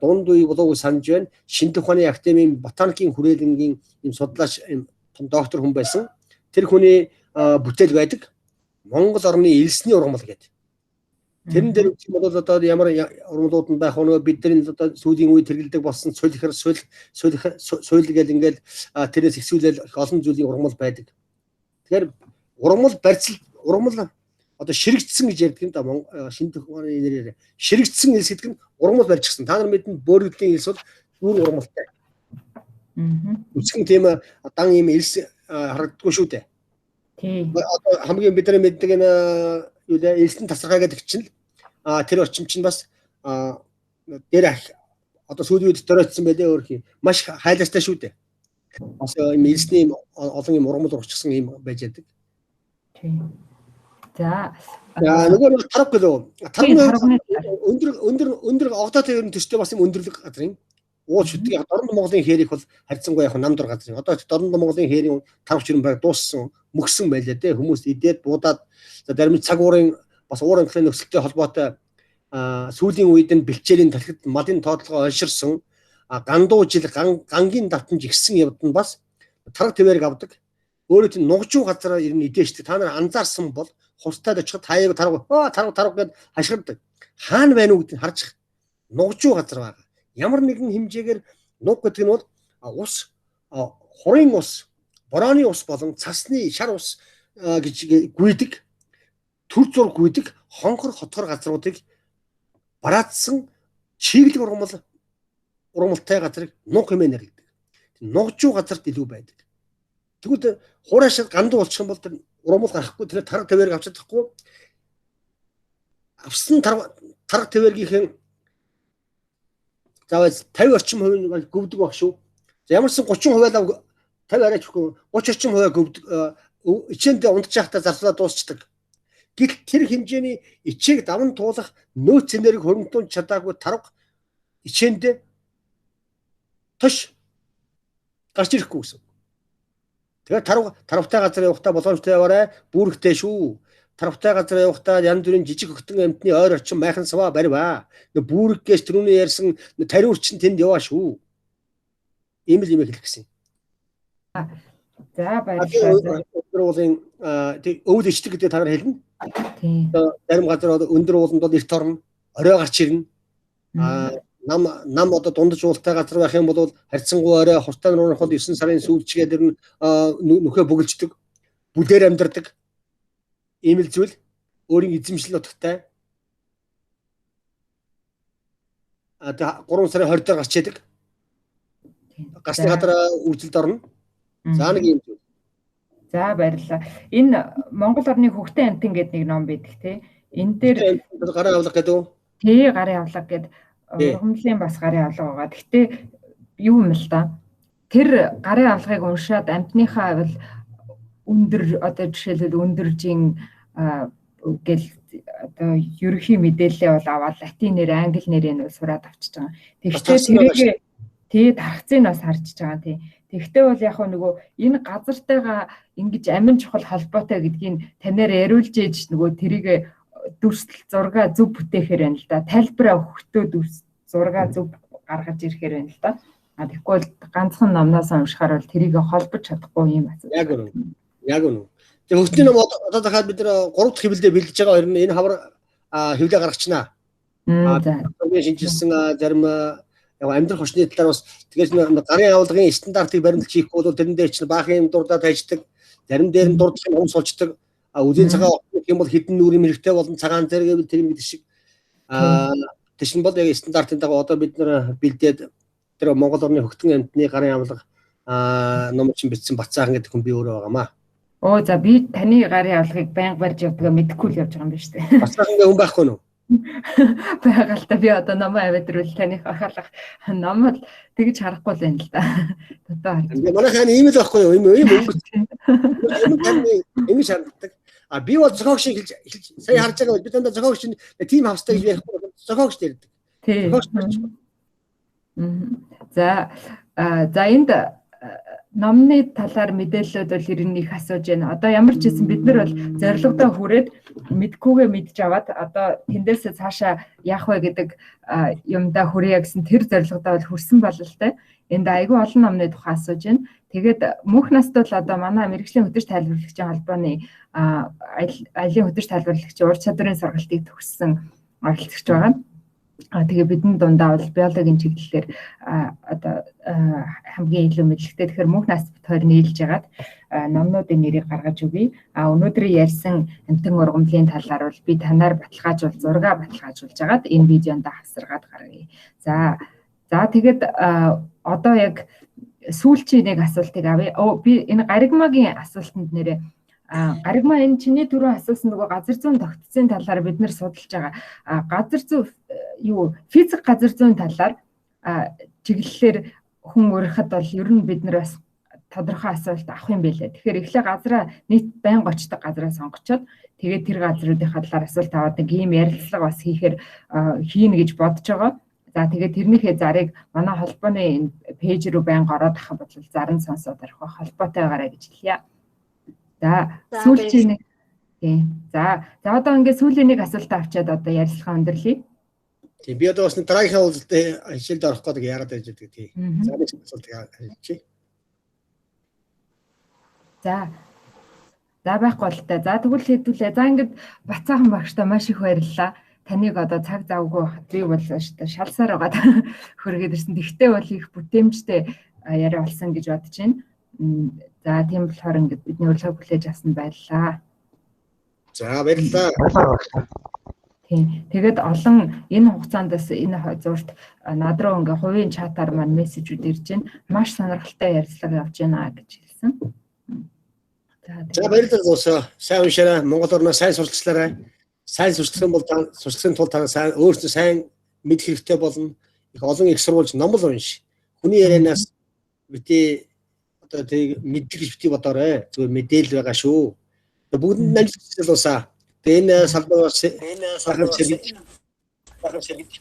дунд үе болов уу санаж байна. Шинжлэх ухааны академийн ботаникийн хүрээлэнгийн юм судлаач том доктор хүн байсан. Тэр хүний бүтээл байдаг. Монгол орны элсний ургамал гэдэг. Тэрэн дээр үзэх юм бол одоо ямар ургамлууд нь байх вэ? Бидний одоо сүүлийн үед хэрэглэдэг болсон сулихэр сул суйл гэл ингээл тэрээс ихсүүлэл олон зүйлийн ургамал байдаг. Тэгэхээр ургамал барьцал ургамал одоо ширэгдсэн гэж ярьдаг юм да шинжлэх ухааны нэрээр ширэгдсэн элс гэдэг нь ургамал барьчихсан. Та нар мэднэ бөөрөгдлийн элс бол дүүр ургамалтай. Үсгэн тийм дан ийм элс харагддаггүй шүү дээ. Тийм. Одоо хамгийн бидний мэддэг энэ юу лээ элсэн тасархай гэдэг чинь тэр орчим чинь бас дээр одоо сүүлийн үед дөрөөдсөн байлээ өөр хий. Маш хайлаастай шүү дээ. Бас ийм элсний олон юм ургамал ургачсан юм байж яадаг. Тийм. За. Нөгөө нь тарав гэлөө. Тарав өндөр өндөр огдоотой ер нь төстэй бас юм өндөрлөг газрын ууч шүтг яг Дорнод Монголын хээрих бол харьцангуй яг нам дур газрын. Одоо Дорнод Монголын хээрийн тарвч ер нь баг дууссан, мөксөн байлаа те. Хүмүүс идээд буудаад за зарим цаг уурын бас уур амьсгалын нөхцөлтэй холбоотой сүүлийн үед нь бэлчээрийн талхид малын тоотлогоо онширсан гандуу жил гангийн давтамж ихсэн явд нь бас тараг твэрэг авдаг. Өөрөө тийм нугжуу газараа ер нь идээшдэг. Та нар анзаарсан бол хурцтайд очиход хаяаг тараг тараг тараг гэд хашгирдаг. Хаана байна уу гэдгийг харж нугжуу газар байгаа. Ямар нэгэн хэмжээгээр нуг гэдэг нь бол ус, хурын ус, борооны ус болон цасны шар ус гэж гүйдэг, төр зур гүйдэг хонхор хотгор газруудыг бараадсан чиглэг ургамалтай газрыг нуг хэмээн нэрлэдэг. Нугжуу газарт илүү байдаг. Тэгвэл хураашаа гандуу болчих юм бол тэр ургамал гарахгүй, тэр тарга тавиарг авч чадахгүй. Авсан тарга тавиаргийнхэн заавал 50 орчим хувь нь гөвдөг баг шүү. За ямар ч сан 30% л 50 арайч үгүй 30 орчим хувиа гөвдөг, ичээндээ унтж байхдаа зарцуулаад дуусчдаг. Гэтэл тэр хэмжээний ичээг даван туулах нөөц энерги хөрөнгөтөнд чадаагүй тарга ичээндээ тош гарч ирэхгүй гэсэн. Тэгэхээр тарвтай газар явахдаа боломжтой яваарай, бүрэгтэй шүү. Тарвтай газар явахдаа янз бүрийн жижиг хөтөн амьтны ойр орчин майхан саваа барив. Бүрэггээс түрүүний ярьсан тариур чинь тэнд яваа шүү. Ийм л юм хэлэх гэсэн. За баярлалаа. Өндөр уулын өвөл ичдэг гэдэг та нар хэлнэ. Тийм. Зарим газар өндөр ууланд бол эрт орно, орой гарч ирнэ. Нам одоо дундаж уултай газар байх юм бол харьцангуй орой хурцтай нуурах бол 9 сарын сүүлчгээд ер нь нүхээ бөглөждөг, бүлээр амьдардаг. Ийм л зүйл өөрийн эзэмшил нутагтай. 3 сарын 20 дээр гарч идэг. Гарсны газар үржилд орно. За нэг ийм зүйл. За баярлалаа. Энэ Монгол орны хөвгтэн амьтан гэдэг нэг ном байдаг тий. Энэ дээр гарын авлага гэдэг үү? Тий, гарын авлага гэдэг ургамлын бас гарын авлага байгаа. Гэхдээ юу юм л да. Тэр гарын авлагыг уншаад амьтныхаа бол өндөр одоо жишээлбэл өндөржин гэл одоо ерөнхий мэдээлэлээ бол аваад латин нэр, англи нэрийг нь сураад авчиж байгаа. Тэгэхдээ тэрийг тий тархацыг бас харж байгаа тий. Тэгэхдээ бол яг нөгөө энэ газартайгаа ингэж амин чухал холбоотой гэдгийг танаар яриулж ээж нөгөө тэрийг дүрслэл зурга зөв бүтээхээр байна л да. Тайлбараа өгөхдөө дүрс зурга зөв гаргаж ирэхээр байна л да. А тэгэхгүй бол ганцхан номноос уншихаар бол тэрийг холбож чадахгүй юм асуудал. Яг үнэ. Яг үнэ. Тэгээ хөгжлийн ном одоо дахиад бид нар 3 дахь хэвлэлдээ бэлдэж байгаа хоёр нь энэ хавар хэвлээ гаргачихнаа. За. Шинжилсэн зарим яг амьдрах орчны талаар бас тэгээс гарын авлагын стандартыг баримтлж хийхгүй бол тэрэн дээр чинь баахан юм дурдаад хайждаг, зарим дээр нь дурдах юм сулждаг. Үдийн цагаан гэх юм бол хідэн нүр юм хэрэгтэй болон цагаан зэрэг тэр юм гэдэг шиг. Тэр чинь бол яг стандартын дагуу одоо бид нар бэлдээд тэр Монгол орны хөгтөн амьтны гарын авлага ном чинь бичсэн Бацаахан гэдэг хүн би өөрөө байгаамаа. Оо за би таны гарын авлагыг байнга барьж явдгаа мэдэхгүй л явж байгаа юм байна шүү дээ. Бацаахан гэх хүн байхгүй нь? Байгаа л та би одоо номоо аваад ирвэл таных ахалах ном л тэгж харахгүй л байна л да. Одоо харж. Манайх ийм л байхгүй юу? Ийм өнгөц. Ийм шаарддаг. А би бол зохиогч хэлж сая харж байгаа бол би дандаа зохиогч тийм хавстай гэж ярихгүй зохиогч ярьдаг. Зохиогч. За за энд номны талаар мэдээллүүд бол ер нь их асууж байна. Одоо ямар ч гэсэн бид нар бол зорилгодоо хүрээд мэдгүйгээ мэдж аваад одоо тэндээсээ цаашаа яах вэ гэдэг юмдаа хүрье гэсэн тэр зорилгодоо бол хүрсэн бололтой. Энд айгүй олон номны тухай асууж байна. Тэгээд мөнх наст бол одоо манай мэргэжлийн хөтөч тайлбарлагчийн холбооны аялын хөтөч тайлбарлагчийн ур чадварын сургалтыг төгссөн оролцогч байгаа. Тэгээ бидний дундаа бол биологийн чиглэлээр одоо хамгийн илүү мэдлэгтэй. Тэгэхээр мөнх нас бит хоёр нийлж ягаад номнуудын нэрийг гаргаж өгье. А өнөөдрийн ярьсан амтан ургамлын талаар бол би танаар баталгаажуул зураг баталгаажуулж агаад энэ видеонд хасаргаад гаргая. За за тэгээд одоо яг сүүлчийн нэг асуултыг авъя. Би энэ гаригмагийн асуултанд нэрээ Гаригмаа энэ чиний түрүү асуусан нөгөө газар зүйн тогтцын талаар бид нэр судалж байгаа. Газар зүй юу физик газар зүйн талаар чиглэлээр хүн урихад бол ер нь бид нар бас тодорхой асуулт авах юм байлээ. Тэгэхээр эхлээ газраа нийт байнга очдог газраа сонгочоод тэгээд тэр газруудынхаа талаар асуулт аваад нэг ийм ярилцлага бас хийхээр хийнэ гэж бодож байгаа. За тэгээд тэрнийхээ зарыг манай холбооны энэ пэйж рүү байнга ороод авах бол зар нь сонсоод арих холбоотойгоорой гэж хэлье. За сүүлчийн нэг тийм. За за одоо ингээд сүүлийн нэг асуултаа авчиад одоо ярилцлага өндөрлөе. Тийм би одоо бас нэг дараагийнхаа уулзалтад хичээлд орох гэдэг яагаад байж байдаг тийм. За нэг асуултыг хэлчихье. За. За байхгүй л та. За тэгвэл хэдүүлээ. За ингээд Бацаахан багштай маш их баярлалаа. Таныг одоо цаг завгүй би бол шалсаар байгаад хөргээд ирсэн. Тэгтээ бол их бүтээмжтэй яриа болсон гэж бодож байна. За тийм болохоор ингээд бидний урилгыг хүлээж авсанд баярлалаа. За баярлалаа. Тийм. Тэгээд олон энэ хугацаанд бас энэ зурт над руу ингээ хувийн чатаар маань мессежүүд ирж байна. Маш сонирхолтой ярилцлага явж байна гэж хэлсэн. За баярлалаа зуусаа. Сайн уншаарай. Монгол орноо сайн суралцлаарай. Сайн сурчлах юм бол та сурчлахын тулд та сайн өөрсдөө сайн мэдэх хэрэгтэй болно. Их олон их сурвалж ном л унш. Хүний ярианаас бити одоо тэрийг мэддэг гэж бити бодоорой. Зүгээр мэдээлэл байгаа шүү. Бүгдэнд амжилт хүсье залуусаа. Тэгээ энэ салбар бас сайхан сэргэж.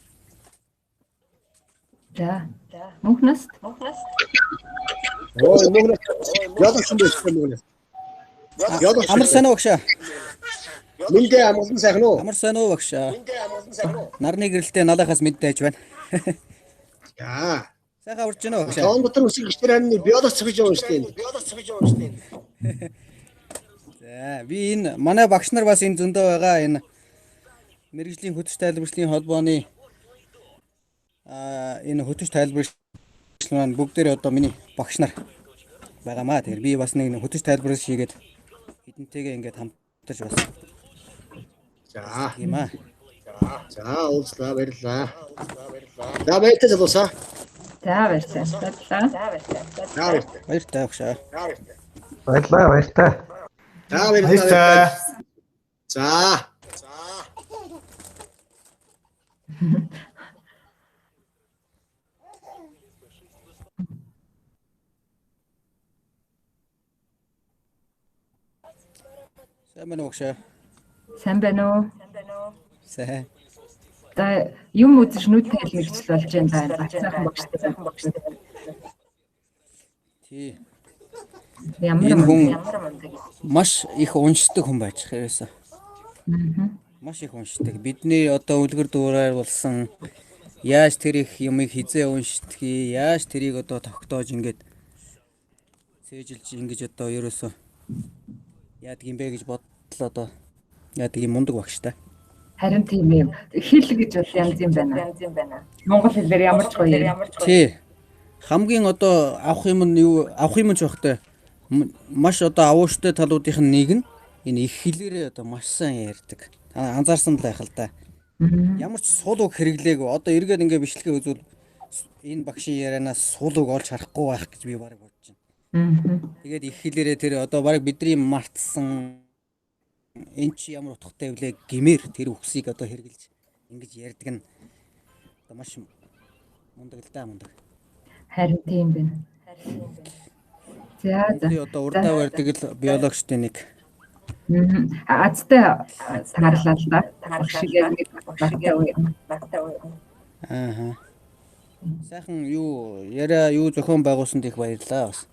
За. Мөнхнөс. Ой мөнхнөс. Ялсан байсан мөнхнөс. Амар сайн уу багшаа? Мэндэ амгалан сайхан уу? Амар сайн уу багшаа? Нарны гэрэлтэй налахаас мэд дайж байна. За. Сайхан урж байна уу багшаа? Тоон дотор үсэг гişтэр амны биолог цохиж явна шүү дээ. За би энэ манай багш нар бас энэ зөндөө байгаа энэ мэргэжлийн хөтөч тайлбарчлалын холбооны энэ хөтөч тайлбарч маань бүгдээрээ одоо миний багш нар байгаамаа. Тэгэхээр би бас нэг хөтөч тайлбарч хийгээд эдэнтэйгээ ингээд хамтарч бас. За. Тийм аа. За уулзлаа баярлалаа. За баяртай залуусаа. За баярлалаа. За баяртай. Баяртай багшаа. Баярлалаа баяртай. За баярлалаа. За. Сайн байна уу багшаа? Сайн байна уу? Сайн. За юм үзэж нүд тайлмэгчл болж байна да. Сайхан багштай. Тий. Ямар Энэ хүн мундаг. маш их уншдаг хүн байж хэрээсэ. Маш их уншдаг. Бидний одоо үлгэр дуурайл болсон яаж тэр их юмыг хизээ уншдгийг, яаж тэрийг одоо тогтоож ингээд цээжилж ингэж одоо ерөөсөө яадаг юм бэ гэж бодлоо одоо яадаг юм мундаг багш та. Харин тийм юм. Хэл гэж бол янз юм байна. Монгол хэлээр ямар ч гоё юм. Тий. Хамгийн одоо авах юм нь юу авах юм ч багтай маш одоо авууштай талуудын нэг нь энэ их хэлээрээ одоо маш сайн ярьдаг. Та анзаарсан л байх л да. Ямар ч сул үг хэрэглээгүй. Одоо эргээд ингээ бичлэгээ үзвэл энэ багшийн ярианаас сул үг олж харахгүй байх гэж би бараг бодож байна. Тэгээд их хэлээрээ тэр одоо бараг бидний мартсан энэ чи ямар утгатай вүлээ гэмээр тэр үгсийг одоо хэрэглэж ингэж ярьдаг нь одоо маш мундаг л да мундаг. Харин тийм байна. За за. Би одоо урдаа барьдаг л биологчдын нэг. Азтай таарлаа л да. Багш шиг яг нэг багтай үе. Аа. Сайхан юу яриа юу зохион байгуулсанд их баярлалаа бас.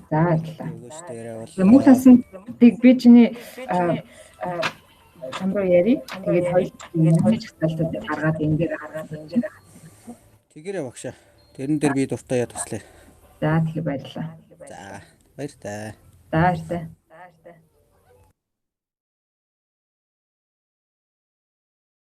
За баярлалаа. Өгөөжтэй яриа бол. Мөнх хасан тэг би чиний чам руу яри. Тэгээд хоёр миний жагсаалтууд гаргаад энэ дээр гаргаад. Тэгэрээ багшаа. Тэрэн дээр би дуртай яа туслая. За тэгэхээр баярлалаа. За баяртай. За баяртай.